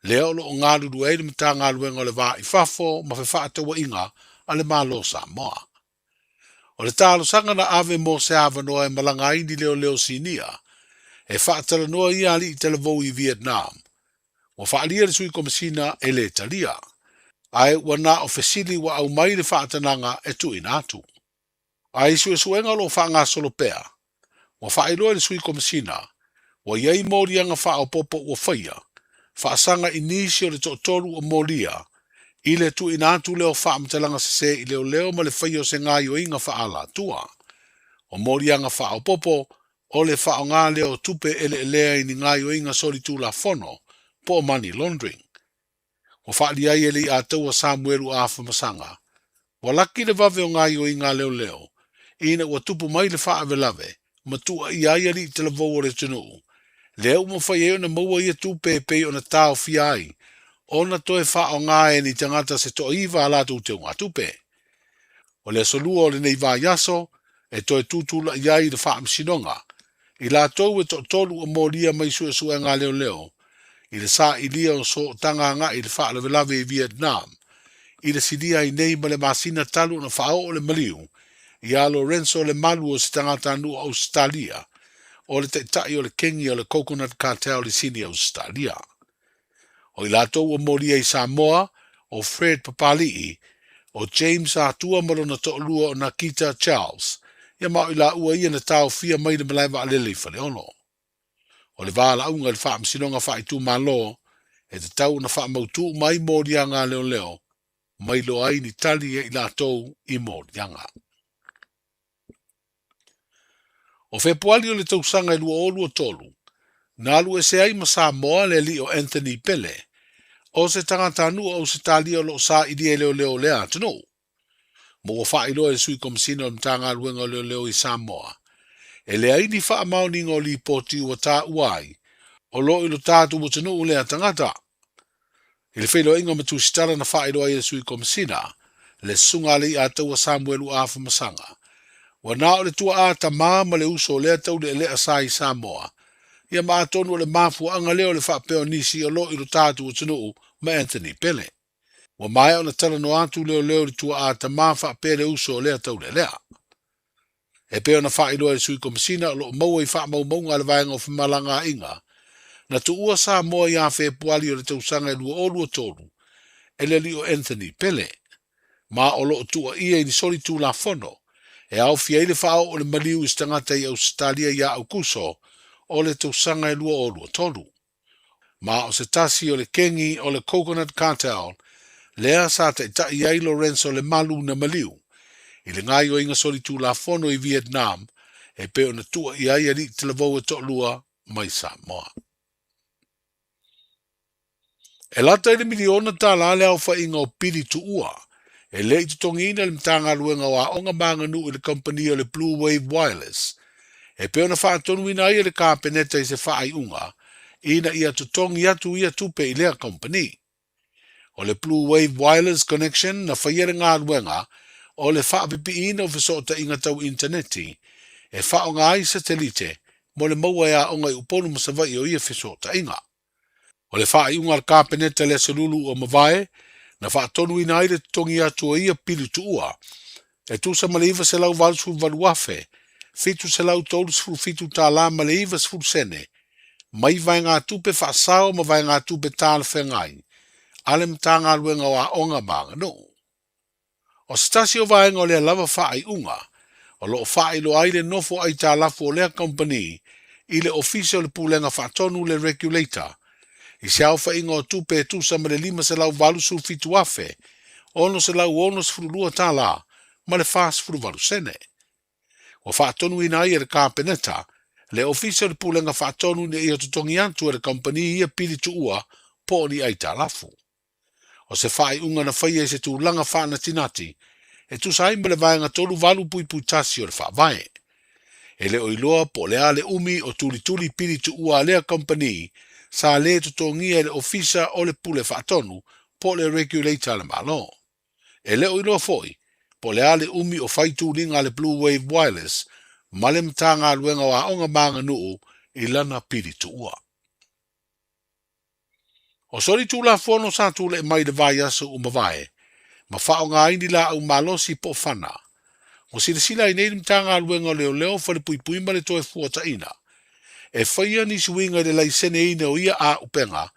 lea o lo o galulue ai le Matagaluega o le Va i Fafo ma Fefaatauaiga a le Malo o Samoa. O le talosaga na ave mo se avanoa e malaga ai ni leoleo sinia e faatalanoa ia alii talavou i Vietnam, ua faaalia le Sui Komesina e le talia, ae ua na o fesili ua aumai le faatanaga e tuuina atu. A i suesuega o lo o faagasolo pea, ua faailoa e le Sui Komesina ua i ai moliaga faaopoopo ua faia, faasaga i nisi o le toatolu ua molia i le tuuina atu lea o faamatalaga sese i leoleo ma le faia o se gaoioiga faaalatua. O moliaga faaopoopo o le faaaoga lea o tupe eleelea i ni gaoioiga solitulafono po o money laundering. Ua faaalia ai e Leiataua Samuelu Afamasaga, ua laki le vave o gaoioiga a leoleo ina ua tupu mai le faalavelave ma tuuaia ai alii talavou o le atunuu, lea ua mafai ai ona maua ia tupe e pei ona taofia ai ona toe faaaoga e ni tagata se toaiva a latou teugatupe. O le aso Lua o lenei vaiaso e toe tutulai ai le Faamasinoga i latou e toatolu ua molia mai suesuega a leoleo i le sailia o sootaga agai i le faalavelave i Vietnam i le silia ai nei ma le masina talu ona faaoo le maliu iā Lorenzo Lemalu o se tagatanuu o Ausetalia o le taitai o le kengi o le Coconut Cartel i Sini Ausetalia. O i latou ua molia i Samoa, o Fred Papali'i, o James Atua ma lona toalua o Nakita Charles, ia ma o i laua ia na taofia mai le malae vaalele i Faleolo. O le valaauga i le Faamasinoga Faaitumalo e tatau ona faamautu uma ai moliaga a leoleo ma iloa ai ni tali a i latou i moliaga. O Fepuali o le tausaga e 2023, na alu ese ai ma Samoa le alii o Anthony Pele, o se tagatanuu o Ausetalia o lo o sailia e leoleo o lea atunuu. Ma ua faailoa e le Sui Komesina o le Matagaluega o Leoleo i Samoa, e leai ni faamaoniga o lipoti ua taua ai o lo o i lo tatou atunuu lea tagata. I le feiloaiga ma tusitala na faailoa ai e le Sui Komesina, le Susuga a Leiataua Samuelu Afamasaga, ua na o le tuaa tama ma le uso o lea taulealea sa i Samoa, ia ma atonu o le mafuaaga lea o le faapea o nisi o lo o i lo tatou atunuu ma Anthony Pele. Ua maea ona talanoa atu leoleo i le tuaa tama faapea le uso o lea taulealea. E pei ona faailoa e le Sui Komesina o lo o maua i faamaumauga a le Vaega o Femalagaaiga, na tuua Samoa ia Fepuari o le tausaga e 2023 e le alii o Anthony Pele, ma o lo o tuuaia i ni solitulafono e aofia ai le faaoo o le maliu i se tagata i Ausetalia ia Aukuso o le tausaga e 2023. Ma o se tasi o le kengi o le Coconut Cartel lea sa taitai ai Lorenzo Lemalu na maliu i le gaoioiga solitulafono i Vietnam e pei ona tuuaia ai alii talavou e toalua mai Samoa. E lata i le miliona tala le aofaiga o pili tuua e le i totogiina e le Matagaluega o Aoga ma Aganuu i le kamupani o le Blue Wave Wireless e pei ona faatonuina ai e le Kapeneta i se faaiuga ina ia totogi atu ia tupe i lea kamupani. O le Blue Wave Wireless Connection na faia le galuega o le faapipiiina o fesootaiga tau initaneti e faaaoga ai satelite mo le maua e aoga i Upolu ma Savaii o ia fesootaiga. O le faaiuga a le Kapeneta i le Aso Lulu ua mavae, na faatonuina ai le totogi atu o ia pili tuua e tusa ma le $988,737 tala ma le 90 sene mai vaegatupe faasao ma vaegatupe talafeagai a le Matagaluega o Aoga ma Aganuu. O se tasi o vaega o lea lava faaiuga, o lo o faailoa ai le nofo aitalafu o lea kamupani i le Ofisa o le Pulega Faatonu le Regulator i se aofaiga o tupe e tusa ma le $587,662 tala ma le 48 sene. Ua faatonuina ai e le Kapeneta le Ofisa o le Pulega Faatonu ina ia totogi atu e le kamupani ia pili tuua po o ni aitalafu. O se faaiuga na faia i se tulaga faanatinati e tusa ai ma le Vaega 38.1 o le Faavae. E le o iloa po o le a le umi o tulituli pili tuua a lea kamupani sa lē totogia e le Ofisa o le Pule Faatonu po o le Regulator a le Malo. E le o iloa foi po o le a le umi o fai tuliga a le Blue Wave Wireless ma le Matagaluega o Aoga ma Aganuu i lana pili tuua. O solitulafono sa tulai mai i le vaiaso ua mavae, ma faaaoga ai ni laau malosi po o fana. Ua silasila ai nei le Matagaluega o Leoleo, Falepuipui ma le Toefuataiga e faia ni suiga i le laiseneina o ia auupega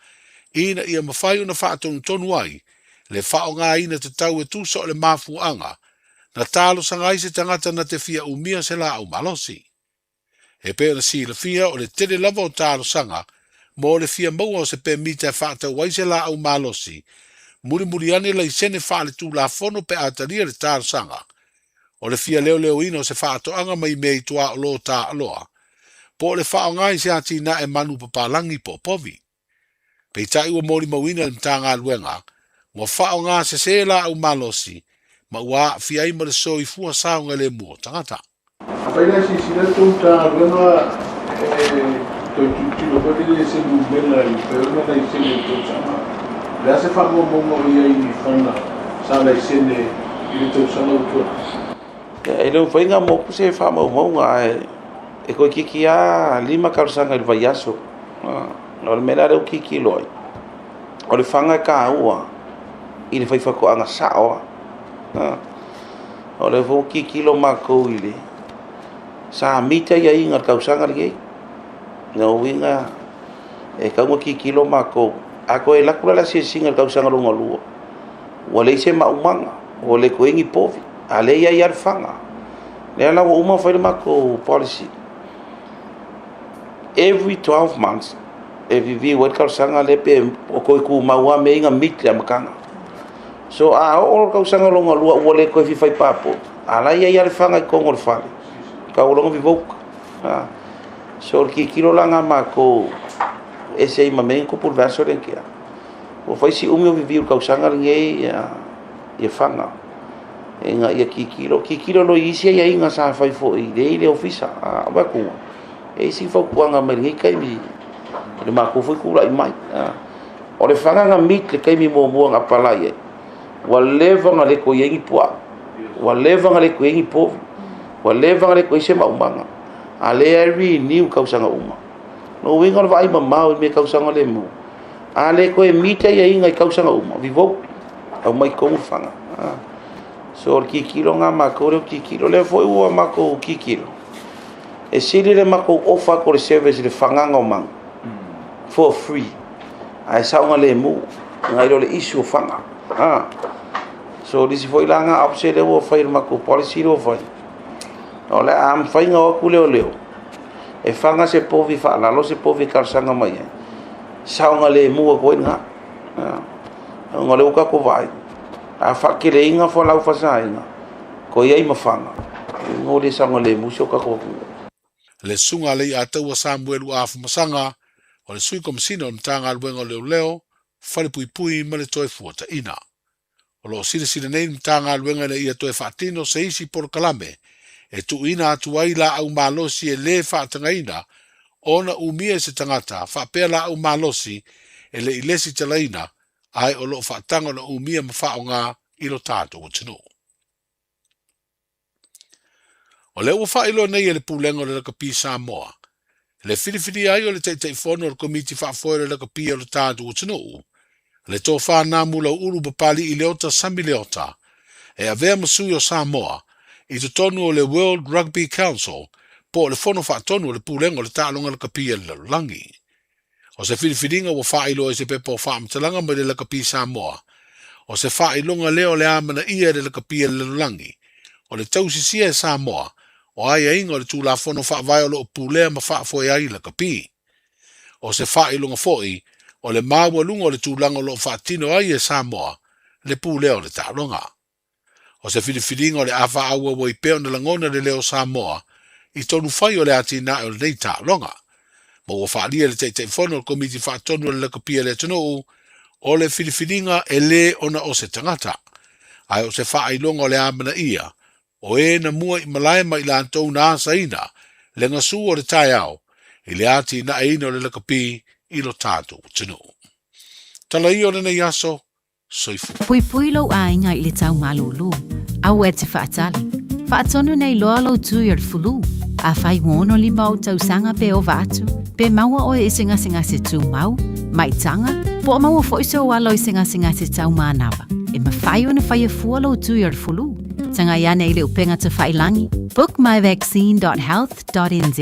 ina ia mafai ona faatonutonu ai le faaaogaina tatau e tusa o le mafuaaga na talosaga ai se tagata na te fia umia se laau malosi. E pei ona silafia, o le tele lava o talosaga mo le fia maua o se pemita e faatau ai se laau malosi, mulimuli ane laisene faaletulafono pe a talia le talosaga, o le fia leoleoina o se faatoaga mai mea i tuaolo taaloa, po o le faaaoga i se atinae manu papalagi po o povi. Peitai ua molimauina e le Matagaluega, ua faaaoga sese laau malosi ma ua aafia ai ma le soifua saogalemu o tagata. Afai la e silasila le tou Matagaluega e toe tilotilo foi lele i se numera i pei ona laisene i le tausaga, o le a se faamaumauga o i ai i ni fana sa laisene i le tausaga ua tuanai? E le mafai ona motu se faamaumauga ae e toeitiiti lava 5 tausaga i le vaiaso. O le mea la lea ua tilotilo ai, o le fana e taua i le faifaatoaga sao lava. O lea foi ua tilotilo matou i le sa mita aiaiga o le tausaga lenei. Lona uiga e tatau ona tilotilo matou, a toe alu atu la le asiasiga i le tausaga lona lua, ua leai se maumaga, ua le toe i ai ni povi, a o lea e i ai lava le fana. O lea la ua uma ona fai le matou policy, every 12 months e review ai le talosaga lea pe o toe tumau lava mea ia na meet i le amataga. So a oo le tausaga lona lua ua le toe fia fai passport, a la e i ai lava le fana i totonu o le fale, tau loa ona revoke. So o le tilotilo la lena a matou e ese ai ma mea ia na tupu i le vaiaso lea na tea. Ua fai si umi o review i le tausaga lenei ia fana ina ia tilotilo, tilotilo loa i isi aiaiga sa fai foi i le ofisa. A avatu e isi fautuaga mai lenei taimi i le matou foi tulai mai. O le fana na meet le taimi muamua na apalai ai, ua leva ona le toe i ai ni puaa, ua leva ona le toe i ai ni povi, ua leva ona le toe i ai se maumaga, a o lea e renew tausaga uma. Lona uiga o le vaai mamao i mea tausaga lemu, a le toe meet aiaiga i tausaga uma, revoke, aumai i totonu le fana. So o le tilotilo lena a matou lea ua tilotilo, o lea foi ua matou tilotilo, e sili le matou offer atu o le service i le fagaga o manu for free ae saogalemu nai lo le issue o faga. So o le isi foi la lena option lea ua fai e le matou policy lea ua fai, o le a mafai ona o atu leoleo e faga se povi faalalo se povi e talosaga mai ai, saogalemu atu ai lena. Ona o lea ua tatou vaai, a faateleina fualaau faasaina, toe i ai ma faga, ua le saogalemu si o tatou atunuu. Le Susuga a Leiataua Samuelu Afumasaga, o le Sui Komesina o le Matagaluega o Leoleo, Falepuipui ma le Toefuataiga. O lo o silasila nei le Matagaluega ina ia toe faatino se isi polokalame e tuuina atu ai laau malosi e le faatagaina ona umia e se tagata faapea laau malosi e le i lesitalaina ae o lo o faataga ona umia ma faaaoga i lo tatou atunuu. O lea ua faailoa nei e le Pulega o le Lakapi Samoa le filifilia ai o le Taitaifono o le Komiti Faafoe o le Lakapi a lo tatou atunuu, le Tofa Namulauulu Papali'i Leota Sami Leota, e avea ma sui o Samoa i totonu o le World Rugby Council po o le Fono Faatonu o le Pulega o le Taaloga Lakapi a le Lalolagi. O se filifiliga ua faailoa i se pepa o faamatalaga mai le Lakapi Samoa, o se faailoga lea o le amanaia e le Lakapi a le Lalolagi, o le tausisia e Samoa o aiaiga o le Tulafono Faavae o lo o pulea ma faafoe ai lakapi. O se faailoga foi o le maualuga o le tulaga o lo o faatino ai e Samoa le pulea o le taaloga. O se filifiliga o le a faaauau ai pea ona lagona le leo o Samoa i tonu fai o le atinae o lenei taaloga. Ma ua faaalia e le Taitaifono o le Komiti Faatonu o le Lakapi a le Atunuu, O le filifiliga e lē ona o se tagata, ae o se faailoga o le amanaia o e na mua i malae ma i latou na asaina le gasu o le taeao i le atinaeina o le lakapi i lo tatou atunuu. Tala ia o lenei aso, soifua. Puipui lou aiga i le tau malūlū. Aua e te faatali. Faatonu nei loa lou tui o le fulu. Afai ua 65 ou tausaga pe ova atu, pe maua oe i se gasegase tumau, maitaga, po o maua foi sou alo i se gasegase tau manava, e mafai ona faia fua lou tui o le fulu. Tagai ane i le upega tafailangi, bookmyvaccine.health.nz,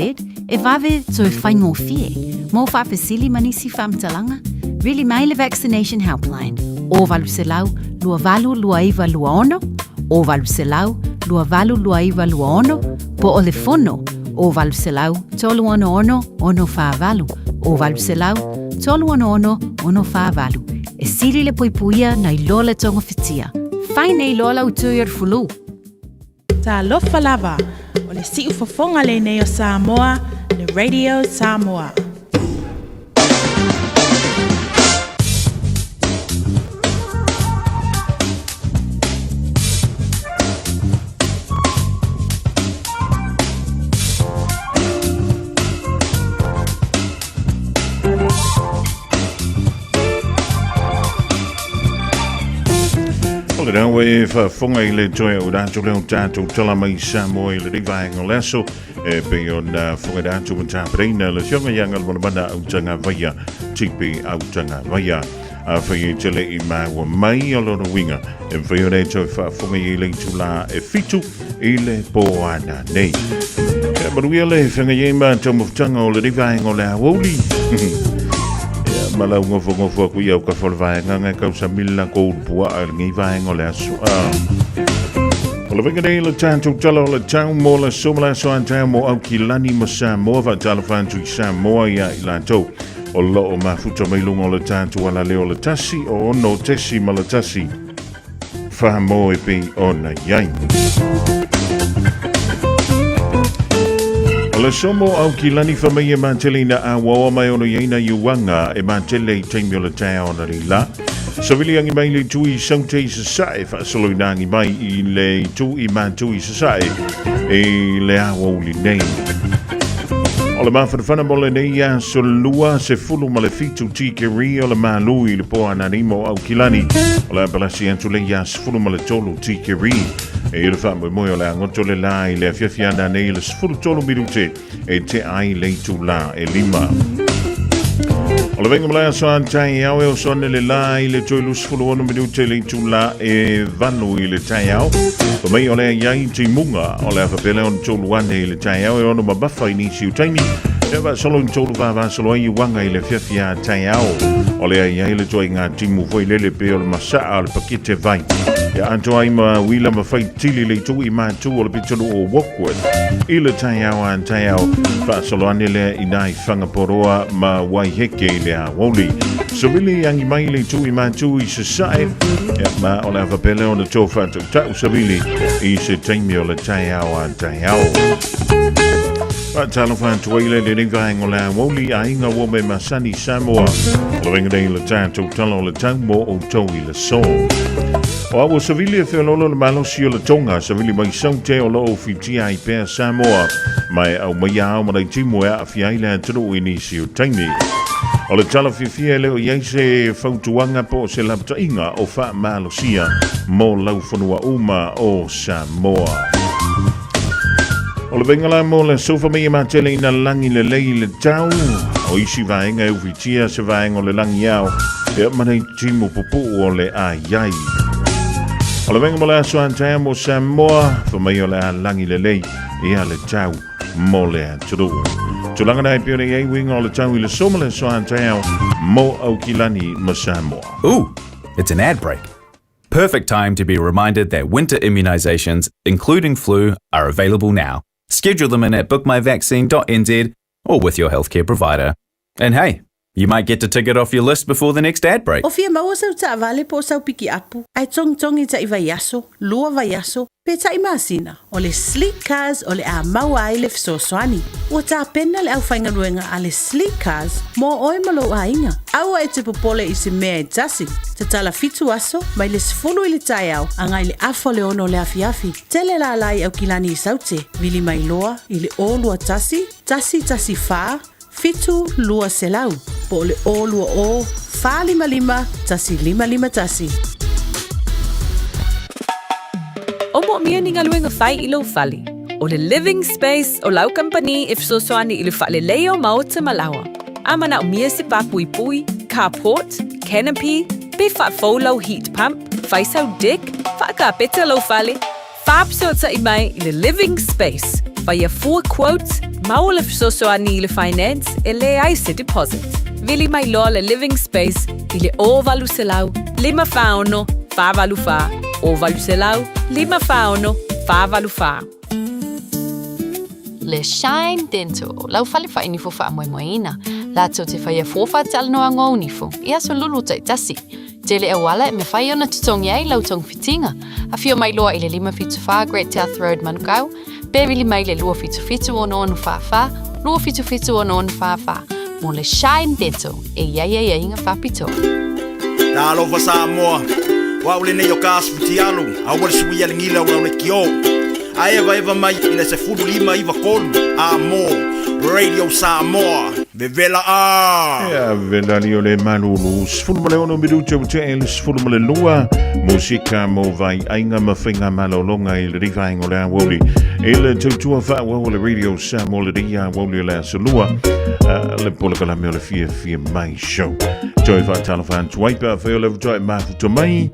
e vave toe faigofie. Mo faafesili ma nisi faamatalaga, vili mai le Vaccination Helpline, o 800 282926, o 800 282926, po o le fono, o 800 366 648, o 800 366 648. E sili le puipuia nai lo le togafitia. Fai nei loa lau tui o le fulu. Talofa lava, o le siufofoga lenei o Samoa, le Radio Samoa. O le rau e faafofoga i le toe o rātou leo tātou tala mai Samoa i le vaega o le aso e pei ona fofoga rātou ma tāpareina le fioga ia ngalmanamana au tanga vaia tipi au tanga vaia. A whai e te le i māua mai o lona winga e mwhai o nei toe faafofoga i le itulā e fitu i le pō ana nei. Ia manuia le whangai e ma taumafutaga o le vaega o le aoauli. Ia ma lau ngofongofo aku i au ka whale vaega ngai kau sa mila ko urupua a le ngai vaega o le aso. O le venga nei le tātou tala o le tau mo le so ma le aso an tau mo au ki lani ma Samoa wa tala whantu i Samoa ia i lātou. O loo mafuta mai lunga o le tātou ala leo le tasi o ono tesi ma le tasi. Whamoe pei ona iai. O le somo au ki lani whamai e mātele ina a waoa mai ono iaina i uanga e mātele i taimi o le tae ona rei la. Savili angi mai le tui saute i sasae whaasolo ina angi mai i le tui mātu i sasae e le awa uli nei. O le mafanafana mo lenei aso lua se fulu ma le fitu tikeri o le malu i le po ananimo au kilani. O le apalasi atu le ia sefulu ma le tolu tikeri. E i le faamoemoe o le agoto le la i le afiafi ana nei le 13 minute e te ai le itulā e lima. O le venga malaya so an tai au e o so le la i le toi lus fulu ono minute le itulā e valu i le tai au. Pa mai o le iai te munga o le awhapele on tolu ane i le tai au e ono mabafa i nisi o taimi. E va solo in tolu va solo ai wanga i le fiafia tai au. O le ai le toi ngā timu foi lele pe o le masaa o le pakete vai. Ia anto ai ma wila ma fai tili le tui mātu o le pitolu o Warkworth. I le tai au an tai au whaasolo ane lea i nai whangaporoa ma Waiheke i le awauli. Savili angi mai le tui mātu i sasae. Ia ma o le awhapele o na tō whātau tau savili i se taimi o le tai au an tai au. Talo whātua i le le vaenga o le awauli a inga wo me masani Samoa. O le venga nei le tātou tala o le tau mo o tau i le so. O awa savili e wheololo le malosi o le tonga, savili mai saute o loo whitia i pēa Samoa. Mai au mai au manai timu e a whiai le atunu i nisi o taimi. O le tala whiwhia e leo iai se fautuanga po o se laptainga o wha malosia mo lau whanua uma o Samoa. O le venga la mo le sofa mai e matele ina langi le lei le tau. O isi vaenga e ufitia se vaenga o le langi ao. E manai timu pupu o le ai ai. O le venga mo le aso antea mo Samoa. Fa mai o le a langi le lei e a le tau mo le aturu. Tulaga nei pei ona i ai uiga o le tau i le so ma le aso antea mo Aukilani ma Samoa. Ooh, it's an ad break. Perfect time to be reminded that winter immunisations, including flu, are available now. Schedule them in at bookmyvaccine.nz or with your healthcare provider. And hey, You might get to tick it off your list before the next ad break. O fia maua sau taavale po o sau pikiapu, ae togitogi taʻi vaiaso, lua vaiaso, pe taʻi masina, o le Sleek Cars o le a maua ai le fesoasoani. Ua tapena le aufaigaluega a le Sleek Cars mo oe ma lou aiga. Aua e te popole i se mea e tasi. Tatala fitu aso, mai le 10 i le taeao, agai le afa o le 6 o le afiafi. Tele lala i Aukilani i Saute, vili mai loa i le 021 114 7 200 po o le 020 455 1551. O moomia ni galuega fai i lou fale. O le Living Space o lau kamupani e fesoasoani i le faaleleia o maota ma laoa. A manaomia se papuipui, carport, canopy, pe faafou lau heat pump, fai sau deck, faakapeta lou fale, faafesootai mai i le Living Space. Faia fua quote, maua le fesoasoani i le finance e leai se deposit. Vili mai loa le Living Space i le 0800 546 484 0800 546 484. Le Shine Dental, lau fale faainifo faamoemoeina. Latou te faia fua faatalanoaga o nifo, i aso lulu taitasi. Tele auala e mafai ona totogi ai lau togafitiga. Afio mai loa i le 574 Great South Road Manukau, pe vili mai le 277 6644, 277 6644. Mo le Shine Dental, e i ai aiaiga faapitoa. Talofa Samoa, o au lenei o Kas Fitialu, aua le suia le gila o lau leitio. A evaeva mai i le 15 93, Amo, Radio Samoa, vevela a! Ia vela li o le malulu 16 minuti o te ele 12 musika mo vai ainga ma whainga malolonga i le riva o le awoli i le tautua wha le Radio Samoa le ria awoli o le asolua le polokalame o le fia fia mai show toi whaatalofa atu ai pe a whai o le vutua e mafuta mai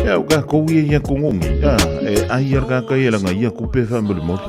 ia o ka kou ia ia kongongi e ai ar ka kai langa ia kupe wha muli moli.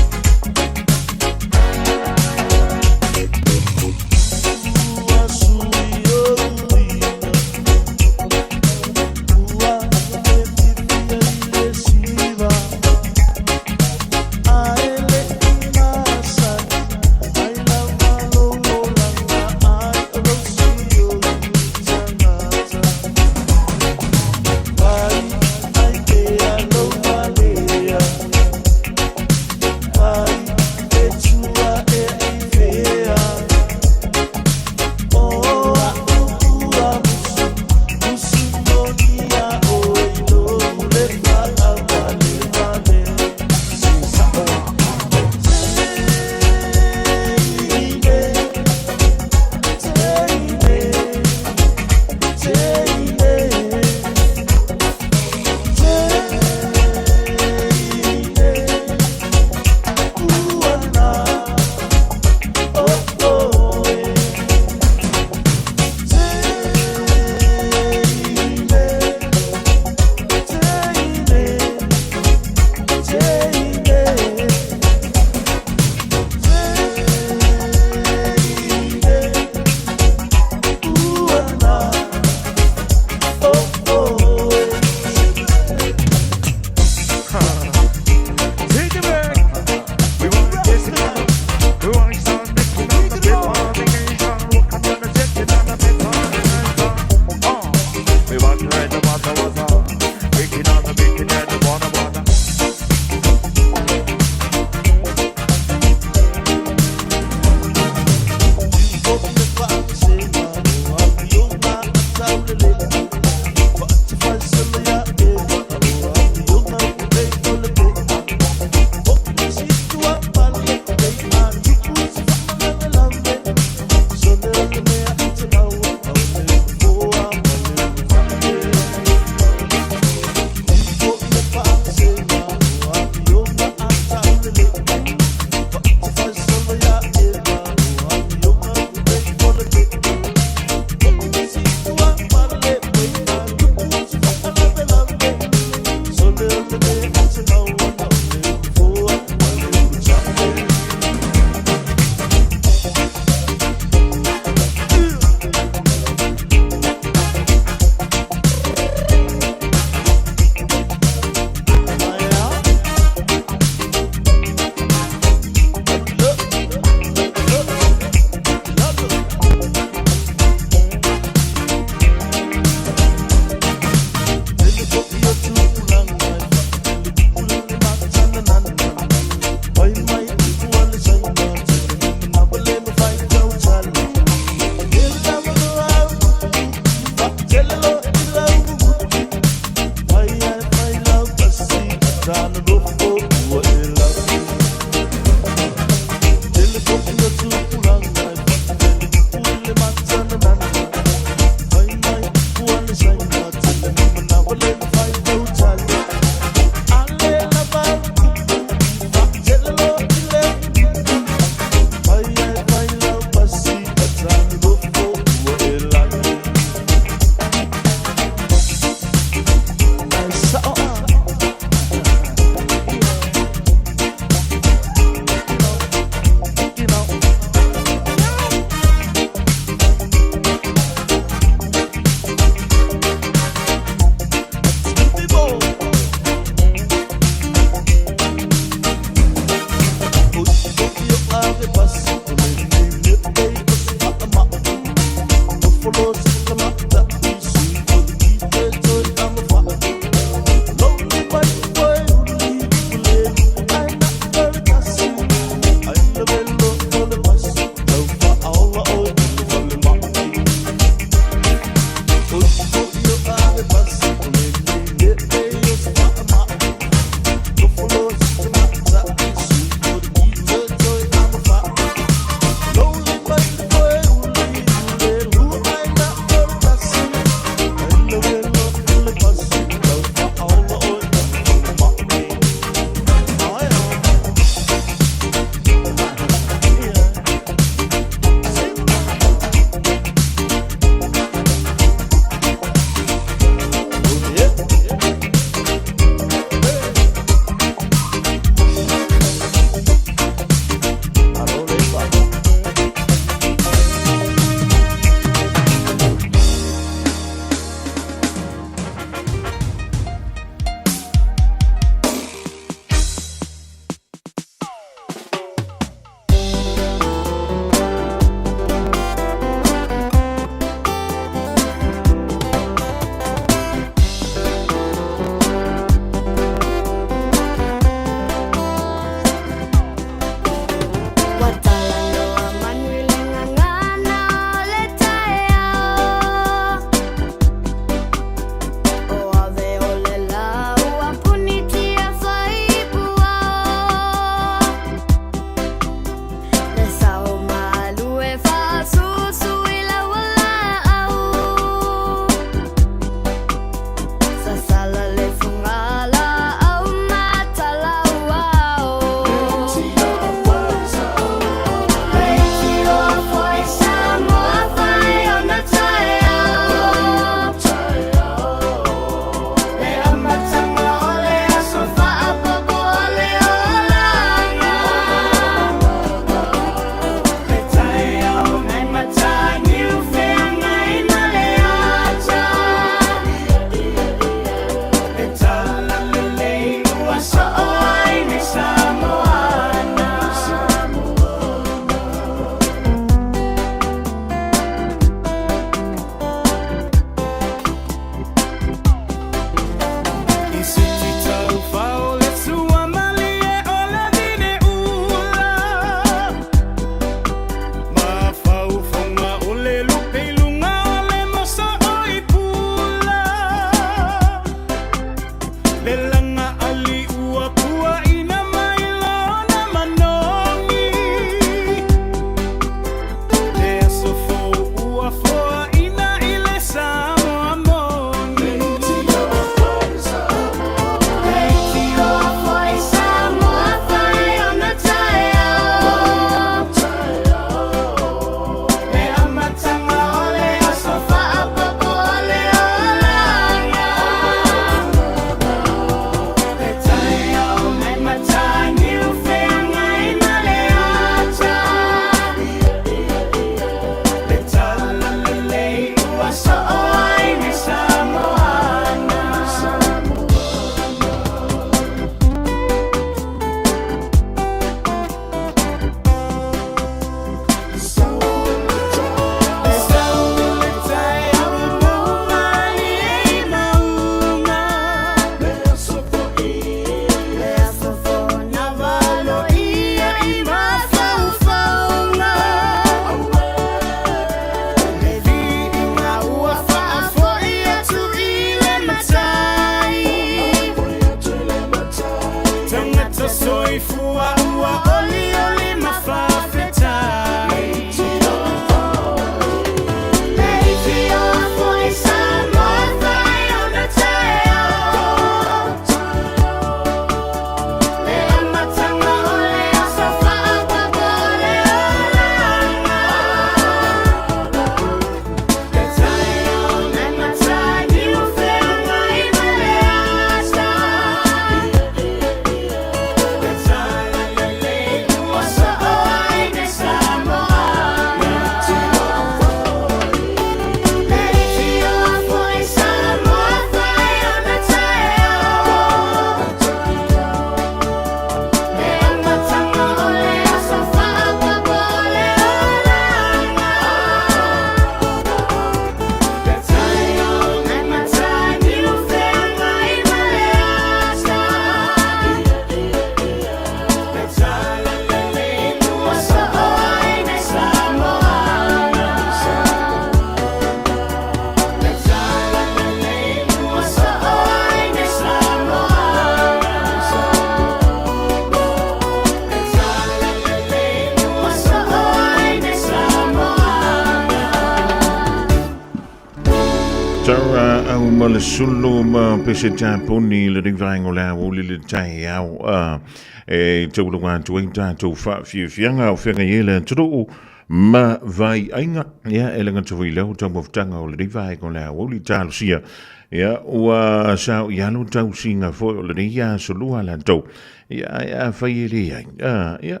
Tialu ma le sulu ma pese tapuni le rivaenga o le aoauli le taeao a e taulaga atu ai tatou faafiafiaga o feagai ai le atunuu ma vaiaiga. Ia, e le gata foi i lea o taumafataga o lenei vaega o le aoauli talosia. Ia, ua sao i alo tausiga foi o lenei aso lua latou. Ia, ae afai e leai, a, ia,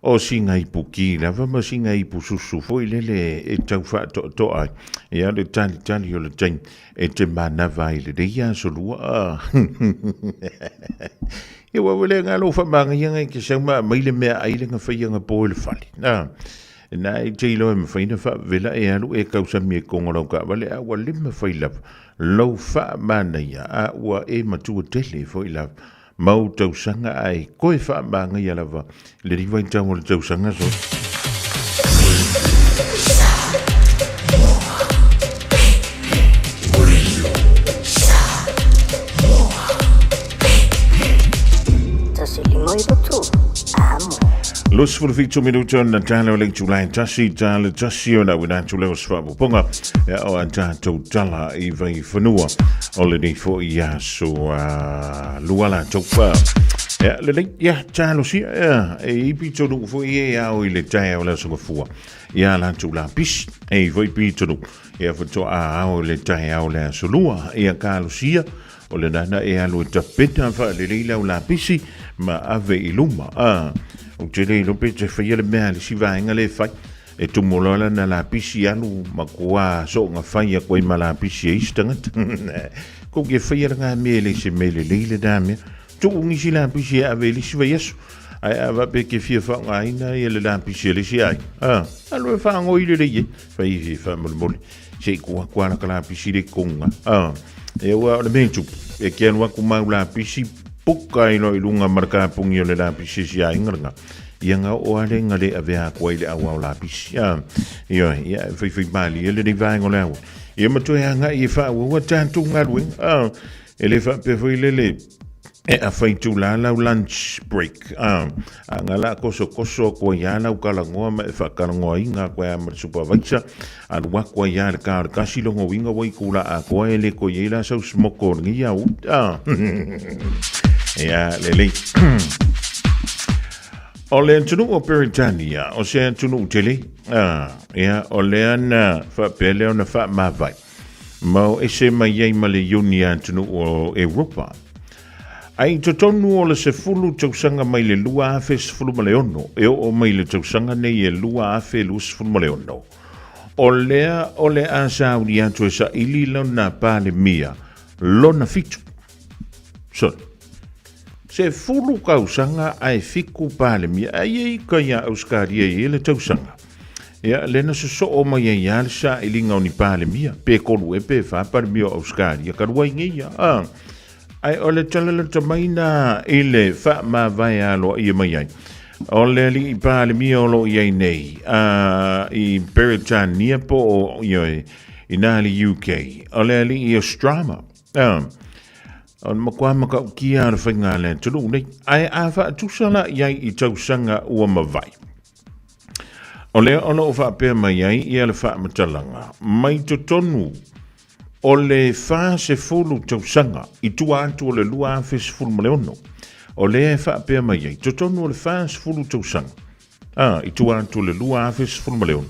O sina ipu ki lava ma sina ipu susu foi lele e tau faatoatoa ai. Ia le talitali o le taimi e te manava ai lenei aso lua. Ia ua ua le nga lou faamagaiaga e te sau ma aumai le meaai le na faia na po i le fale. Na e te iloa e mafai ona faavela e alu e tausami e kogo lau taavale a ua le mafai lava lou faamanaia a ua e matua tele foi lava mau tausaga ae toe faamagaia lava le vaitau o le tausaga so. 27 minuta na tala o le itula e tasi, tala tasi o na wina atu leo sfapopoga ia o a tātou tala i vai whanua o le nei fo i aso a lua la taupa. Ia, lelei, ia, talosia, ia, e ipi tonu foi e ao i le tae o le aso gafua. Ia latou lapisi, e i foi pi tonu, ia fatoa a ao i le tae ao le aso lua, ia kalosia, o le nana e alu e tapena whaalelei lau lapisi, ma ave i luma. A, o te le iloa pe te whaia le mea le si vaenga le whai, e tumu loa lana lapisi alu ma kua soonga fai a koe ma lapisi e isi tangata. Ko ke whaia la ngā mea le se mele lei le nā mea. Tuu ngisi lapisi e ave i lisi vaiaso. Ai a vape ke fia whaongaina ia le lapisi e lisi ai. A, alu e whaangoi le lei e. Whai i whaamole Se i kua kua la ka lapisi le konga. A, e ua o le mea tupu. E ke alu aku mau lapisi puka i loa i lunga ma le kapungi o le lapisi e si aiga lena. Ia nga oo a le nga le avea aku ai le auao lapisi. A, ioe, ia e whaiwhai malie lenei vaega o le aua. Ia ma toe agai e faaauau a tatou galuega. A, e le faapea foi lele e awhai tūlā lau lunch break. A, a nga la kosokoso aku ai a lau kalangoa ma e whakalangoa i ngā koe a ma le supervisor. A lua koe ia le kā o le kasi longo winga wai kula a koe e le koe i la sau smoko o lengi au. A, ia, lelei. O le atunuu o Peretania, o se atunuu tele, a, ia, o lea na faapea lea ona faamavae, ma o ese mai ai ma le Iuni atunuu o Europa. Ai i totonu o le 10 tausaga mai le 2016 e oo mai le tausaga nei e 2026, o lea o le a sauni atu e saili lona Palemia lona fitu. Sorry. 10 tausaga ae fiku Palemia, ai e ika iā Ausekaria i le tausaga. Ia, le na sosoo mai ai ia le sailiga o ni Palemia, pe kolu e pe wha Palemia o Ausekaria, ka rua i ngeia. A, ai o le talalata mai nā i le whaamavae aloa ia mai ai. O le alii Palemia o lo i ai nei, a, i Peretania po o, ioe, i nā le UK, o le alii o Strama. A, O le matua matautia o le faiga a le atunuu nei, ae a faatusa la i ai i tausaga ua mavae. O lea o loo faapea mai ai ia le faamatalaga, mai totonu o le 40 tausaga i tua atu o le 2016, o lea e faapea mai ai, totonu o le 40 tausaga, a, i tua atu o le 2016,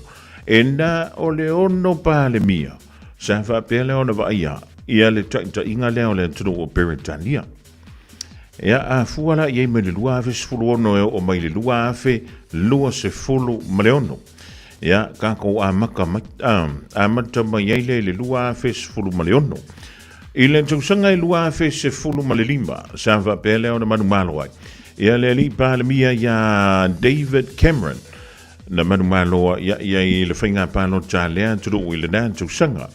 e na o le ono Palemia sa faapea lea ona vaaia ia le taitaiga lea o le atunuu o Peretania. Ia, a fua la i ai mai le 2016 e oo mai le 2026. Ia, kākou amata mai, a, amata mai ai lea i le 2016. I le tausaga e 2015, sa faapea lea ona manumalo ai. Ia le alii Palemia iā David Cameron, na manumalo ia ia i le faiga palota a lea atunuu i lena tausaga.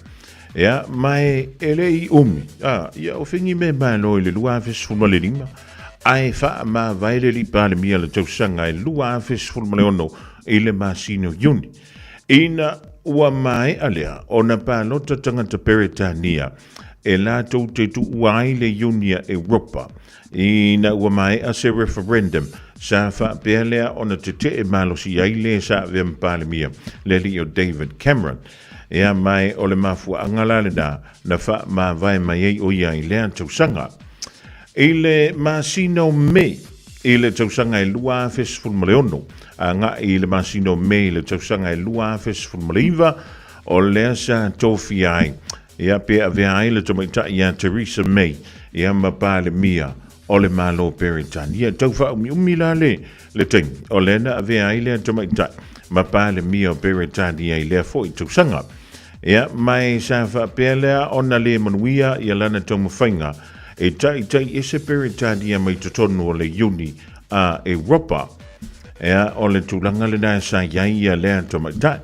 Ia, ma e le i umi, a, ia o fengi me malo i le 2015, ae faamavae le alii Palemia le tausaga e 2016 i le masina o Iuni. Ina ua maea lea ona palota tagata Peretania e latou te tuua ai le Iunia Europa, ina ua maea se referendum sa faapea lea ona tetee malosi ai le sa avea ma Palemia, le alii o David Cameron. Ia ma o le mafuaaga la lenā na faamavae mai ai o ia i lea tausaga. I le masina o Mei i le tausaga e 2016, agai i le masina o Mei i le tausaga e 2019, o lea sa tofia ai, ia pe avea ai le tamaitai ia Theresa May, ia ma Palemia o le Malo Peretania. Tau faaumiumi la le, le taimi, o lea na avea ai lea tamaitai ma Palemia o Peretania i lea foi tausaga. Ia, ma e sa faapea lea ona le manuia ia lana taumafaiga e taitai ese Peretania mai totonu o le Iuni a Europa. Ia, o le tulaga lena sa i ai ia lea tamaitai.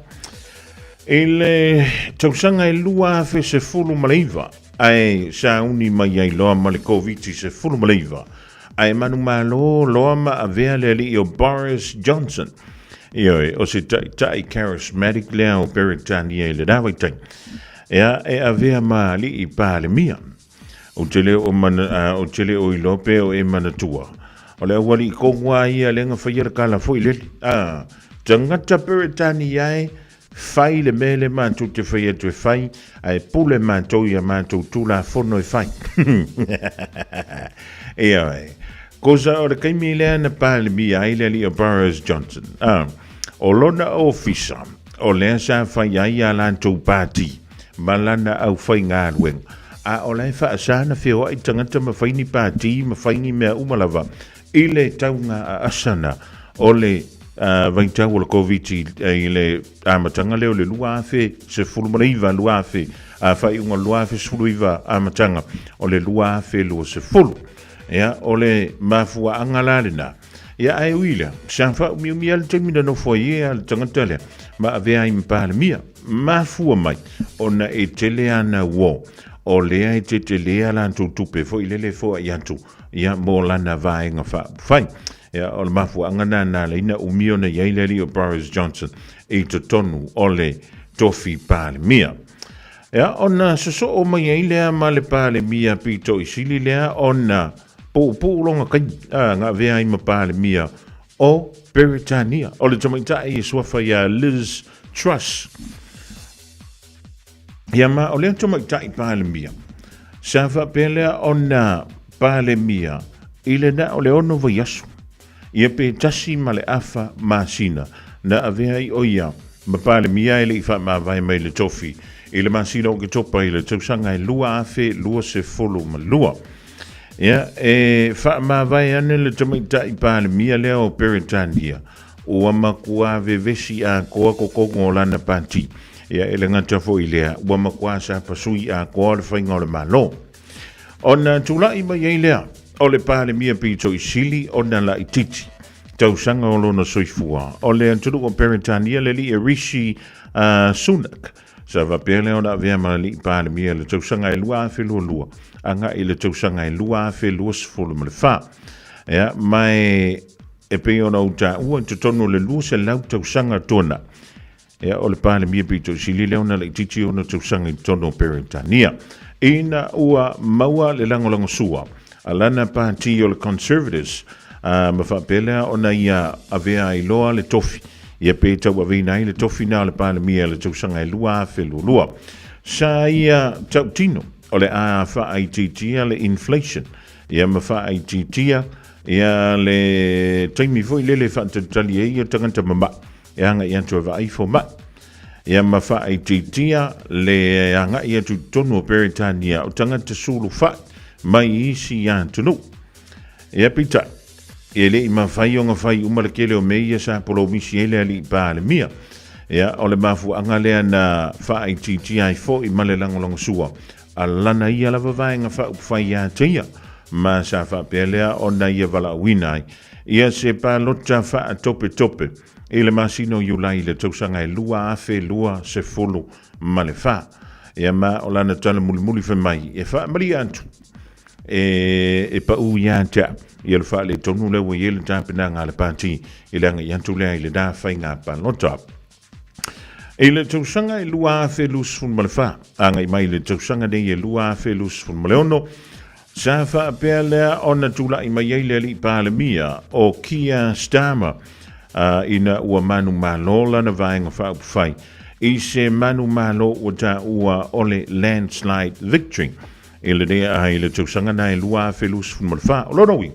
I le tausaga e 2019, ae sauni mai ai loa ma le Koviti-19, ae manumalo loa ma avea le alii o Boris Johnson. Ioe, o se taitai charismatic lea o Peretania i lena vaitaimi. Ea, e avea ma alii Palemia. Ou te le o mana, ou te le o iloa pe o e manatua. O le aualii tonu lava ia lea na faia le tala foi lele. A, tagata Peretania e, fai le mea lea matou te fai atu e fai, ae pule matou i a matou Tulafono e fai. Ioe. Kosa o le taimi lea na Palemia ai le alii o Boris Johnson. A, o lona ofisa, o lea sa fai ai a latou pati ma lana aufaigaluega. A o la e faasa na feoai tagata ma fai ni pati ma fai ni mea uma lava i le tauga aasana o le vaitau o le Koviti i le amataga lea o le 2019, 2000, faaiuga o le 2019, amataga o le 2020. Ia, o le mafuaaga la lena. Ia, ae ui lea, sa faaumiumi lava le taimi na nofo ai e le tagata lea ma avea ai ma Palemia. Mafua mai ona e tele ana uo o lea e tetele a latou tupe foi lele foai atu ia mo lana vaega faaupufai. Ia, o le mafuaaga lena na ala ai na umi ona i ai le alii o Boris Johnson i totonu o le tofi Palemia. Ia, ona sosoo mai ai lea ma le Palemia pito i sili lea ona puupuu lona taimi, a, na avea ai ma Palemia o Peretania. O le tamaitai e suafa ia Liz Truss. Ia ma o lea tamaitai Palemia, sa faapea lea ona Palemia i le na o le 6 vaiaso, ia pe 1.5 masina na avea ai o ia ma Palemia e le i faamavae mai le tofi i le masina o Oketopa i le tausaga e 2022. Ia, e faamavae ane le tamaitai Palemia lea o Peretania, ua matua vevesi atoa totonu o lana pati. Ia, e le gata foi i lea, ua matua sapasui atoa le faiga o le Malo. Ona tulai mai ai lea o le Palemia pito i sili ona laitiiti tausaga o lona soifua o le atunuu o Peretania le alii Rishi Sunak. Sa faapea lea ona avea ma alii Palemia i le tausaga e 2022 agai i le tausaga e 2024. Ia, ma e pei ona ou taua i totonu o le 200 tausaga tuanai. Ia, o le Palemia pito i sili lea ona laitiiti ona tausaga i totonu o Peretania. Ina ua maua le lagolagosua a lana pati o le Conservatives, ma faapea lea ona ia avea ai loa le tofi, ia pe tauaveina ai le tofi na o le Palemia i le tausaga e 2022. Sa ia tautino o le a faaitiitia le inflation, ia ma faaitiitia ia le taimi foi lele e faatalitali ai ia tagata mama'i e agai atu e vaai fomai, ia ma faaitiitia le agai atu i totonu o Peretania o tagata sulufai mai isi atunuu. Ia peitai, e le i mafai ona fai uma le tele o mea ia sa polomisi ai le alii Palemia. Ia, o le mafuaaga lea na faaitiitia ai foi ma le lagolagosua a lana ia lava vaega faaupufai ia te ia, ma sa faapea lea ona ia valaauina ai ia se palota faatopetope i le masina o Iulai i le tausaga e 2024. Ia ma o lana tala mulimuli fai mai, e faamalie atu e pau ia te au ia le faaletonu lea ua i ai le tapenaga a le pati i le agai atu lea i lena faiga palota. I le tausaga e 2024, agai mai i le tausaga nei e 2026, sa faapea lea ona tulai mai ai le alii Palemia o Keir Starmer, ina ua manumalo lana vaega faaupufai i se manumalo ua taua o le landslide victory i le lea ai le tausaga na e 2024. O lona uiga,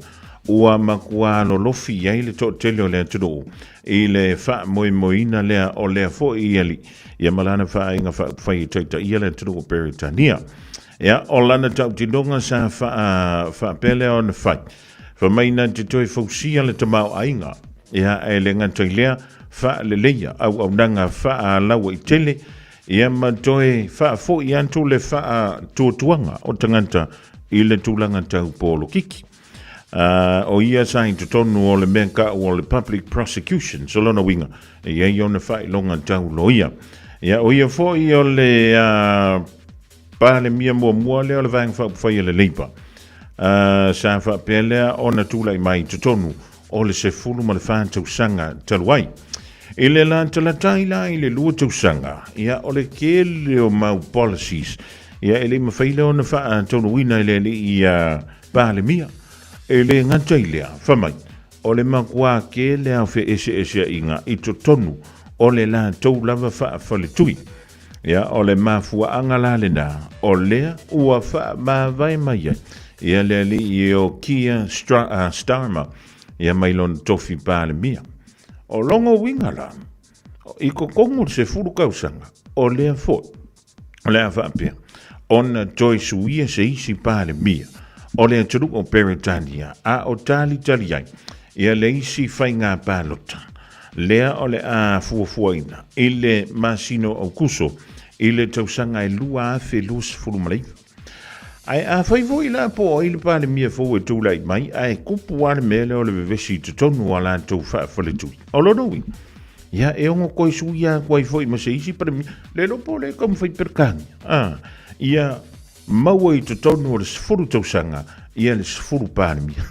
ua matua lolofi i ai le toatele o le atunuu i le faamoemoeina lea o lea foi alii ia ma lana faaaiga faaupufai e taitaia le atunuu o Peretania. Ia, o lana tautinoga sa faapea lea ona fai, fai mai na te toe fausia le tamaoaiga, ia, ae le gata i lea, faaleleia auaunaga faalauaitele, ia ma toe faafoi atu le faatuatuaga o tagata i le tulaga tau polokiki. O ia sa i totonu o le mea kau o le public prosecution, so lona uiga, e i ai ona faailoga tau loia. Ia, o ia foi o le Palemia muamua lea o le Vaega Faaupufai a le Labour, sa faapea lea ona tulai mai i totonu o le 14 tausaga talu ai. I le latalata ai la i le 2 tausaga, ia, o le tele o mau policies, ia, e le i mafai lea ona faataunuuina e le alii Palemia. E le gata i lea, fai mai, o le matua tele lava o feeseeseaiga i totonu o le latou lava faafaletui. Ia, o le mafuaaga la lena, o lea ua faamavae mai ai ia le alii o Keir Starmer ia mai lona tofi Palemia. O lona uiga la, i totonu o le 10 tausaga, o lea foi o le a faapea ona toe suia se isi Palemia o le atunuu o Peretania, a o talitali ai ia le isi faiga palota lea o le a fuafuaina i le masina o Aokuso i le tausaga e 2029. Ae afai foi la po o ai le Palemia fou e tulai mai, ae kupu lava le mea lea o le vevesi i totonu o a latou faafaletui. O lona uiga, ia e ono toe suia atu ai foi ma se isi Palemia, le iloa po o lea e taumafai Peretania, ia maua i totonu o le 10 tausaga ia le 10 Palemia.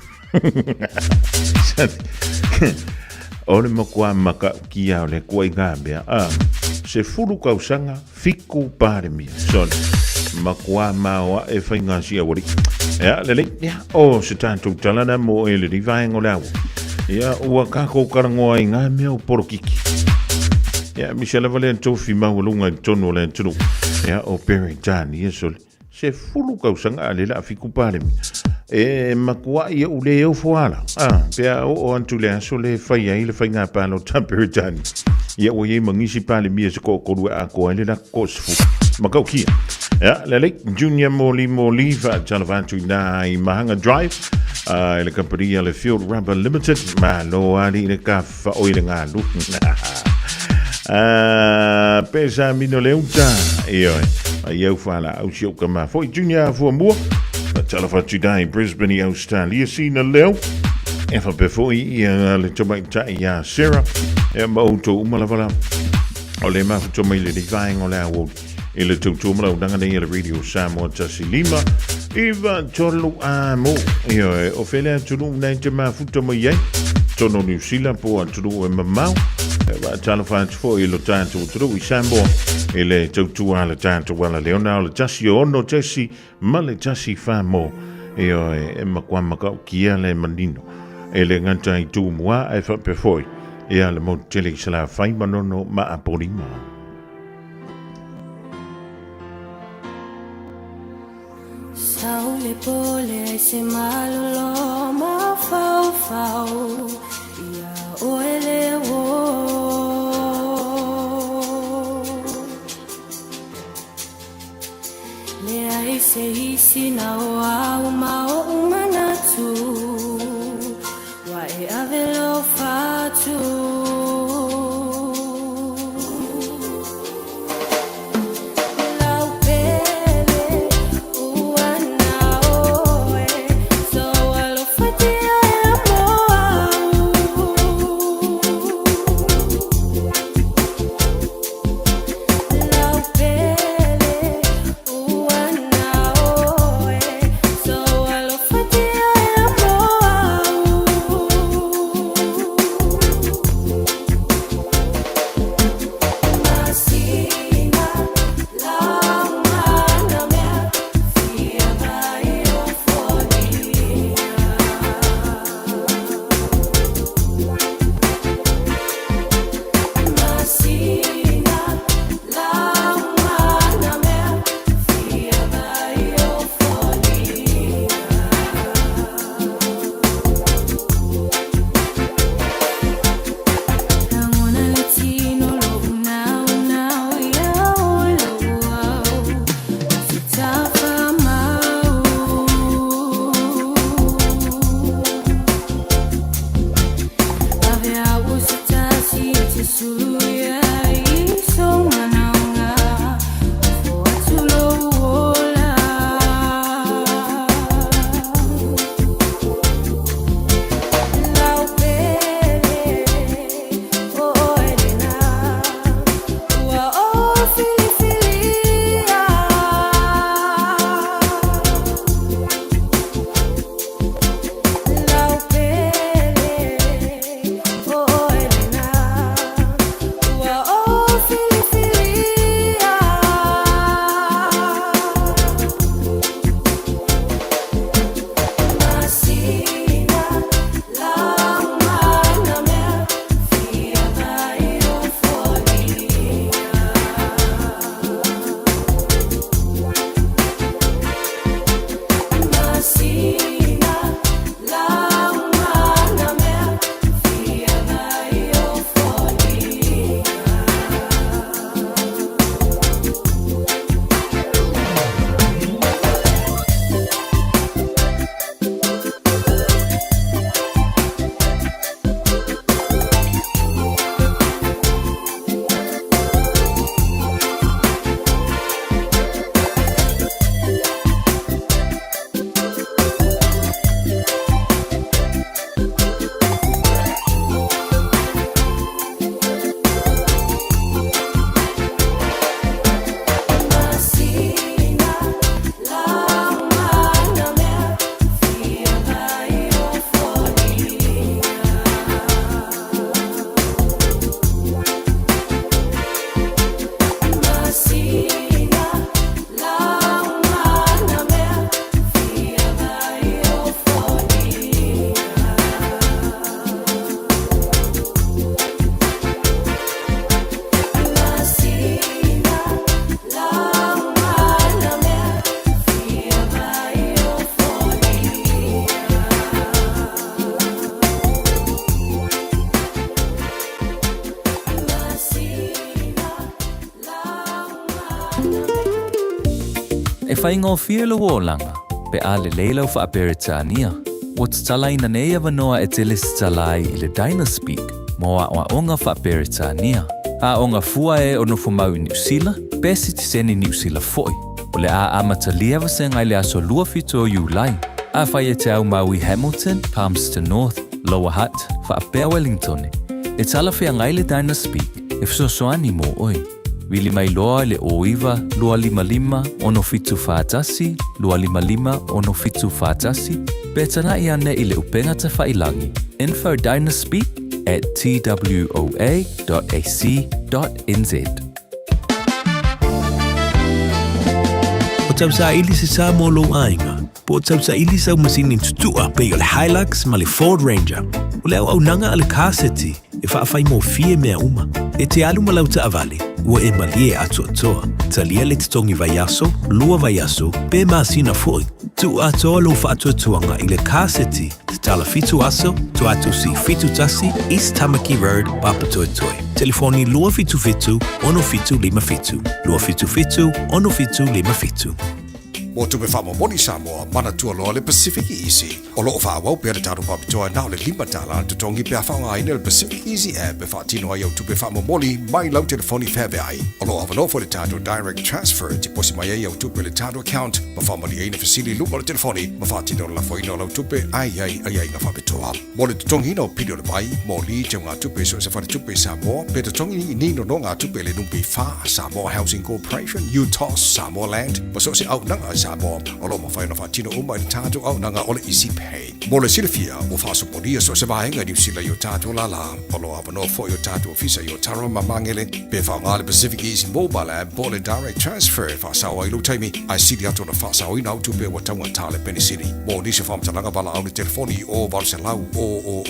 O le matua matautia o le ituaiga mea, 10 tausaga, 7 Palemia. Sole, matua maoae faiga si aualii. Ia, lelei, ia, o se tatou tala lea mo e lenei vaega o le aua. Ia, ua tatou talanoa i ngā mea o polokiki. Ia, aemaise lava lea tofi maualuga i totonu o le atunuu. Ia, o Peretania, sole, 10 tausaga a lea o le a 7 Palemia. E matuai ou le ofo ala. Pe a oo atu le aso lea e fai ai le faiga palota a Peretania. Ia, ua i ai ma nisi Palemia se toatolu e atoa ai le latou toasefulu. Matautia. Ia, lelei, Junior Moli Moli, faatalofa atu i nā i Mahanga Drive, i le kamupani a le Field Rubber Limited. Malo alii le kafa oi le galu. Pesa mino le uta. Ioe, ai au whalaau si au kama foi. Junior Fuamua, faatalofa atu i nā i Brisbane i Australia. Sina leo. E faapea foi ia le tamaitai ia Sarah. Ia ma outou uma lava la. O le mafuta mai lenei vaega o le aoauli i le tautua ma launaga nei a le Radio Samoa 15 9 3 a mo. Ioe, o fea le atunuu nei te mafuta mai ai? Totonu o Niu Sila po o atunuu e mamao. E faatalofa atu foi i lo tatou atunuu i Samoa i le tautua a le tatou ala leona o le 1 6 tesi ma le 1 4 mo. Ioe, e matua matautia le manino e le gata i Tumua ae faapea foi ia le motu tele i Salafai, Manono ma Apolima. Sau le pole ai se malolo mafaufau ia oe le uō. Leai se isi na o au ma oʻu manatu Ua e ave lou fatu. Lau pele ua na oe So alofatia e mo au. Lau pele ua na oe So alofatia e mo au. E faigofie lou olaga pe a lelei lau faa-Peretania. Ua tatalaina nei avanoa e te lesitala ai i le Dynaspeak mo aoaoga faa-Peretania. Aoga fua e o nofomau i Niu Sila pe sitiseni Niu Sila foi. O le a amatalia vasega i le aso 27 o Iulai. Afai e te aumau i Hamilton, Palmerston North, Lower Hutt, faapea Wellingtone, e talafeagai le Dynaspeak e fesoasoani mo oe. Vili mai loa i le 09 255 6741 255 6741 pe tanaʻi ane i le upega tafailangi info dynaspeak at twoa.ac.nz. O tausaili se sa mo lou aiga, po o tausaili sau masini tutua pei o le Hilux ma le Ford Ranger. O le auaunaga a le Car City e faafaigofie mea uma. E te alu ma lau taavale, ua e malie atoatoa. Talia le totogi vaiaso, lua vaiaso, pe masina foi. Tuu atoa lou faatuatuaga i le Car City, tatala fitu aso, Tuatusi 71, East Tamaki Road, Papatoetoe. Telefoni 277 6757, 277 6757. Mo tupe faamomoli Samoa, manatua loa le Pacific Easy. O lo o faaauau pea le tatou faapitoa na o le $5 le totogi pe a faaaogaina le Pacific Easy app e faatino ai au tupe faamomoli mai lau telefoni feaveai. O lo o avanoa foi le tatou Direct Transfer e tiposi mai ai au tupe i le tatou account ma faamalieina fesili i luma o le telefoni ma faatino le lafoina o lau tupe a i ai aiaiga faapitoa. Mo le totogiina o pili o le vai, moli, teugatupe i so o se faletupe i Samoa, pe totogi ni nonogatupe i le NPF, Samoa Housing Corporation, UTOS, Samoa Land, ma so o se auaunaga i Samoa, o lo o mafai ona faatino uma i le tatou auaunaga o le Easy Pay. Mo le silafia, ua faasopolia so o se vaega i Niu Sila i o tatou lālā. O lo o avanoa foi o tatou ofisa i Otara ma Magele, pe faaaoga le Pacific Easy Mobile App po o le Direct Transfer e faasao ai lou taimi, ae sili atu ona faasaoina au tupe ua taugata le penisini. Mo nisi o faamatalaga valaau i le telefoni o 800 000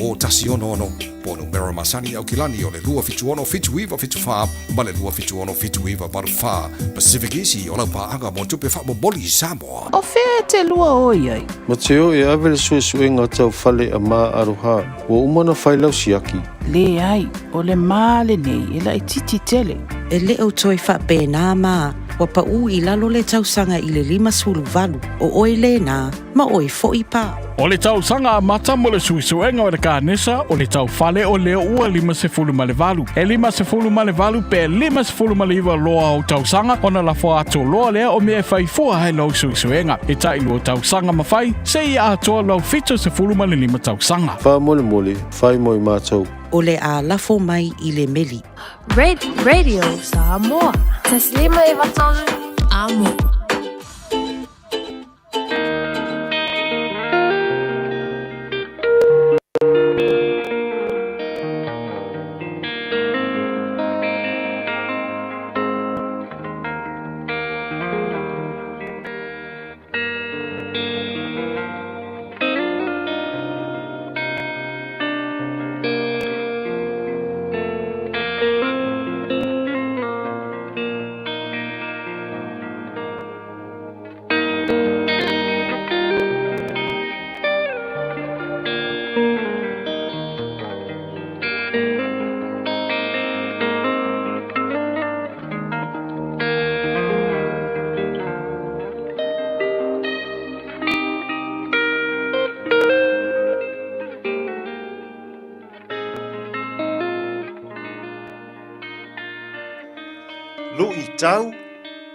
166 po o numera masani i Aukilani o le 276 7974 ma le 276 7984. Pacific Easy o lau paaga mo tupe faamomoli i Samoa. O fea e te lua o i ai? Ma te o e ave le suesuega tau fale a Ma Aroha, ua uma ona fai lau siaki. Leai, o le ma lenei e laitiiti tele. E le o toe faapena ma ua paʻū i lalo le tausaga i le 58, o oe lena, ma oe foʻi pa. O le tausaga amata mo le suesuega o le kanesa o le taufale o lea ua 58. E 58 pe 59 loa o tausaga ona lafo atu loa lea o mea e fai fua ai lau suesuega. E tailua tausaga ma fai, seia atoa lau 75 tausaga. Faamolemole, fai mo i matou. O le a lafo mai i le meli. Radio Samoa. Taslima e vatolu. Amo. Luʻitau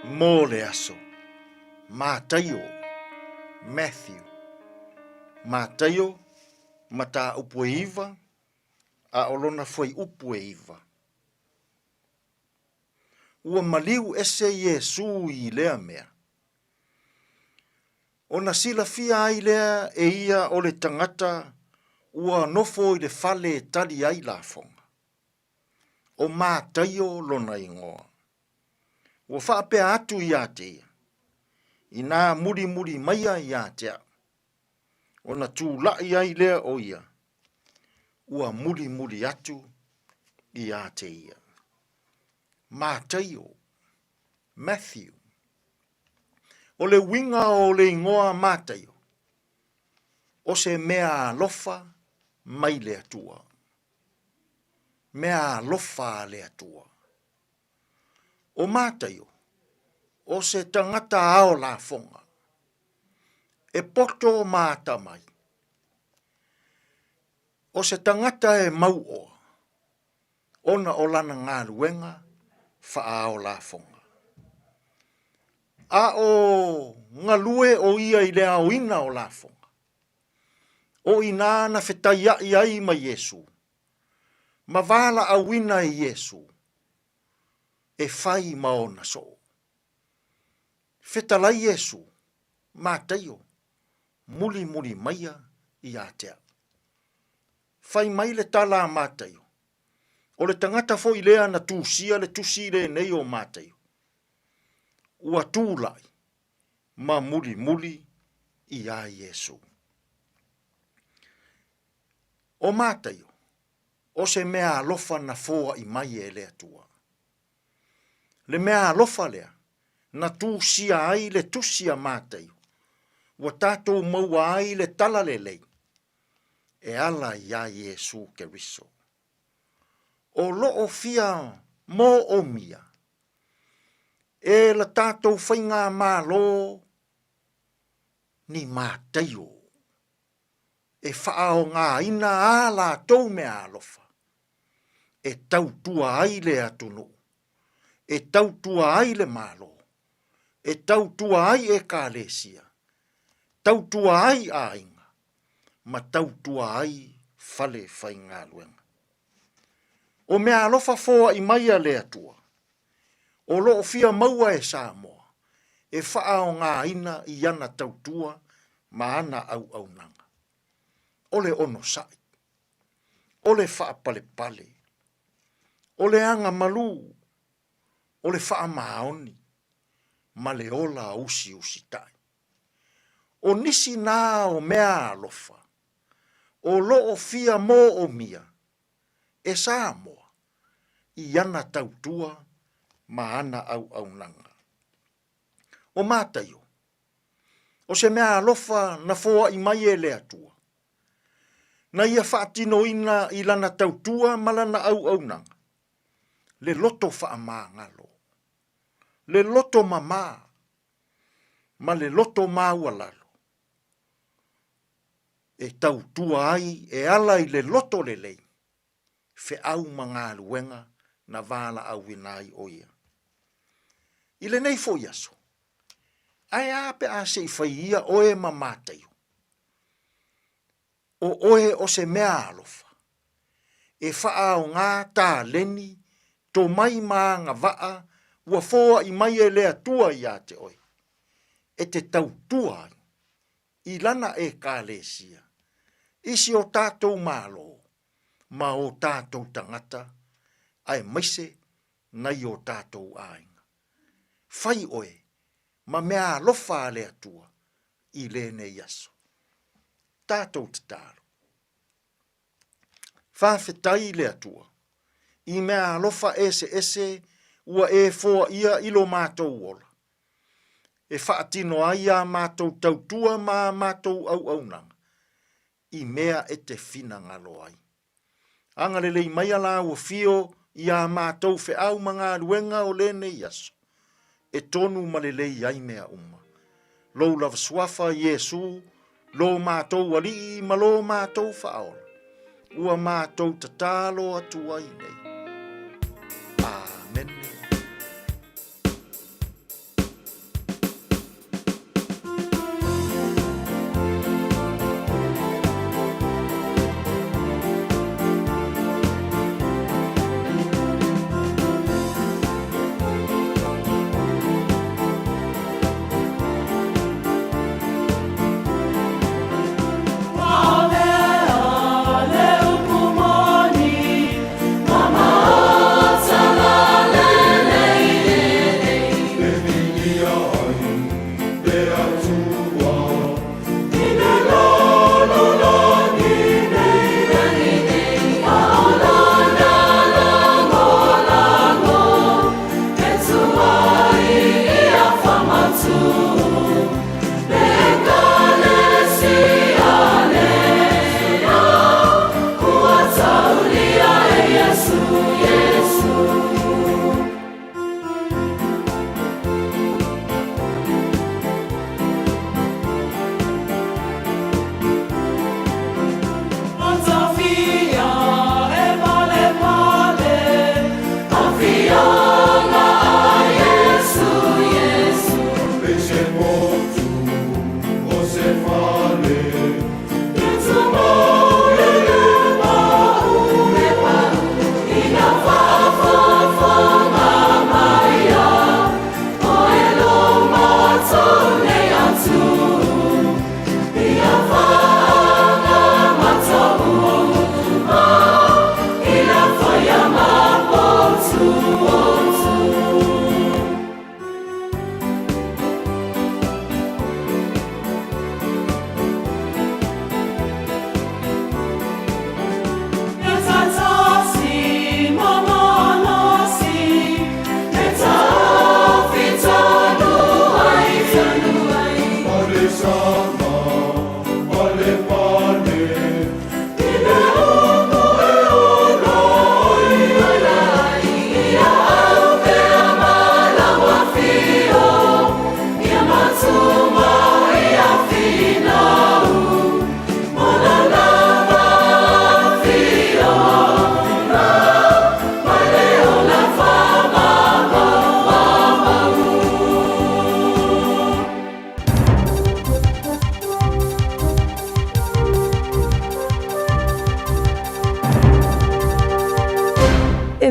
mo le aso. Mataio, Matthew. Mataio, mataupu e iva, a o lona fuaiupu e iva. Ua maliu ese Iesū i lea mea. Ona silafia ai lea e ia o le tagata ua nofo i le fale e tali ai lafoga. O Mataio lona igoa. Ua faapea atu ia te ia, Inā mulimuli maia ia te au. Ona tulaʻi ai lea o ia, ua mulimuli atu ia te ia. Mataio, Matthew. O le uiga o le igoa Mataio, o se mea alofa mai le Atua. Mea alofa a le Atua. ʻO Mataio, O se tagata ao lafoga, e poto ma atamai. O se tagata e mauoa, ona o lana galuega faaao lafoga. A o galue o ia i le aoina o lafoga, o inā na fetaiaʻi ai ma Iesū, ma valaauina e Iesū, e fai ma ona soo. Fetalai Iesū, Mataio, mulimuli maia iā te au. Fai mai le tala a Mataio, O le tagata foi lea na tusia le tusi lenei o Mataio, ua tulai ma mulimuli iā Iesū. O Mataio, o se mea alofa na foaʻi mai e le Atua. Le mea alofa lea na tusia ai le tusi a Mataio, ua tatou maua ai le talalelei e ala iā Iesū Keriso. O loo fia moomia e la tatou faigamalo ni Mataio e faaaogaina a latou meaalofa e tautua ai le atunuu, e tautua ai le Malo, e tautua ai Ekalesia, tautua ai aiga, ma tautua ai fale faigaluega. O meaalofa foai mai a le Atua, o loo fia maua e Samoa e faaaogaina i ana tautua ma ana auaunaga. O le onosai, o le faapalepale, o le agamalu, o le faamaoni ma le ola usiusitai. O nisi na o mea alofa o loo fia moomia e Samoa i ana tautua ma ana auaunaga. O Mataio, o se mea alofa na foai mai e le Atua, na ia faatinoina i lana tautua ma lana auaunaga, le loto faamagalo, le loto mamā, ma le loto maualalo, e tautua ai e ala i le loto lelei, feau ma galuega na valaauina ai o ia. I lenei foi aso, ae a pe a se i fai ia oe ma Mataio? O oe o se mea alofa, e faaaogā taleni tomai ma agavaa ua foai mai e le Atua iā te oe, e te tautua ai i lana Ekalesia, i si o tatou Malo ma o tatou tagata aemaise nai o tatou aiga. Fai oe ma mea alofa a le Atua i lenei aso. Tatou tatalo. Faafetai i le Atua i mea alofa eseese ua e foaia i lo matou ola, e faatino ai a matou tautua ma a matou auaunaga i mea e te finagalo ai. Agalelei maia la ua fio i a matou feau ma galuega o lenei aso, e tonu ma lelei ai mea uma. Lou lava suafa, Iesu, lo matou Alii ma lo matou Faaola, ua matou tatalo atu ai nei. Amene.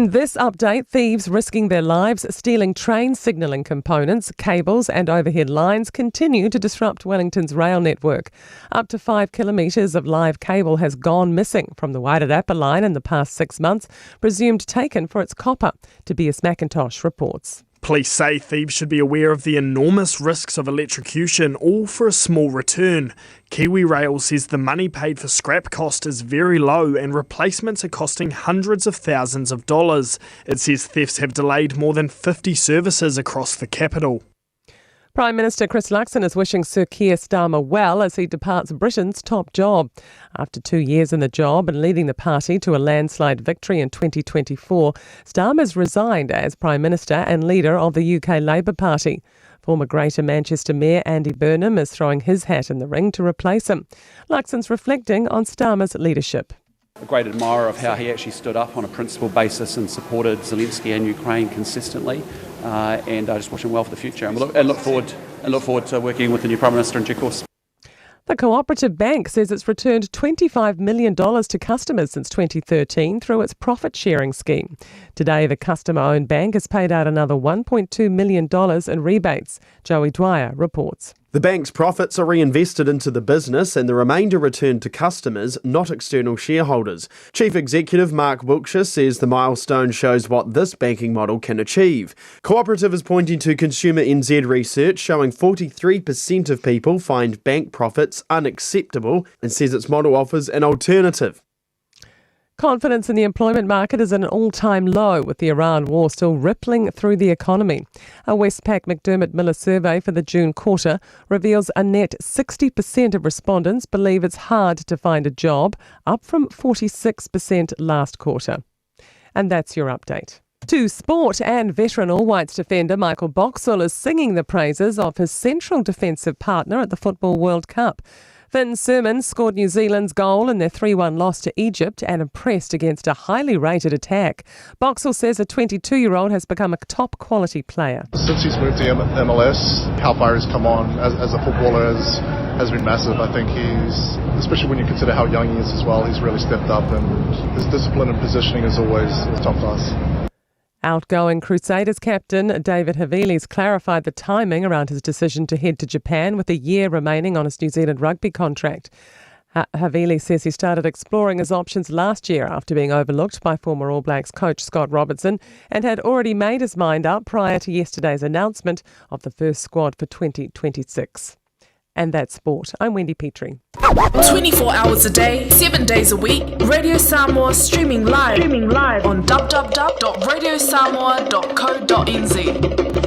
In this update, thieves risking their lives stealing train signalling components, cables, and overhead lines continue to disrupt Wellington's rail network. Up to 5 kilometres of live cable has gone missing from the Wairarapa line in the past 6 months, presumed taken for its copper. Tobias McIntosh reports. Police say thieves should be aware of the enormous risks of electrocution, all for a small return. KiwiRail says the money paid for scrap cost is very low and replacements are costing hundreds of thousands of dollars. It says thefts have delayed more than 50 services across the capital. Prime Minister Chris Luxon is wishing Sir Keir Starmer well as he departs Britain's top job. After 2 years in the job and leading the party to a landslide victory in 2024, Starmer's resigned as Prime Minister and leader of the UK Labour Party. Former Greater Manchester Mayor Andy Burnham is throwing his hat in the ring to replace him. Luxon's reflecting on Starmer's leadership. A great admirer of how he actually stood up on a principled basis and supported Zelensky and Ukraine consistently, and I just wish him well for the future, and look forward to working with the new Prime Minister in due course. The Cooperative Bank says it's returned $25 million to customers since 2013 through its profit-sharing scheme. Today, the customer-owned bank has paid out another $1.2 million in rebates. Joey Dwyer reports. The bank's profits are reinvested into the business and the remainder returned to customers, not external shareholders. Chief Executive Mark Wiltshire says the milestone shows what this banking model can achieve. Cooperative is pointing to Consumer NZ research showing 43% of people find bank profits unacceptable and says its model offers an alternative. Confidence in the employment market is at an all-time low, with the Iran war still rippling through the economy. A Westpac McDermott Miller survey for the June quarter reveals a net 60% of respondents believe it's hard to find a job, up from 46% last quarter. And that's your update. To sport, and veteran All Whites defender Michael Boxall is singing the praises of his central defensive partner at the Football World Cup. Finn Surman scored New Zealand's goal in their 3-1 loss to Egypt and impressed against a highly rated attack. Boxall says a 22-year-old has become a top-quality player. Since he's moved to MLS, how far he's come on as a footballer has been massive. I think he's, especially when you consider how young he is as well, he's really stepped up, and his discipline and positioning is always top class. Outgoing Crusaders captain David Havili's clarified the timing around his decision to head to Japan with a year remaining on his New Zealand rugby contract. Havili says he started exploring his options last year after being overlooked by former All Blacks coach Scott Robertson and had already made his mind up prior to yesterday's announcement of the first squad for 2026. And that's sport. I'm Wendy Petrie. 24 hours a day, 7 days a week, Radio Samoa streaming live on www.radiosamoa.co.nz.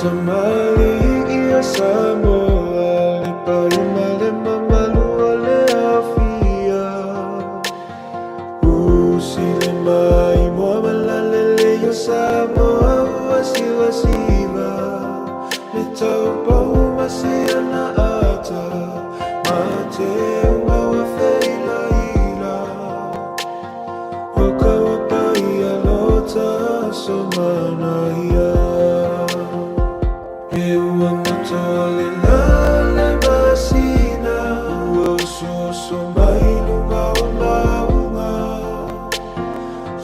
tamalii ia Samoa, le paia ma le mamalu o le aofia. Usi le mai moa ma lalelei o Samoa ua sivasiva. Le taupou ma siana ata, ma te unga ua feilaila. O ka ua paia lota so mana ia. E ua goto le lale masina, ua osooso mai luga o mauga.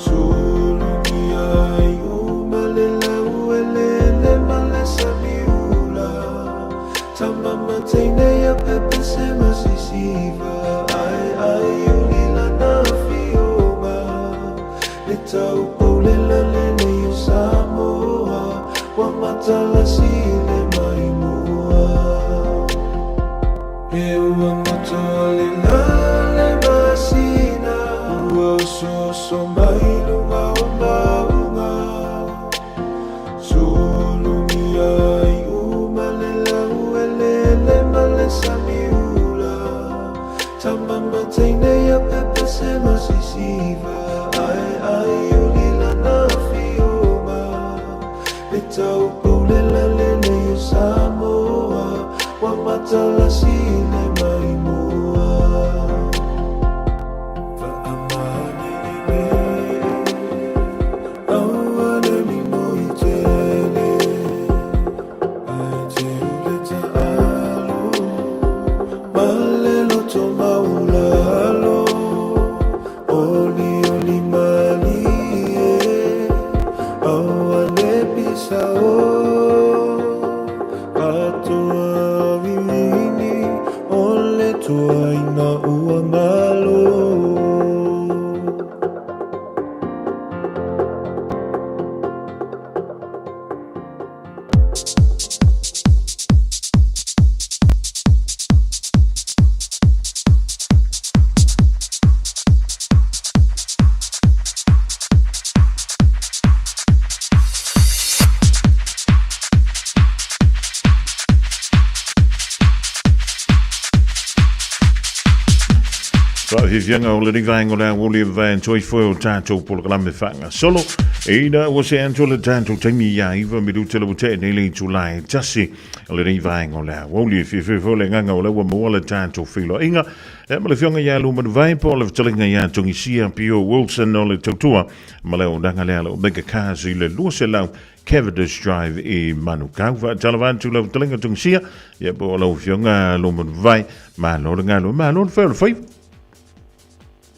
Sulugia ai uma le lau eleele ma le sami ula. Tamama teine ia pepese ma sisiva, ai ai uli lana afioga. Le taupoule lalelei o Samoa, ua matalasi le maimoa. E ua goto le lale masina, ua osooso mai luga o mauga. Sulugia ai uma le lau eleele ma le sami ula. Tamama teine ia pepese ma sisiva, ai ai uli lana afioga. Le taupoule lalelei o Samoa, ua matalasi le maimoa. Aua le mimoi tele, ai te ule taalo, ma le loto maulalo, oli oli malie, aua le pisa o, katoa vivini, o le tuaina ua malo. Faafiafiaga o lenei vaega o le aoauli e vavae atu ai foi o tatou polokalame faagasolo. Ina ua see atu le tatou taimi iā 9 minute le ua tea nei le itula e 1 o lenei vaega o le aoauli. E fiafia foi le agaga o lea ua maua le tatou feiloaiga e ma le afioga ia Lumanuvae po o le fetalaiga ia Togisia Pio Wilson o le tautua ma le auaunaga lea a le Omega Cars i le 200 Cavendish Drive i Manukau. Faatalofa atu lau fetalaiga Togisia ia po o lau afioga Lumanuvae. Malo le galue, malo le fai o le faiva.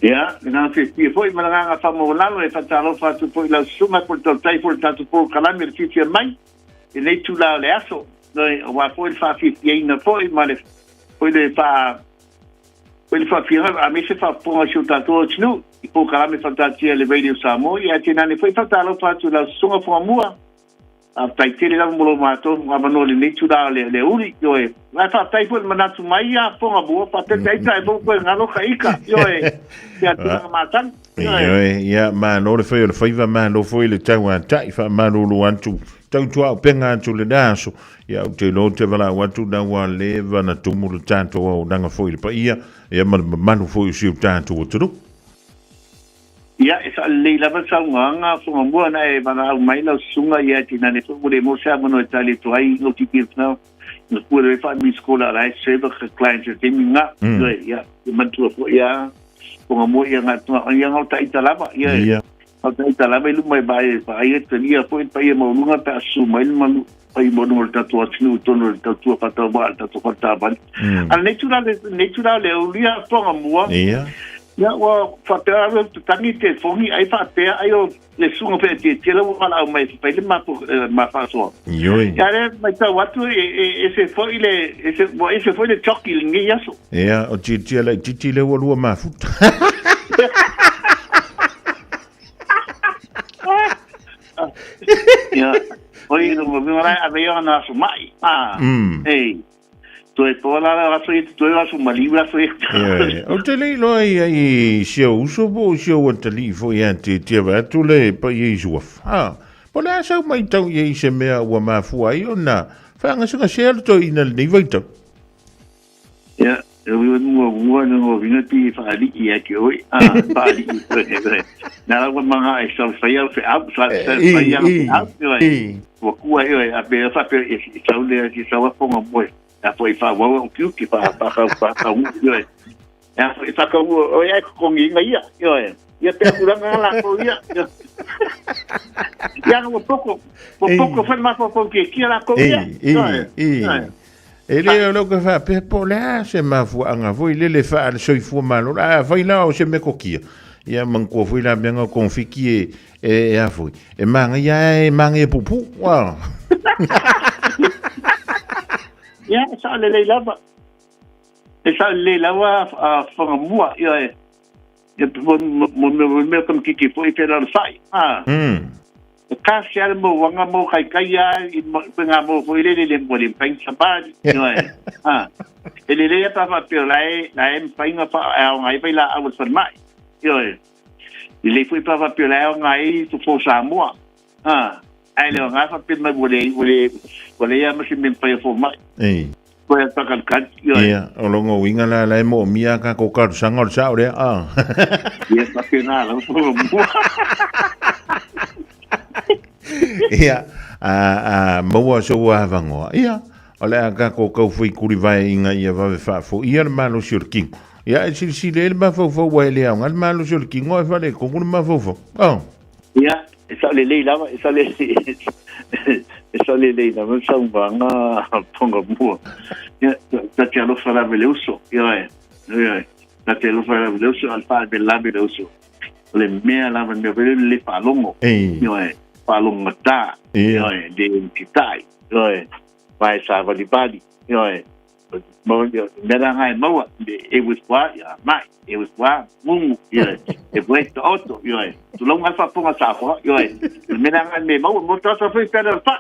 Ia, le agaga fiafia foi ma le agaga faamaualalo e faatalofa atu foi i lau susuga po o le tautai foi o le tatou polokalame i le fiafia mai i lenei itula o le aso, aua foi le faafiafiaina foi ma le foi le faa foi le faafiafiaga aemaise faafofoga o si o tatou atunuu i polokalame faataatia e le Radio Samoa. Ia, ae tainane foi faatalofa atu i lau susuga Fuamua. Faafetai tele lava mo lo matou avanoa i lenei itula o le aoauli, ioe. Ae faafetai foi i le manatu mai ia Foga Mua, faapea pe aita e maua koe galo ka ika, ioe, ia tulaga masani, ioe. Ioe, ia, malo le fai o le faiva, malo foi le tauatai, faamalulu atu, tautuaupega atu lena aso, ia, ou te iloa ou te valaau atu na ua leva ona tumu le tatou auaunaga foi i le paia, ia, ma le mamalu foi o si o tatou atunuu. Ia, e saalelei lava le saunoaga a Fogamua na e valaau mai lau susuga ia e tinane foi ua le maua se avanoa e tali atu ai no titi atu na kua le fa mi skola la e serve ka client e temi nga ia e matua foi ia Fogamua ia nga tunga ia nga ta ita lava ia nga ta ita lava i luma e vai vai e talia foi pa ia maulunga pe asu mai le manu pai mo le tatou atunuu tonu le tautua faatauvaa le tatou faletaavale. A lenei tulaga lenei tulaga le aulia Fogamua Ia. Ia, ua faapea au e tatagi te fogi ai faapea ai o le susuga foi a Tietie la ua valaau mai e fai le matou ma faasoa. Ioe. Ia lea matau atu e e ese foi le ese ua ese foi le jockey i lenei aso. Ia, o Tietie laitiiti lea ua lua mafuta. Ia, oi, no me ora ave ia na aso mai. Ah. Ei. Toe toa la la aso ia te toe aso maliu aso ia. Ioe. Ou te le iloa i ai i si ou uso po o si ou atalii foi ia Tietie vaeatu le paia i Suafa. Po le a sau maitau i ai se mea ua mafua ai ona faagasegasea le toeaina i lenei vaitau? Ia, e ui o muamua na ngōwinga pi i whaalii ia ki oi, a, whaalii koe. Nā la ua manga e sau whai au wheau, sa sa whai au wheau, oi. Ua kua e oi, a pe wha pe i sau le ki sau a ponga moe. A po i wha wawa o kiuki, wha wha wha wha wha oi. A po i wha ka ua, oi ai kongi inga ia, oi. Ia pe akuranga la ko ia. Ia ua poko, ua poko whai mafo pau ki kia la ko ia. Ei, E le o leo ka faapea po o le a se mafuaaga foi lele faale-soifua malolo, ae afai la o se mekokia, ia manatua foi la mea na o konfiki e, e, e a foi, e mānaia ae e mānaia puupuu. Ua. Ia, e sao lelei lava. E sao lelei lava a Whangamua, ia e. Ia, mo, mo, mo, mo mea kamakiki foi pēlā le whai. Ah. E ka se ale mo wanga mo kai kai a i pe ngā mo foi le le mo le pai sa pa ni oi. Ah. E le le pa fa pe la e la e pai nga fa a ngai pai la a wa mai. Oi. I le foi pa fa pe la ngai tu fo sa mo. Ah. Ai le ngai fa pe mai mo le mo le mo le ya mo se me pai fo mai. Ei. Koe a takalkali. Ia, o longo uiga la la e moomia ka ko kalusanga o le sao lea. Ah. Ia, faapena lava fo mua. Ia, a, a, maua sou avanoa. Ia, o le a kako kau fai kuli vae inga ia vave faafo ia le malosi o le kino. Ia, e silasila ai le mafaufau ua e le aoga le malosi o le kino ae faaletonu le mafaufau. Oh. Ia, e sao lelei lava, e sao lelei, e sao lelei lava le saunoaga tonga mua. Ia, ta te alofa lava i le uso, ioe, ioe, ta te alofa lava i le uso, a le faalavelave le uso. O le mea lava, le mea foi lele le faalogo, ioe, faalogogata, ioe, le titai, ioe, vae savalivali, ioe, Mea la ngai maua, e withwa, ia mai, e withwa, ngungu, ia, e wei ta oto, ia, tu lau ngai whaponga sa hoa, ia, mea la ngai me maua, mo tata whui pera wha.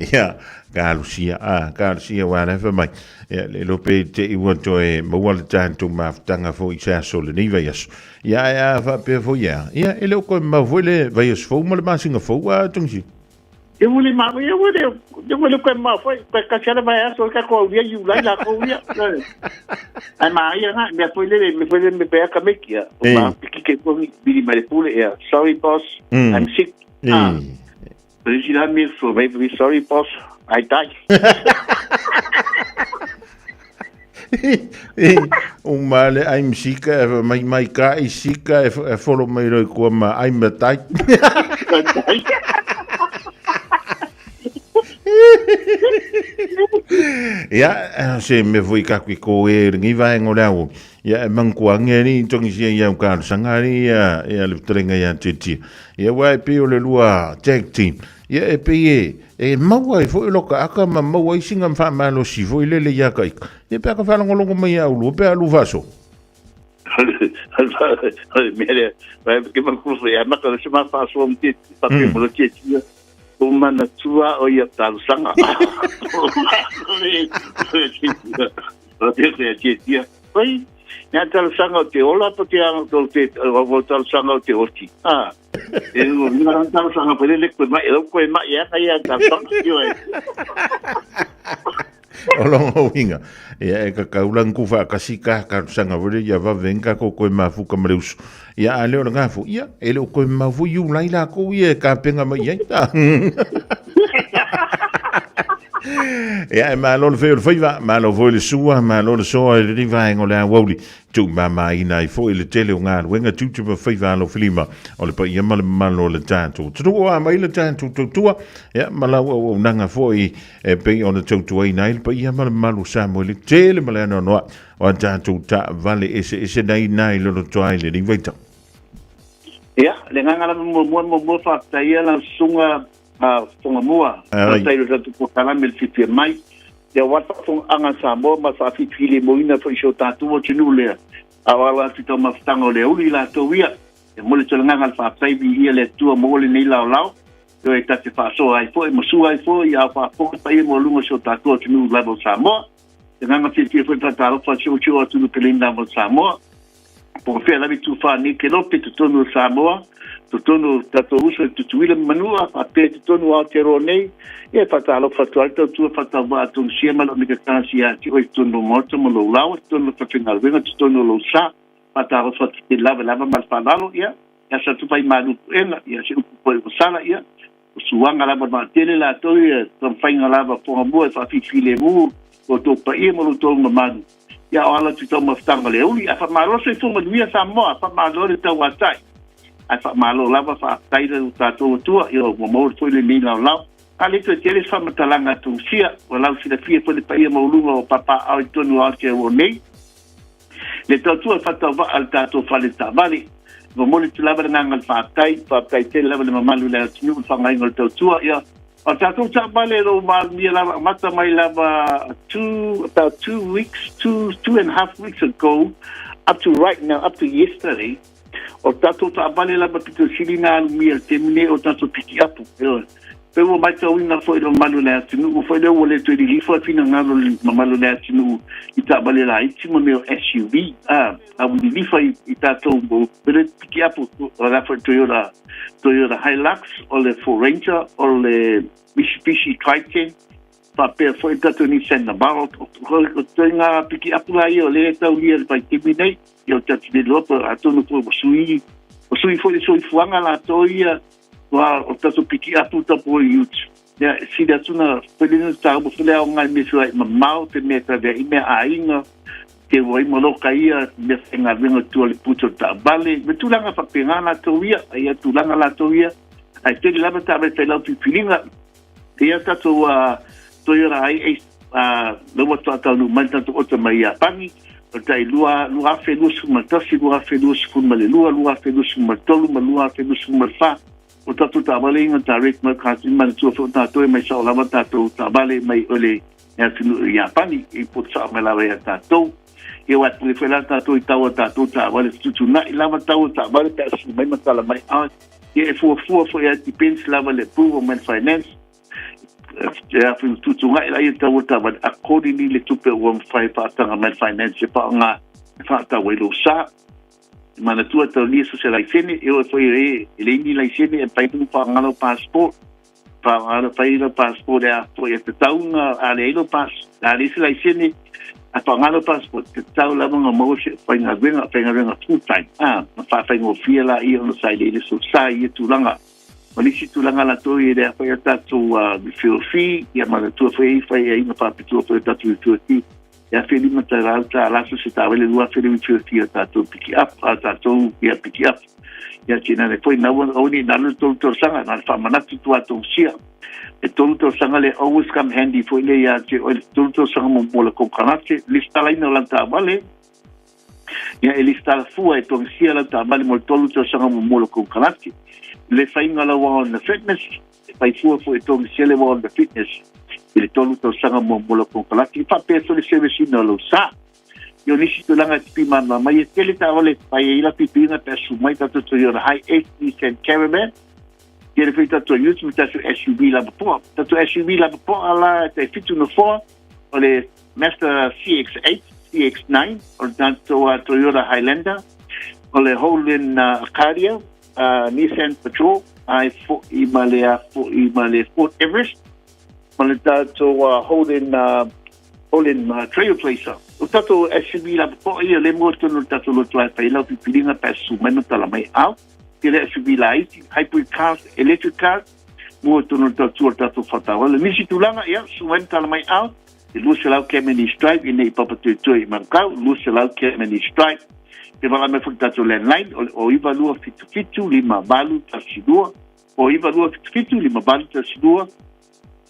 Ia, ka alusia, a, ka alusia wā le mai. Ia, le lope te iwa toe maua le tāntu mafutanga fo i se aso le nei vai aso. Ia, e a whapea fo ia. Ia, e le o koe mau fo le vai aso fou ma le masinga fou a tungsi. E uli ma e uli e uli koe ma foi koe kasi ala vai aso ka ko ia iu lai la ko ia. Ai ma ia na me foi le me foi le me pe ka me kia. O ma piki ke ko bili mai pule ia. Sorry boss, I'm sick. Ah. But you have me for very sorry boss, I die. O ma le I'm sick e mai mai ka i sika e follow mai roi kua ma I'm a tai. Ia, se me foi ka kui ko e ringi vaenga o le au. Ia, e mangkua ange ni tongi sia i au ka sanga ni ia, ia le terenga ia te tia. Ia wa e pe o le lua tag team. Ia e pei e, e maua ai foi loka aka ma maua ai singa whaamalosi foi lele ia ka ika. Ia pea ka whalongolongo mai a ulua, pea alu whaso. Mea lea, ke makufu ia maka le sema whaso mo te pape mo te tia. O mana tua o ia talusanga. O te te tia. Oi, nā talusanga o te ola po te anga o te o talusanga o te oti. Ah. E o ngā talusanga po le koe mai, o koe mai ia kai ia talusanga tio e. O longo winga. Ia e ka kaulang ku wha kasi ka talusanga vore ia vavenga ko koe mafuka ma le uso. Ia a leo le ngafu. Ia e le o koe mafu iu lai la ko ia e ka penga mai ai. Ia e malo le wheo le whaiva, malo foi le sua, malo le soa i le riva e ngole a wauli. Tu mama ina i foi le tele o ngā luenga tū ma whaiva alo whilima o le paia ma le malo le tātou. Tutu a mai le tātou tautua, ia malau au au nanga foi e pei ona tautua ina i le paia ma le malo sa mo le tele ma le anoa noa o a tātou ta vale ese ese nei nai lolo toa i le rivaita. Ia, le nganga lava muamua muamua faafetai la susuga a Tongamua, faafetai i lo tatou polokalame le fiafia mai. Ia aua le faafofogaaga a Samoa ma le faafilifilemoina foi i si o tatou atunuu lea, a o ala atu i taumafataga o le auli i latou ia. E momoli atu le agaga o le faafetai, viia le Atua mo lenei laolao, ioe ta te faasoa ai foi ma sua ai foi a o faafofoga le paia maualuga o si o tatou atunuu lava o Samoa. Le agaga fiafia foi le faatalofa i si o atunuu peleina lava o Samoa. Po o fea lava i tufa nei Kelope i totonu o Samoa, totonu o tatou uso i Tutuila ma Manua, faapea i totonu o Aotearoa nei, ia e faatalofa atu ai le tautua faatauvaa a Tonusia ma lou Mikakasi ia te oe i totonu o lou maota ma lou laoa, totonu o le falefaigaluega, totonu o lou sa. Faatalofa atu tele lava lava ma le faaaloalo, ia, e asa atu fai malu puega, ia se upu foi ua sala, ia, o suaga lava o le vaatele latou ia taumafaiga lava fogamua e faafilefilemu lo outou paia ma lo outou mamalu, ia o ala atu i taumafataga o le auli. Ae faamalo le soifua manuia Samoa, faamalo le tauatai, ae faamalo lava faafetai le tatou Atua, ia ua maua foi lenei laolao. A le toe tele se faamatalaga a Tonusia, ua lausilafia foi le paia maualuga o papaaao i totonu o Aotearoa nei. Le tautua faatauvaa a le tatou fale taavale. E momoli atu lava le agaga o le faafetai, faafetai tele lava i le mamalu o le atunuu i le faaaogaina o le tautua. Ia, o le tatou taavale o lo o maluia lava, amata mai lava two, about 2 weeks, 2.5 weeks ago, up to right now, up to yesterday, o le tatou taavale lava pito sili na alumia i le taimi nei o tatou pikiapu. Ioe. Pe ua matauina foi le mamalu o le atunuu foi lea ua le toe lilifa le finagalo o le mamalu o le atunuu i taavale laiti ma mea o SUV. A, a ua lilifa i, i tatou mo pele pikiapu o la foi Toyota, Toyota Hilux, o le Ford Ranger, o le Mitsubishi Triton, faapea foi le tatou Nissan Navara. O ituaiga pikiapu la ia o lea e taulia i le vaitaimi nei. Ia o tatou le iloa pe atonu foi ua sui foi le soifuaga latou ia ua o tatou pikiapu tapo i utu. Ia e sili atu na foi lena taua foi le aoga i mea feoai mamao te mea tavea i mea aiga te ua i maloka ia mea faigaluega i tua o le puta o le taavale me tulaga faapena latou ia ai ia tulaga latou ia ae tele lava taavale fai lau filifiliga ia tatou Toyota i8 lea ua faataunuu mai le tatou oto mai Iapani o le tai 2021, 2022, 2023 ma 2024. O tatou taavale ia na direct mai ka manatua foi o tatou e mai sao lava tatou taavale mai o le atunuu i Iapani e import sao mai lava ia tatou. Ia aua e pule foi la tatou i tau a tatou taavale fetuutuunai lava tau o taavale pe a sui mai ma tala mai ai. Ia e fuafua foi a depends lava le approval mai le finance e a fetuutuunai la ia tau o taavale accordingly le tupe ua mafai faataga mai le finance e faaaoga e faatau ai lou sa. E manatua taulia so se laisene, e oe foi e e leai ni laisene e mafai ona faaaoga lau passport. Faaaoga lau fai lau passport e a foi e tatau ona a leai lau pas, a leai se laisene a faaaoga lau passport, e tatau lava ona maua se faigaluega, faigaluega full time. A, na faafaigofie laia ona sailiili so sa i ia tulaga. O nisi tulaga latou e le afai a tatou refill fee, ia manatua foi e fai ai na faapitoa foi o tatou refill fee, e $1500 so se taavale 2000 refill fee a tatou pick up, a tatou ia pick up. Ia tina le foi naua aua ne i galo le tolu tausaga, na le faamanatu atu atogia. E tolu tausaga le always come handy foi le ia te oe le tolu tausaga muamua o le konekarate, lesitalaina o lau taavale, ia e lesitala fua e togisia lau taavale mo le tolu tausaga muamua o le konekarate. Le faiga o lau warrant of fitness, e fai fua foi e togisia le warrant of fitness i le tolu tausaga muamua o lau konekarate. E faapea foi le service ina o lau sa. I o nisi tulaga e tipi mai e tele taavale e fai ai la pipiga pe a su mai tatou Toyota Hi-Ace, Nissan Caravan, tele foi tatou ute ma tatou SUV lava poa. Tatou SUV lava poa la e tai fitu nofoa o le Mazda CX-8, CX-9, o le tatou Toyota Highlander, o le Holden Acadia, Nissan Patrol, ai foi ma le a foi ma le Ford Everest, ma le tatou Holden Holden Trailblazer. O tatou SUV lava poa ia le mua tonu o le tatou loto ai fai lau filifiliga pe a susu mai ma tala mai ao. Tele SUV laiti, hybrid cars, electric cars, mua tonu o le tautua o le tatou faatauala. Nisi tulaga, ia, susu mai ma tala mai ao, e 200 Kennedy Drive i nei Papatoetoe i Manukau, 200 Kennedy Drive. Pe vala mai foi le tatou landline, o le o 9277 5812, o 9277 5812,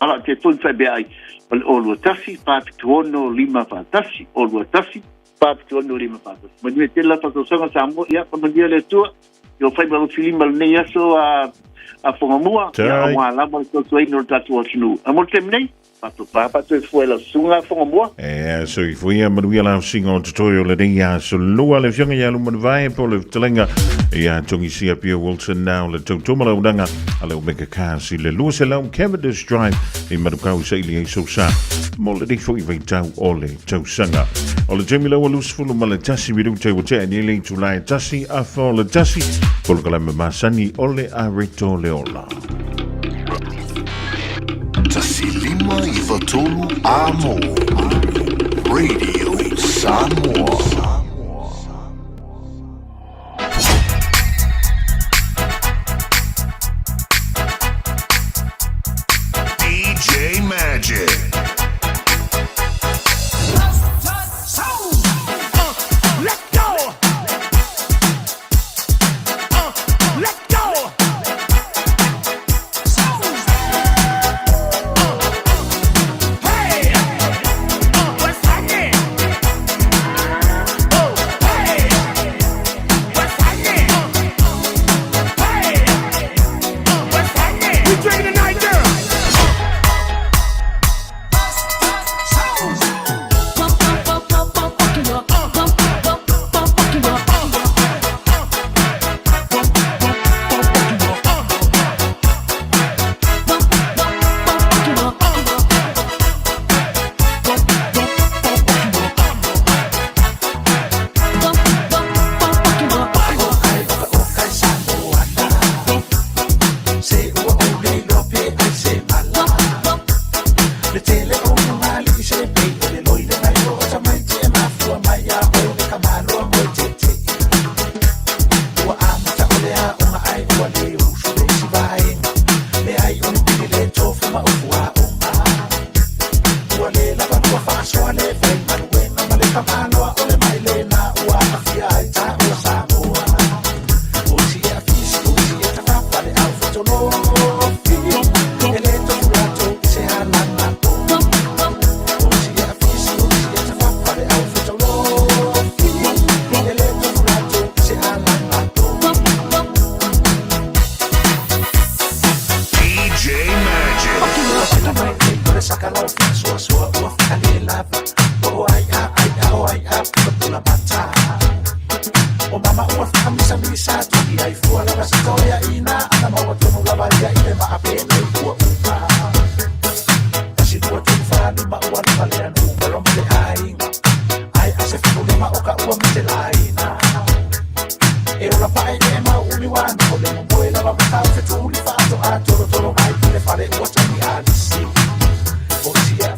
ala te phone whai bea ai, o le o 21 476 541, o 21 476 541. Manuia tele la faatausaga Samoa, ia, faamanuia le Atua, ia fai ma filima lenei aso a Fogamua, ia aua lava le tautuaina o le tatou atunuu. A mo le taimi nei, Faatopa faatoefua i lau susuga Fogamua. E soifua ia manuia la usiga o totoe o lenei aso lua le afioga ia Lumanuvae po le fetalaiga ia Togisia Pio Wilson na o le tautoma launaga a le Omega Cars i le 200 Cavendish Drive i Manukau saili ai sou sa mo lenei foi vaitau o le tausaga. O le taimi laua 21 minute ua tea nei le itula e tasi afa o le tasi polokalame masani o le Areto le Ola. 1593 Amo Radio Samoa. DJ Magic. Let's go! Let's go! Hey! What's happening? Oh, hey! What's happening? Hey! What's happening? We drinking tonight, girl. Se ua ou le iloa pe ai se mala Le tele o magali i se pei o le loi le nai o tamaiti e mafua mai a o le kamaloa mo e tete Ua amata o le a onga ai ua le usu le isi vaenga Le ai o le pili le tofu ma ufu a onga Ua le lava lua faasoa le fai maluenga ma le kamaloa o le mai le na ua afia ai ta ua Samoa O si e afisi o si e tafafa le au fetolofi E le tofu latou i se halanga O si e afisi o si e tafafa le au fetolofi E le tofu latou i se halanga DJ Magic. O le saka lau faasoasoa ua faalelava O ai a ai a o ai a pulapula mata O mama ua faamisamisa tuli ai fua lava sitoea ina ana maua tonu lava ia i le maapenei ua uma Tasi lua tolu fa lima ua lava lea numero ma le aiga Ai a se fulu lima o ka ua matelaina E ola pae e mau umi wana o le momoe lava matau fetuli faato a tolotolo mai i le fale ua tani alisi O si e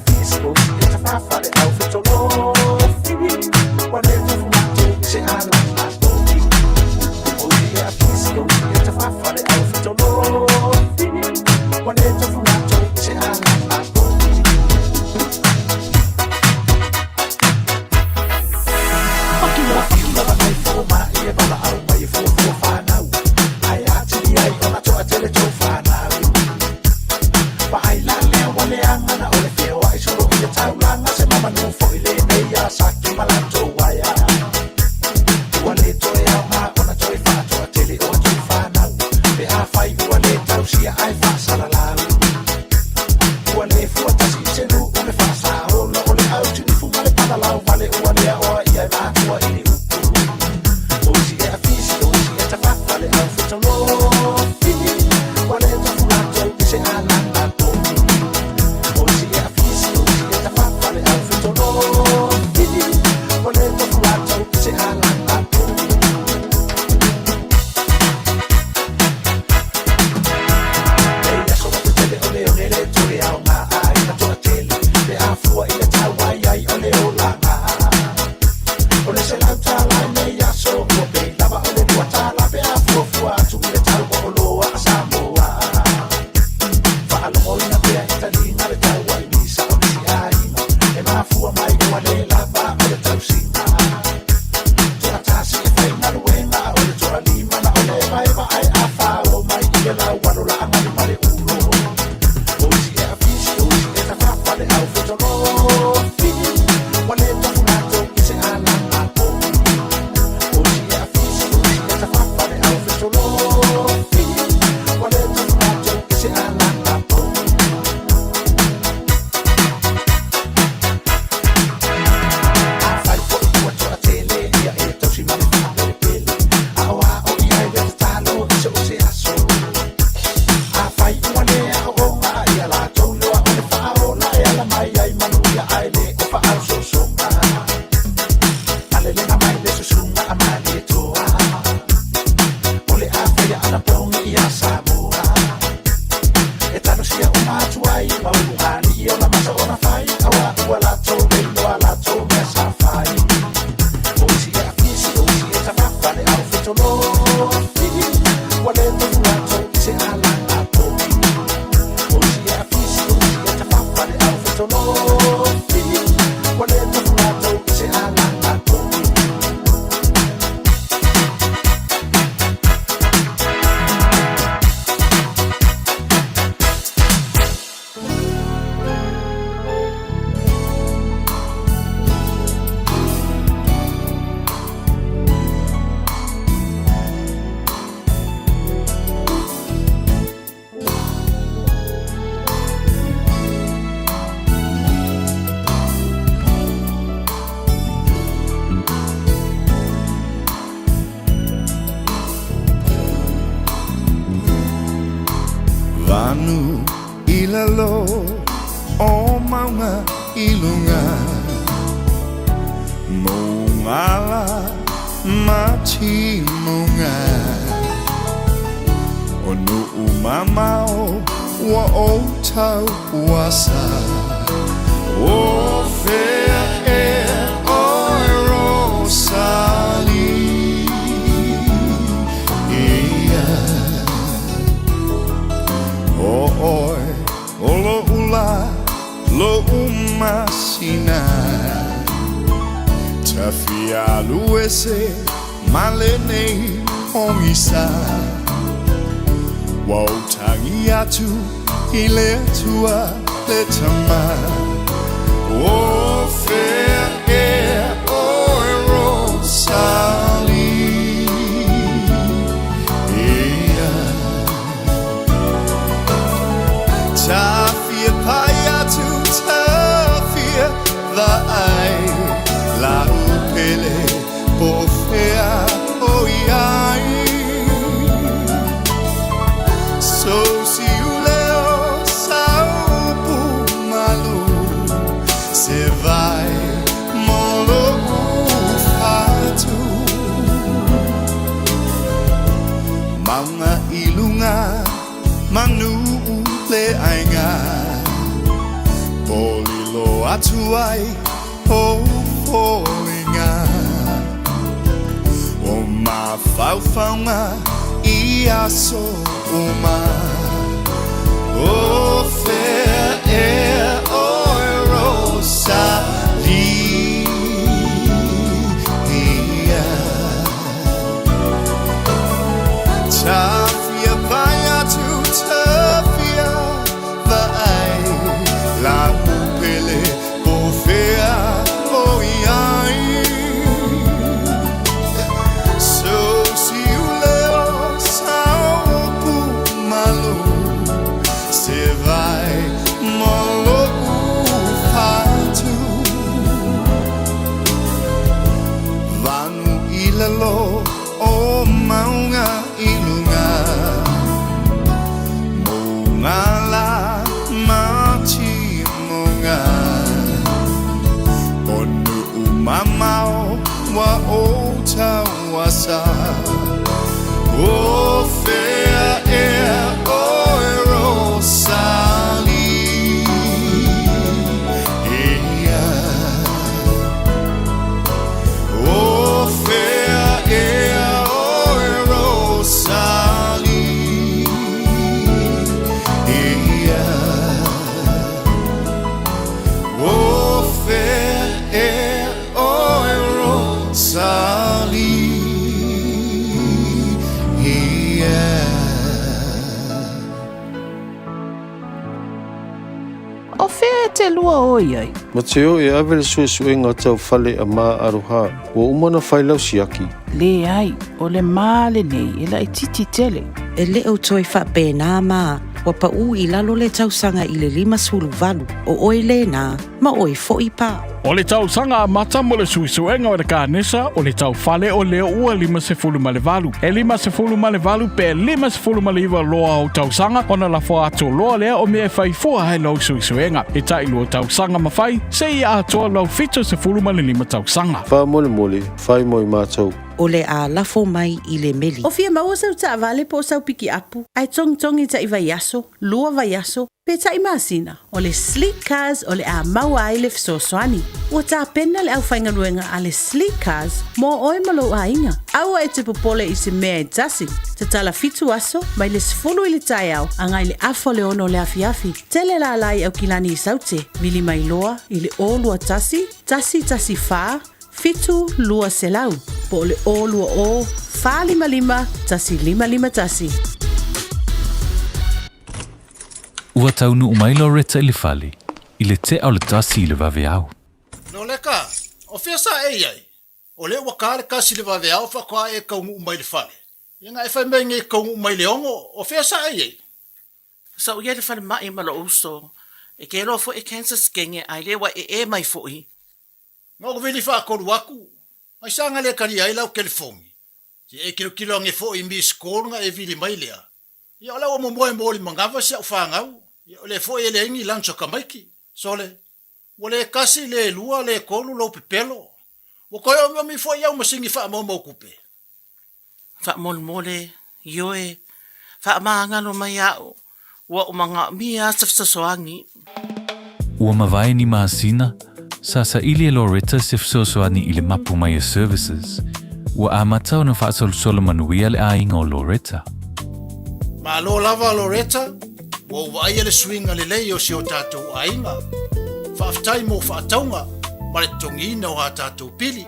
ai ma ulugalii ona masa ona fai auā ua latou le iloa latou mea sa fai. O isi e afisi o isi e tafafa le au fetolofi ua lē tofu latou i se alaga povi. O isi e afisi o isi e tafafa le au fetolofi ua lē tofu latou i se alaga povi. Vanu i lalo o maunga i luga Mōngala ma timuga O nuu mamao ua ou tauasa O fea ea oe Rosalie Ia O oe o lo'u lā lo'u masina Tafia alu ese ma lenei pogisa Ua ou tagi atu i le Atua le Tama O fea ea oe Rosalie Ia Tafia pai atu tafia vaai Lau pele po o fea o i ai Sou siuleo sau upu malu Se vai mo lo'u fatu Maunga i luga ma nuu le aiga Polilo atu ai ou foliga O mafaufauga i aso uma O fea ea oe Rosalie Tafia pai atu tafia vaai Lau pele po o fea o i ai Sou siuleo sau upu malu Se vai mo lo'u fatu Vanu i lalo o maunga i luga Mō ngā lā ma timuga O nuu mamao ua ou tauasa O fea ea oe Rosalie Ia O fea ea oe Rosalie Ia O fea ea oe Rosalie Ia. O fea e te lua o i ai? Ma te o e ave le suesuega tau fale a Ma Aroha, ua uma ona fai lau siaki. Leai, o le ma lenei e laitiiti tele. E le o toe faapena ma ua paʻu i lalo le tausaga i le 58, o oe lena, ma oe foi pa. O le tausaga amata mo le suesuega o le kanesa o le taufale o lea ua 58. E 58 pe 59 loa o tausaga ona lafo atu loa lea o mea e fai fua ai lau suesuega. E tailua tausaga ma fai, seia atoa lau 75 tausaga. Faamolemole, fai mo i matou. O le a lafo mai i le meli. O fia maua sau taavale po o sau pikiapu, ae togitogi tai vaiaso, lua vaiaso, Peitai masina, o le Sleek Cars o le a maua ai le fesoasoani. Ua tapena le aufaigaluega a le Sleek Cars mo oe ma lou aiga. Aua e te popole i se mea e tasi. Tatala fitu aso, mai le 10 i le taeao agai le afa o le 6 o le afiafi. Tele lala i Aukilani i Saute, vili mai loa i le 021 114 7200 po o le 020 455 1551. Ua taunuu mai Loretta i le fale i le tea o le 1 i le vaveao. Loleka, o fea sa e i ai? O lea ua ka le kasi i le vaveao faatoa e taunuu mai i le fale. Ia na e fai mai nei e taunuu mai i le 6, o fea sa e i ai? Sa ou i ai i le falemai ma lou uso, e ke loa foi e cancer skenge ae le ua ee mai foi. Na ou vili faatolu atu, ai sa na le talia ai lau telefoni. Se e tilotilo ane foi i miss call na e vili mai lea. Ia o la ua momoe mo le manava si au fanau. Ia o lea foi e leai ni lunch a tamaiti. Sole, ua le tasi, le lua, le tolu lou pepelo. Ua toe omiomi foi au masini faamaumau tupe. Faamolemole, ioe, faamagalo mai a'u, ua ou manaomia se fesoasoani. Ua mavae ni masina, sa saili e Loretta se fesoasoani i le Mapu Maia Services. Ua amata ona faasolosolo manuia le aiga o Loretta. Malo lava Loretta, ua ou vaaia le suiga lelei o si o tatou aiga. Faafetai mo faatauga ma le totogiina o a tatou pili.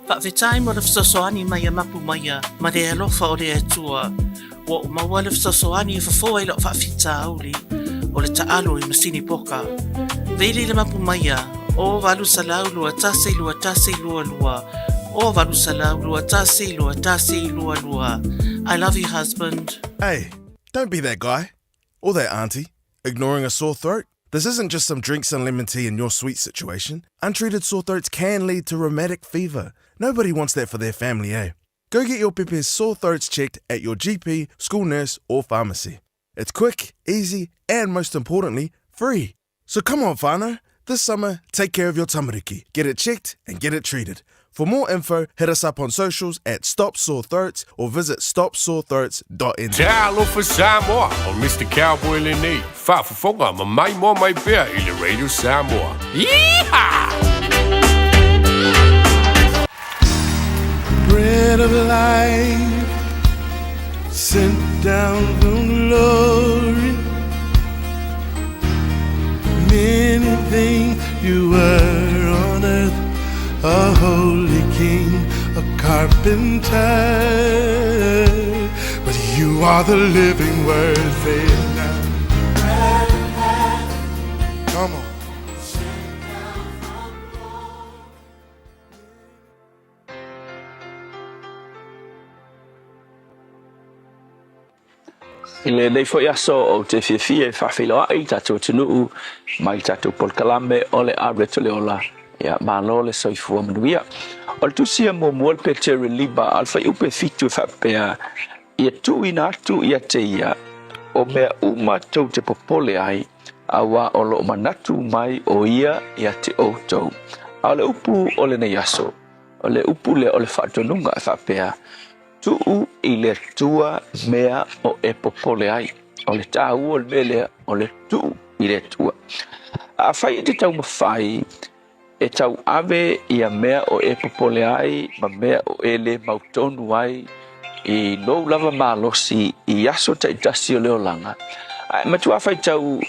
Faafetai mo le fesoasoani mai a Mapu Maia ma le alofa o le Atua. Ua ou maua le fesoasoani e fofo ai lau faafitauli o le taalo i masini poka. Vili le Mapu Maia, o 800 21 21 22, o 800 21 21 22. I love you husband. Hey, don't be that guy. Or that auntie, ignoring a sore throat. This isn't just some drinks and lemon tea in your sweet situation. Untreated sore throats can lead to rheumatic fever. Nobody wants that for their family, eh? Go get your pepe's sore throats checked at your GP, school nurse, or pharmacy. It's quick, easy, and most importantly, free. So come on, whānau. This summer, take care of your tamariki. Get it checked and get it treated. For more info, hit us up on socials at Stop Sore Throats or visit stopsorethroats.nz. Talofa Samoa, o Mr Cowboy lenei, faafofoga ma maimoa mai pea i le Radio Samoa. Yeehaw! Bread of life sent down from glory. Many things you were on earth, a holy king, a carpenter. But you are the living word, say it now. Come on. I lenei foi aso ou te fiafia e faafeiloai i tatou atunuu mai tatou polokalame o le Areto le Ola. Ia, malo le soifua manuia. O le tusi ia muamua le Petere 5 a o le fuaiupu e 7 e faapea, Ia tuuina atu ia te ia o mea uma tou te popole ai, auā o lo o manatu mai o ia ia te outou. A o le upu o lenei aso, o le upu lea o le faatonuga e faapea, Tuu i le Atua mea o e popole ai. O le tāua o le mea lea, o le tuu i le Atua. Afai e te taumafai e tauave ia mea o e popole ai ma mea o e le mautonu ai i lou lava malosi i aso taitasi o le olaga, ae matua faitau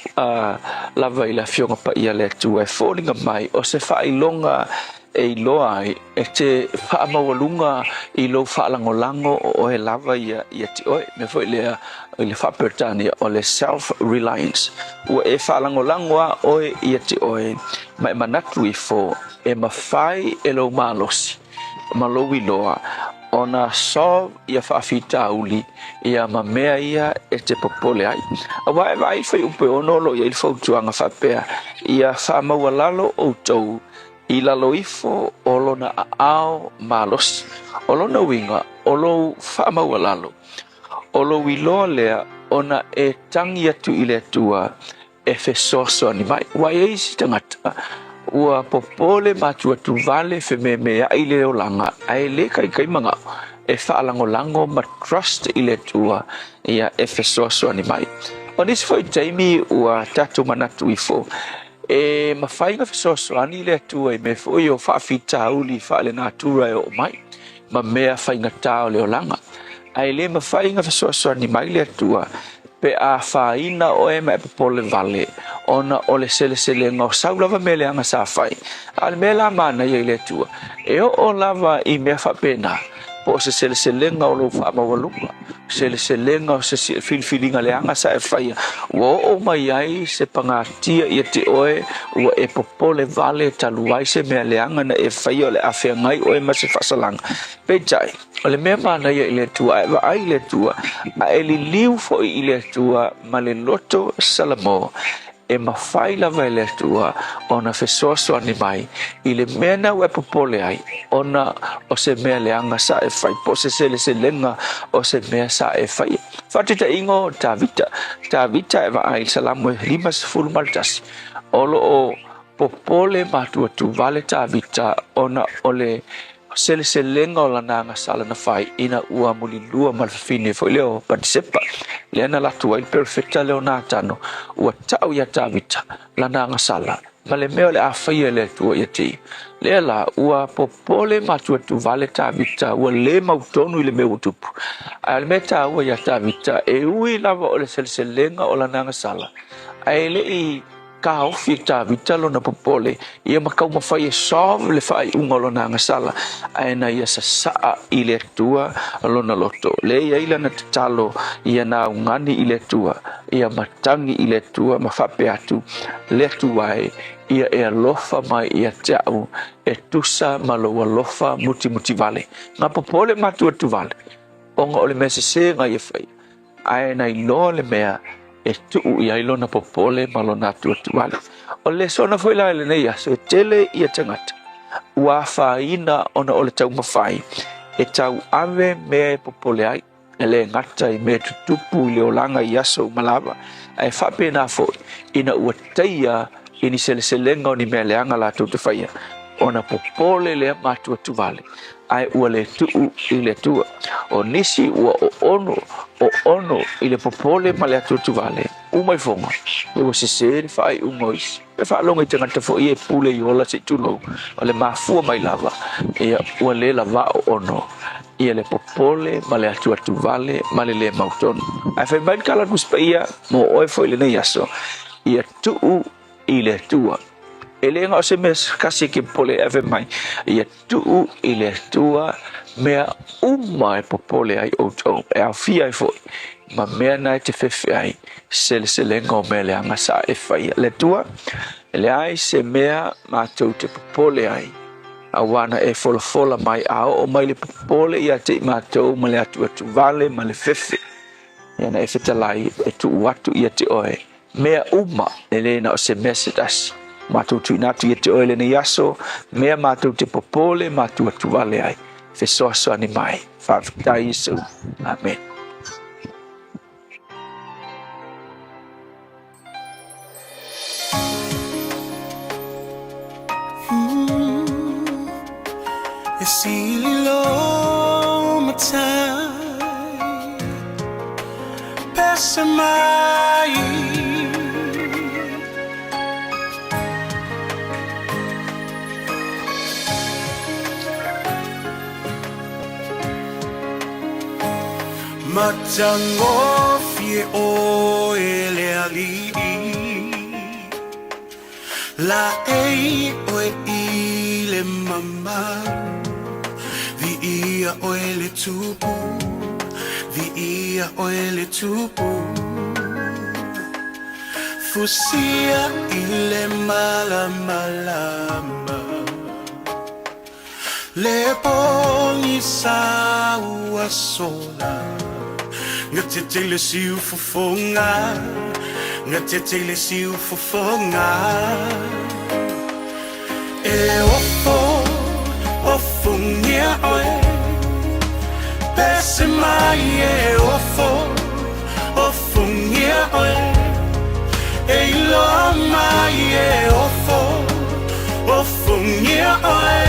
lava i le Afioga Paia a le Atua e foliga mai o se faailoga e iloa ai e te faamaualuga i lou faalagolago o oe lava ia ia te oe. Mea foi lea i le faa-Peretania o le self-reliance. Ua e faalagolago lava oe ia te oe ma e manatu ifo e mafai e lou malosi ma lou iloa ona solve ia faafitauli ia ma mea ia e te popole ai. Aua e vaai i le fuaiupu e 6 o lo o i ai le fautuaga faapea, Ia faamaualalo outou I lalo ifo o lona aao malosi. O lona uiga, o lou faamaualalo, o lou iloa lea ona e tagi atu i le Atua e fesoasoani mai. Ua i ai isi tagata ua popole ma atuatuvale fememeai le olaga ae le kaikai manao e faalagolago ma trust i le Atua ia e fesoasoani mai. O nisi foi taimi ua tatou manatu ifo, e mafai ona fesoasoani le Atua i mea foi o faafitauli faalenatura e oo mai, ma mea faigata o le olaga. Ae le mafai ona fesoasoani mai le Atua pe a afaina oe ma e popole vale ona o le seleselega o sau lava mea leaga sa fai. A o le mea la manaia i le Atua, e oo lava i mea faapena, po o se seleselega o lou faamaualuga, seleselega o se filifiliga leaga sa e faia, ua oo mai ai se pagatia ia te oe, ua e popole vale talu ai se mea leaga na e faia o le a feagai oe ma se faasalaga. Peitai, o le mea manaia i le Atua, a e vaai i le Atua, a e liliu foi i le Atua ma le loto salamo, e mafai lava e le Atua ona fesoasoani mai i le mea na ua e popole ai, ona o se mea leaga sa e fai, po o se seleselega o se mea sa e faia. Faataitaiga o Tavita. Tavita e vaai i le Salamo e 51, o lo o popole matuatuvale Tavita ona o le seleselega o lana agasala na fai ina ua mulilua ma le fafine foi lea o Patisepa, lea na alu atu ai le perofeta lea o Natano, ua tau iā Tavita lana agasala ma le mea o le a faia e le Atua ia te ia. Lea la, ua popole matuatuvale Tavita, ua le mautonu i le mea ua tupu. Ae o le mea taua iā Tavita, e ui lava o le seleselega o lana agasala, ae le i Taofi e Tavita lona popole ia ma taumafai e solve le faaiuga o lona agasala, ae na ia sasaa i le Atua lona loto. Lea e i ai lana tatalo ia na augani i le Atua, ia matagi i le Atua ma faapea atu, Le Atua e, ia e alofa mai ia te au e tusa ma lou alofa mutimutivale. Na popole matuatuvale ona o le mea sese na ia faia. Ae na iloa le mea e tuu i ai lona popole ma lona atuatuale. O le lesona foi la i lenei aso, e tele ia tagata ua afaina ona o le taumafai e tauave mea e popole ai, e le gata i mea tutupu i le olaga i aso uma lava, ae faapena foi ina ua taia i ni seleselega o ni mea leaga latou te faia, ona popole lea matuatuvale. ae ua le tuu i le Atua. O nisi ua oono, oono i le popole ma le atuatuvale, uma ifoga, e ua sese le faaiuga o isi. E faalogo i tagata foi e pule i ola se i tulou, o le mafua mai lava, ia ua le lavao ono ia le popole ma le atuatuvale ma le le mautonu. Ae fai mai le tala a le Tusi Paia mo oe foi i lenei aso, ia tuu i le Atua. E le na o se mea kasi e ke popole e ave mai, ia tuu i le Atua mea uma e popole ai outou, e aofia ai foi ma mea na e te fefe ai, seleselega o mea leaga sa e faia. Le Atua, e leai se mea matou te popole ai, auā na e folafola mai a oo mai le popole ia te i matou ma le atuatuvale ma le fefe, ia na e fetalai e tuu atu ia te oe Mea uma, e le na o se mea se tasi. Matou tuuina atu ia te oe lenei aso, mea matou te popole ma atuatuvale ai. Fesoasoani mai. Faafetai Iesu. Amen. E sili lou matai Pese mai Matagofie oe le alii Laei oe i le mamalu, Viia oe le Tupu, Viia oe le Tupu. Fusia i le malamalama, Le pogisa ua sola, Gatete i le siufofoga, Gatete i le siufofoga. E ofo, ofongia oe, Pese mai e ofo, ofongia oe, E iloa mai e ofo, ofongia oe,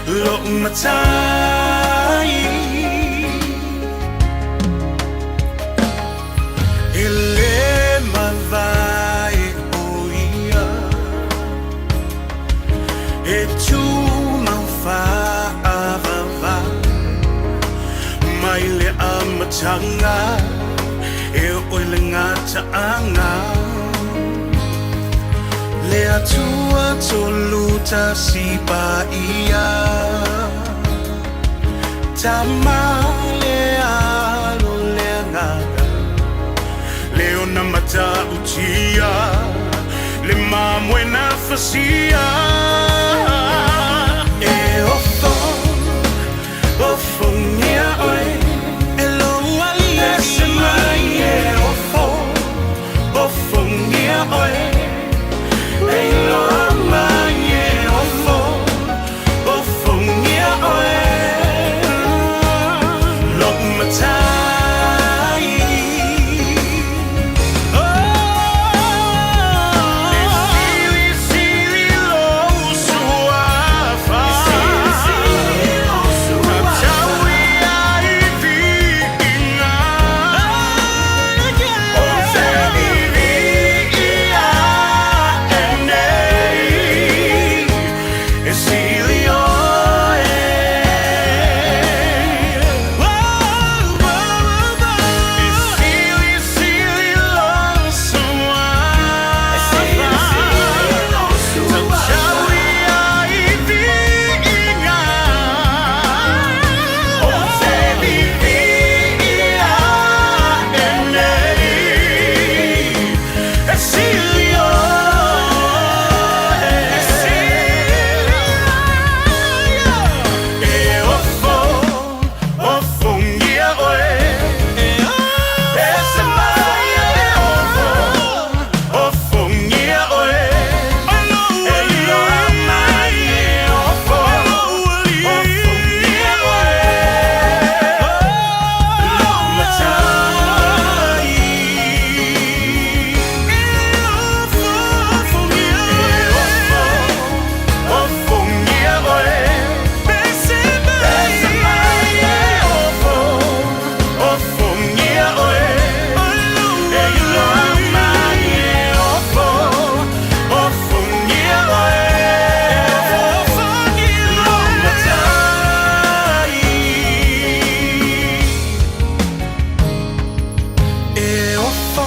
Lou matai. mata'aga Le Atua tolu tasi pa'ia Tama le Alo le Agaga Le ona mata'utia Le mamoe na fasia E ofo ofogia oe E lou Alii Ese mai e ofo ofogia oe E iloa mai e ofo ofogia oe Lou Matai. E silisili lou Suafa Tatau i ai viiga Ou te viviia ae nei E sili oe. E silisili lou Suafa Tatau i ai viiga Ou te viviia ae nei E sili oe. E ofo ofogia oe Ese mai e ofo ofogia oe E iloa mai e ofo ofogia oe Lou Matai. E ofo ofogia ofogia oe Ese mai e ofo ofogia oe E iloa mai e ofo ofogia oe Lou Matai. E ofo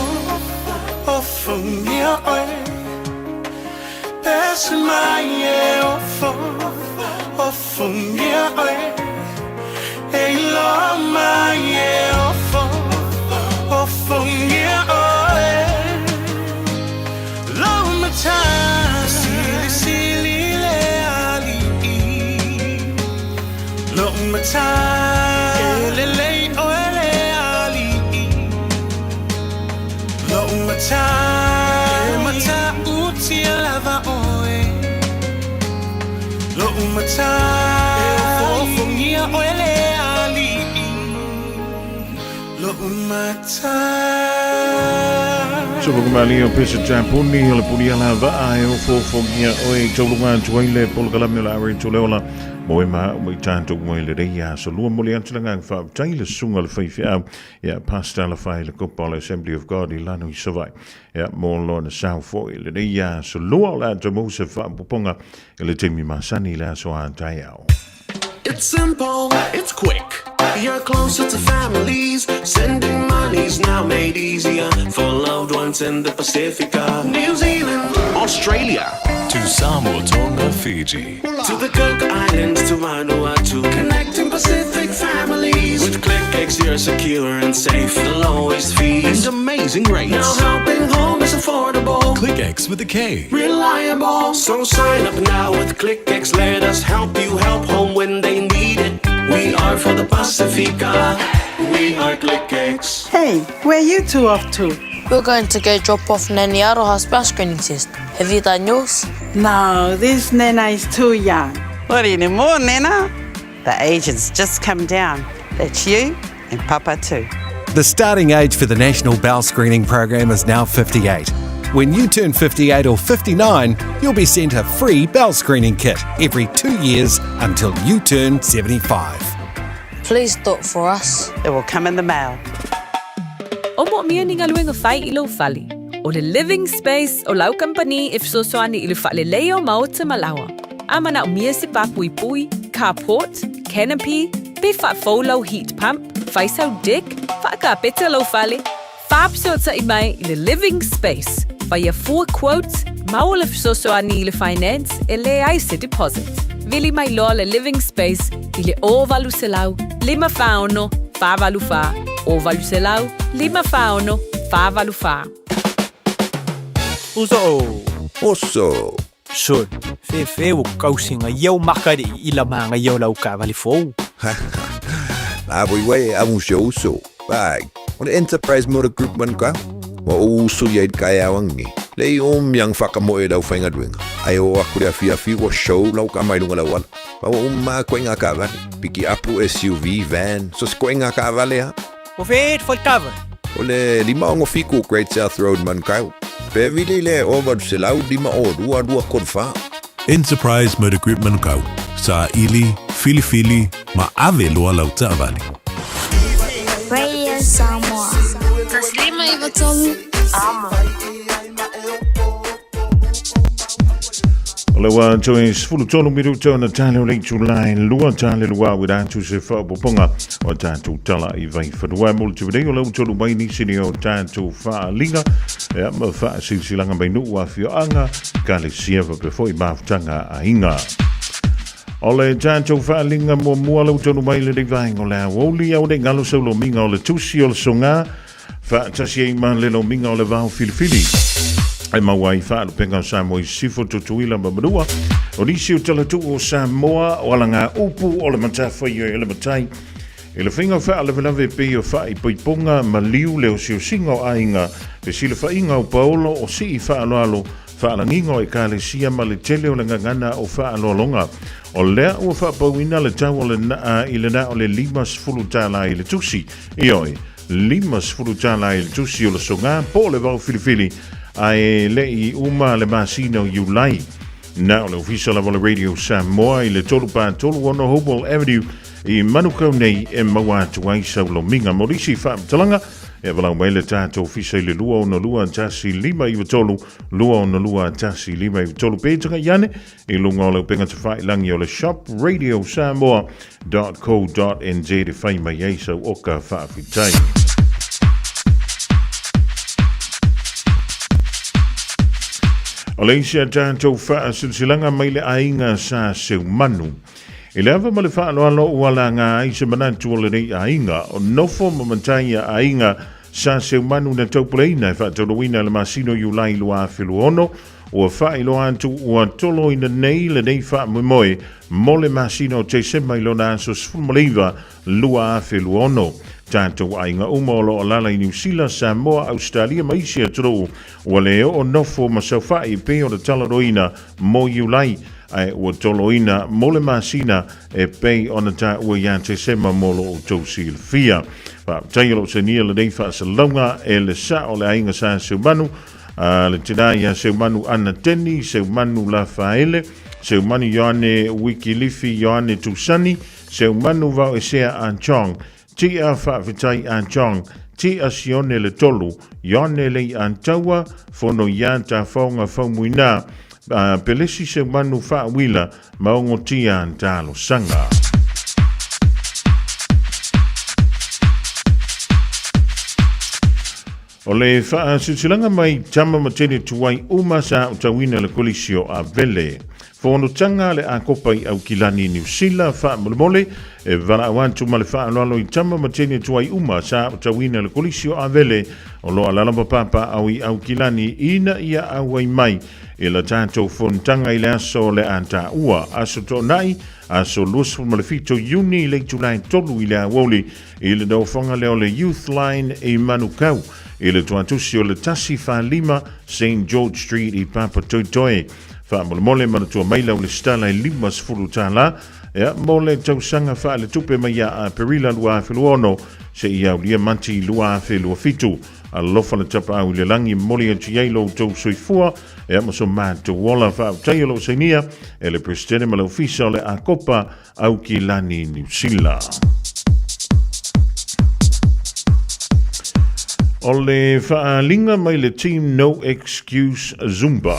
ofogia oe Ese mai e ofo ofogia oe E iloa mai e ofo ofogia oe Lou Matai. Silisili le Alii Lou Matai. E lelei oe le Alii Lou Matai. E matautia lava oe Lou Matai. E ofoofogia oe le Alii Lou Matai. Sofakumali o Pesa Tapuni o le puni ala vaa e ofoofogia oe i tauluga atu ai le polokalame o le Are to le Ola mo e ma o i tātou mai le rei aso lua moli atu le ngang whaaptai le sunga le whaiwhiau ia Pastor la whai le kopa o le Assembly of God i lano i Savai ia mo lona sau foi le rei aso lua o le atu mo se whaapoponga i le taimi masani le aso a taiao. It's simple, it's quick. You're closer to families. Sending money's now made easier for loved ones in the Pacifica, New Zealand, Australia, To Samoa, Tonga, Fiji. to the Cook Islands, to Vanuatu, connecting Pacific families. With KlickEx, you're secure and safe, the lowest fees And amazing rates. Now helping home is affordable. KlickEx with a K. Reliable. So sign up now with KlickEx. Let us help you help home when they need it. We are for the Pacifica. We are KlickEx. Hey, where you two off to? We're going to go drop off Nanny Aroha's bowel screening test. Have you done yours? No, this Nana is too young. Not anymore, Nana. The agent's just come down. That's you and Papa too. The starting age for the National Bowel Screening Program is now 58. When you turn 58 or 59, you'll be sent a free bowel screening kit every 2 years until you turn 75. Please do it for us. It will come in the mail. O moomia ni galuega fai i lou fale. O le Living Space o lau kampani e fesoasoani i le faaleleia o maota ma laoa. A manaomia se papuipui, carport, canopy, pe faafou lau heat pump, fai sau deck, faakapeta lou fale, Faafesootai mai i le Living Space, faia fua quote, maua le fesoasoani i le finance e leai se deposit. Vili mai loa le Living Space i le 0800 546 484, 0800 546 484. Uso. Oso. Sol, fefe ua kausiga ia o maka le i la maga ia o lau taavale fou. La voi wai a un uso. Vai. O le Enterprise Motor Group man ka. Wa o uso ia i kai awangi. Le i o miang whakamoe lau whainga duenga. Ai o aku le awhi awhi wa show lau ka mai lunga lau ala. Wa o ma koe ngā kavale. Piki apu SUV, van. So se koe ngā kavale ha. O fe e kava. O le lima o fiku Great South Road man kau. Pe vili le o valu se lau lima o lua lua kod wha. Enterprise Motor Group Manukau. Sa ili, filifili, ma ave loa lau taavale. Radio Samoa. Taslima Ivatolu. Amo. O le ua toe 13 minuta ona tale o le itulā 2 tale lua ua atu se faaopoopoga o tatou tala i vaifanua mo le taimi nei o le ua taunuu mai nisi nei o tatou faaliga ia ma faasilasilaga mai nuu afioaga ekalesia faapea foi mafutaga aiga. O le tatou faaliga muamua le ua taunuu mai lenei vaega o le aoauli aua nei galo sau lomiga o le tusi o le soga faatasi ai ma le lomiga o le vao filifili e maua ai faalupega o Samoa i Sisifo, Tutuila ma Manua. O nisi o talatuu o Samoa o alaga upu o le matafaioi o le matai i le faiga o faalavelave pei o faaipoipoga ma liu le osiosiga o aiga, fesilafaiga o paolo o sii faaaloalo, faalagiga o ekalesia ma le tele o le gagana o faaaloaloga. O lea ua faapauina le tau o le naa i le na o le 50 tālā i le tusi. Ioe, 50 tālā i le tusi o le soga po o le vao filifili ae le i uma le masina o Iulai. Na o le ofisa lava o le Radio Samoa i le 3 pa 3 6 Hopewell Avenue i Manukau nei e maua atu ai sau lomiga. Mo nisi faamatalaga, e valaau mai le tatou ofisa i le 262 1593, 262 1593 pe tagai ane i luga o le upega tafailagi o le shop radiosamoa.co.nz e fai mai ai sau oka faafetai. O le isi a tatou faasilasilaga mai le aiga sa Seumanu. I le ava ma le faaaloalo ua laga ai se manatu o lenei aiga, o nofo ma matai a aiga sa Seumanu na taupuleina e faataunuuina i le masina o Iulai 2026, ua faailoa atu ua toloina nei lenei faamoemoe mo le masina o Tesema i lona aso 19 2026. Tatou aiga uma o lo o alaala i Niu Sila, Samoa, Ausetalia ma isi atunuu ua le oo nofo ma saofai e pei ona talanoaina mo Iulai, ae ua toloina mo le masina e pei ona taua ia Tesema mo lo outou silafia. Faafetai o lo o sainia lenei faasalalauga e le sao o le aiga sa Seumanu, a le tina ia Seumanu Ana Teni, Seumanu Lafaele, Seumanu Ioane Wikilifi Ioane Tusani, Seumanu Vaoesea Anchong, Tia Faafetai Anchong, Tia Sione Le Tolu, Ioane Lei Antaua, Fono ia Tafaoga Faumuina, Pelesi Seumanu Faauila, Maogo Tia Antalosaga. O le faasilasilaga mai tama ma tene tuai uma sa aotauina le Kolisi o Avele. Fonotaga a le Akopa i Aukilani, Niu Sila, faamolemole e valaau atu ma le faaaloalo i tama ma teine tuai uma sa aotauina le Kolisi o Avele o lo o alaala ma papaaao i Aukilani ina ia auai mai i la tatou fonotaga i le aso o le a taua, Aso Toonai, aso 27 Iuni i le itula e 3 i le aoauli i le nofoaga lea o le Youth Line i Manukau i le tuatusi o le 145 St George Street i Papatoetoe. Faamolemole manatua mai lau lesitala e 50 tālā ea mo le tausaga faaletupe mai ia Aperila 2026 seia aulia Mati 2027. Alofa le tapaau i le lagi momoli atu i ai lo outou soifua ea ma so matou ola. Faafetai o lo o sainia e le Peresetene ma le Ofisa o le Akopa Aukilani Niu Sila. O le faaaliga mai le Team No Excuse Zumba.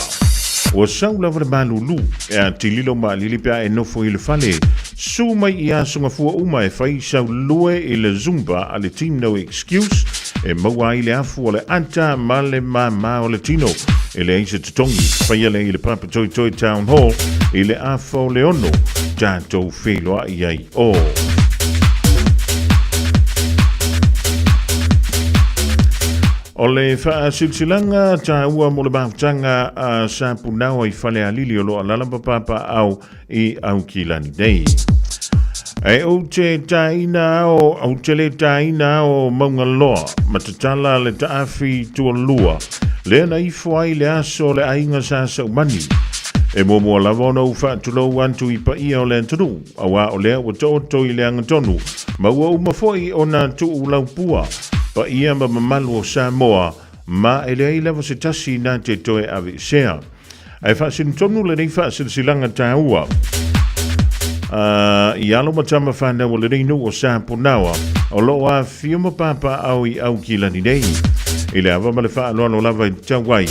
Ua sau lava le malulu e atililo maalili pe a e nofo i le fale. Su mai i aso gafua uma e fai sau lue i le Zumba a le Team No Excuse. e maua ai le afu o le ata ma le māmā o le tino. E leai se totogi, faia lea i le Papatoetoe Town Hall i le afa o le 6, tatou feiloai ai o. O le faasilasilaga taua mo le mafutaga a Sapunaoa i Falealili o lo o alaala ma papaaao i Aukilani nei. E ou te tāina ao, ou te le tāina ao Maungaloa, ma tatala le taafi tualua, lea na ifo ai le aso o le aiga sa Saumani. E muamua lava ona ou faatulou atu i paia o le atunuu, auā o lea ua taoto i le agatonu, ma ua uma foi ona tuu laupua, paia ma mamalu o Samoa, ma e leai lava se tasi na te toe aveesea. Ae faasino tonu lenei faasilasilaga taua i alo ma tama whanau o lenei nuu o Sapunaoa o lo o afifio ma papaaao i Aukilani nei. I le ava ma le faaaloalo lava i tau ai,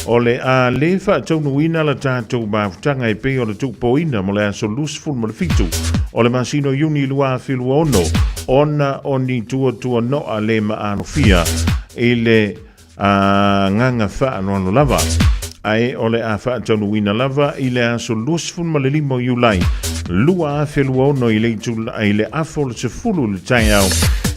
o le a le faataunuuina la tatou mafutaga e pei o le tuupoina mo le aso 27 o le masina o Iuni 2026 ona o ni tuatuanoa le maalofia i le agaga faaaloalo lava. Ae o le a faataunuuina lava i le aso 25 o Iulai 2026 i le itula i le afa o le 10 i le taeao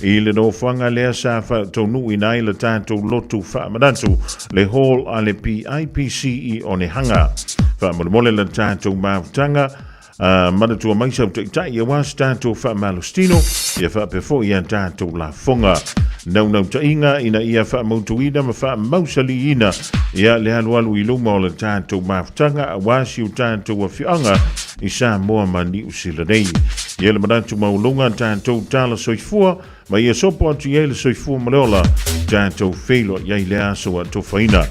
i le nofoaga lea sa faataunuuina ai le tatou lotu faamanatu le hall a le PIPC i Onehanga. Faamolemole le tatou mafutaga Manatua mai sau taitai aua se tatou faamalositino, ia faapea foi a tatou lafoga. Naunautaiga ina ia faamautuina ma faamausaliina ia le alualu i luma o le tatou mafutaga aua si o tatou afioaga i Samoa ma Niu Sila nei. Ia le manatu maualuga tatou tala soifua ma ia sopo atu i ai le soifua ma le ola, tatou feiloai ai le aso ua atofaina.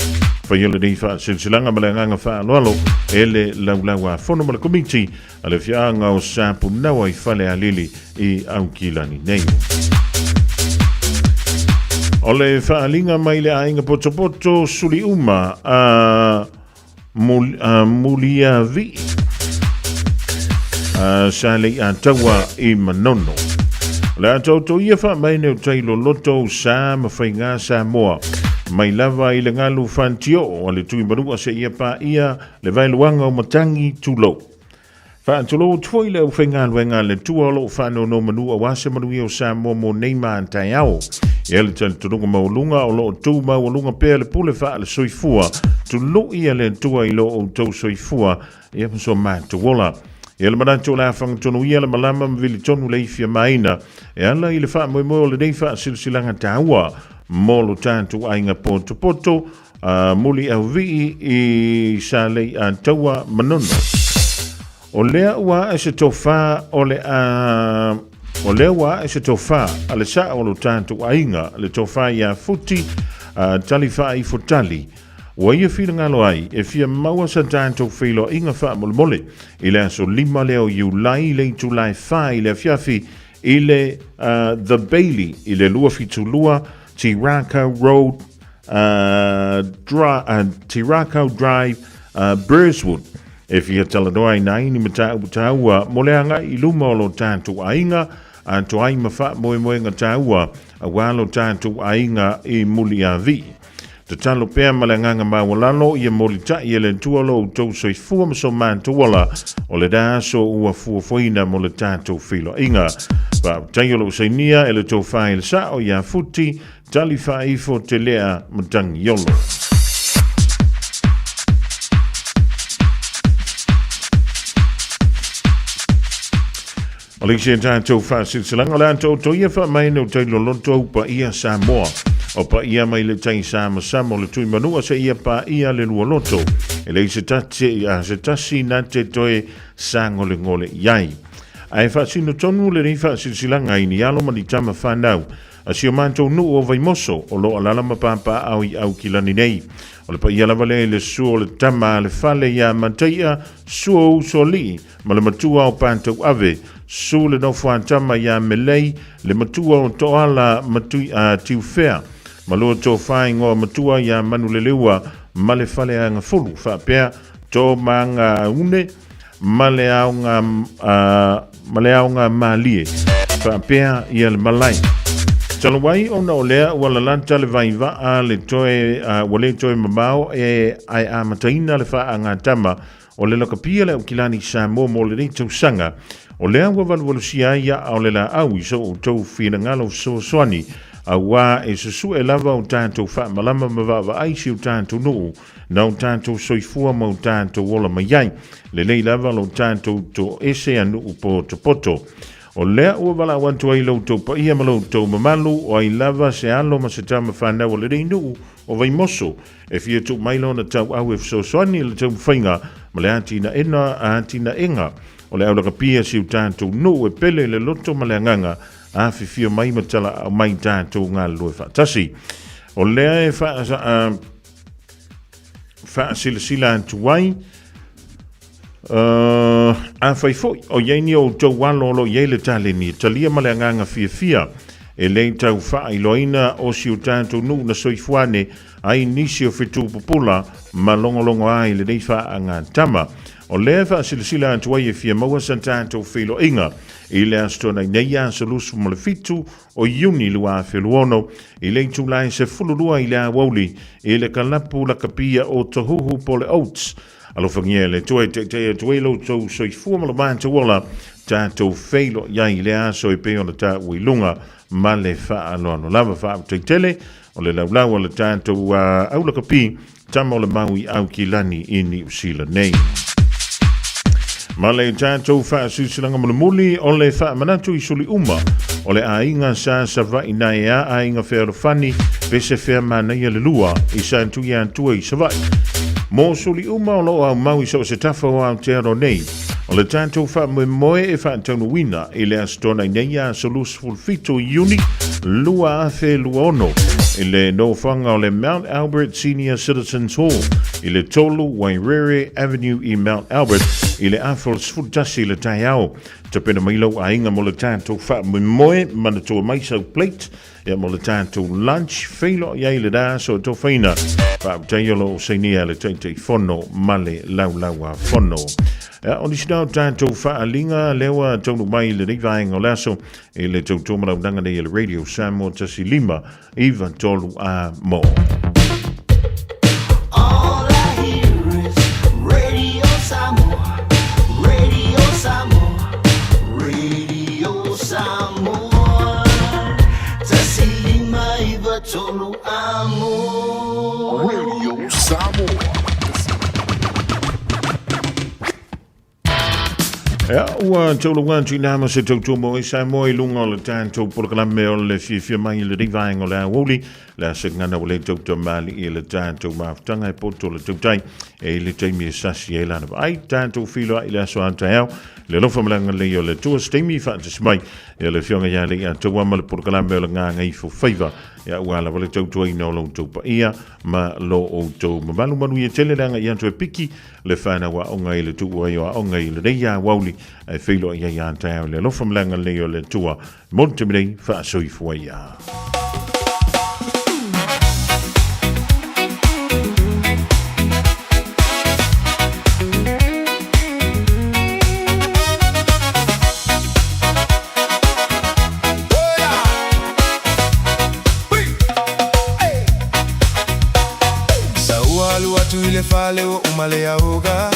Faia lenei faasilasilaga ma le agaga faaaloalo e le Laulau a Fono ma le Komiti a le Afioaga o Sapunaoa i Falealili i Aukilani nei. O le faaaliga mai le aiga potopoto Suliuma a Muliavii sa lei ataua i Manono. O le a taoto ia faamaene o tai loloto o sa ma faigā Samoa. Mai lava i le galu fantioo a le tui manua seia paia le vaeluaga o matangi tulou. Faatulou atu foi le aufaigaluega a le Atua o lo o faanonomanu aua se manuia o Samoa mo nei ma a taeao. E le talitonuga maualuga o lo o tu maualuga pea le pule faale-soifua, tului a le Atua i lo outou soifua ia ma so matou ola. Ia le manatu o le a fagatonu ia le malama ma vili tonu le ifi a maina e ala i le faamoemoe o lenei faasilasilaga taua mo lo tatou aiga potopoto muli auvii i sa lei a taua Manono. O lea ua ae se tofā o le a O lea ua ae se tofā a le saa o lo tatou aiga, le tofā iā Futi, a tali faaifo tali. Ua ia finagalo ai e fia maua sa tatou feiloaiga faamolemole i le aso 5 lea o Iulai i le itula e 4 i le afiafi i le The Bailey i le 272 Te Rākau Road, Te Rākau Drive, Burswood. E fia talanoa ai nā ini mataupu tāua mo le agai i luma o lo tātou aiga, atoa ai ma faamoemoega tāua aua lo tātou aiga i Muliāvii. Tatalo pea ma le agaga maualalo ia molitai e le Atua lo outou soifua ma so matou ola o le aso ua fuafuaina mo le tatou feiloaiga. Faafetai o lou sainia e le tofa i le sao ia Futi Tali faaifo te lea Matangiolo. O le isi a tatou faasilasilaga o le a taoto ia faamaene o tai loloto au paia Samoa. O paia mai le tai samasama o le tui manua seia paia le lualoto. E leai se tasi, a se tasi na te toe sagolegole i ai. Ae faasino tonu lenei faasilasilaga i ni alo ma ni tama whanau a si o matou nuu o Vaimoso o lo o alaala ma papaaao i Aukilani nei. O le paia lava lea i le suo o le tama a le fale iā Mataia, suo o Usoalii ma le matua o Patauave, su le nofo a tama iā Melei, le matua o Toala ma Tui, a, Tiufea, ma lua tofa ingoa matua iā Manuleleua ma le Faleagafulu, faapea to Magaune ma le aoga, a, ma le aoga malie, faapea ia le malae. Talu ai ona o lea ua lalata le vaivaa le toe ua le toe mamao e ae amataina le faagatama o le lakapia le Aukilani Samoa mo lenei tausaga, o lea ua valuvalusia ai aa o le laau i so outou finagalo fesoasoani, auā e susu'e lava o tatou faamalama ma vaavaai si o tatou nuu na o tatou soifua ma o tatou ola mai ai. Lelei lava lo tatou toese a nuu potopoto. O lea ua valaau atu ai lo outou paia ma lo outou mamalu, o ai lava se alo ma se tama fanau o lenei nuu o Vaimoso e fia tuu mai lona tauau e fesoasoani i le taumafaiga ma le atinaega o le aulakapia si o tatou nuu e pele i le loto ma le agaga, afifio mai ma talaau mai tatou galulue faatasi. O lea e faasilasila atu ai, afai foi o i ai ni outou alo o lo o i ai le taleni e talia ma le agaga fiafia e le tau faailoaina o si o tatou nuu na soifua ane ai nisi o fetu pupula ma logologo ai lenei faagatama. O lea e faasilasila atu ai e fia maua sa tatou feiloaiga i le Aso Toonai nei aso 27 o Iuni 2026 i le itula e 12 i le aoauli i le kalapu lakapia o Tohuhu po o le Oats. Alofagia e le Atua e taitai atu ai lo outou soifua ma lo matou ola, tatou feiloai ai i le aso e pei ona taua i luga ma le faaaloalo lava. Faafetai tele o le laulau a le tatou aulakapi tama o le Maui Aukilani i Niu Sila nei. Ma le tatou faasilasilaga mulimuli o le faamanatu i suli uma o le aiga sa Savaii nae a aiga fealofani pe se fea manaia le lua i Satuiatua i Savaii. Mo suli uma o lo o aumau i so o se tafa o Aotearoa nei, o le tatou faamoemoe e faataunuuina i le Aso Toonai nei aso 27 Iuni 2026 i le nofoaga o le Mount Albert Senior Citizens Hall i le 3 Wairere Avenue i Mount Albert i le afa o le 11 i le taeao. Tapena mai lou aiga mo le tatou faamoemoe, manatua mai sau plate ia mo le tatou lunch, feiloai ai le aso e tofaina. Faafetai o lo o sainia le Taitaifono ma le Laulau-a-Fono. Ia, o nisi na o tatou faaaliga lea ua taunuu mai i lenei vaega o le aso i le tautua malaunaga nei a le Radio Samoa 15 93 a mo. All I hear is Radio Samoa, Radio Samoa, Radio Samoa. Tasi lima iva tolu amo. Radio Samoa. Ia, ua taulauga atu i nā ma se tautua mo e Samoa i lunga o le tatou polokalame o le fiafia mai i lenei vaega o le aoauli, le a segana ua le tauta mali i le tatou mafutaga e poto le tautai e i le taimi e sasi ai lana vaai tatou feiloai i le aso a taeao le alofa ma le agalelei o le Atua se taimi faatasi mai ia le afioga ia Leiataua ma le polokalame o le Gagaifo Faiva ia ua lava le tautuaina o lo outou paia ma lo outou mamalu. Manuia tele le agai atu e piki le whanau aoga i le tuu ai o aoga i lenei aoauli e feiloai ai a taeao i le alofa ma le agalelei o le Atua mo le taimi nei faasoifua ia. Sa ua alu atu i le fale ua uma le auga.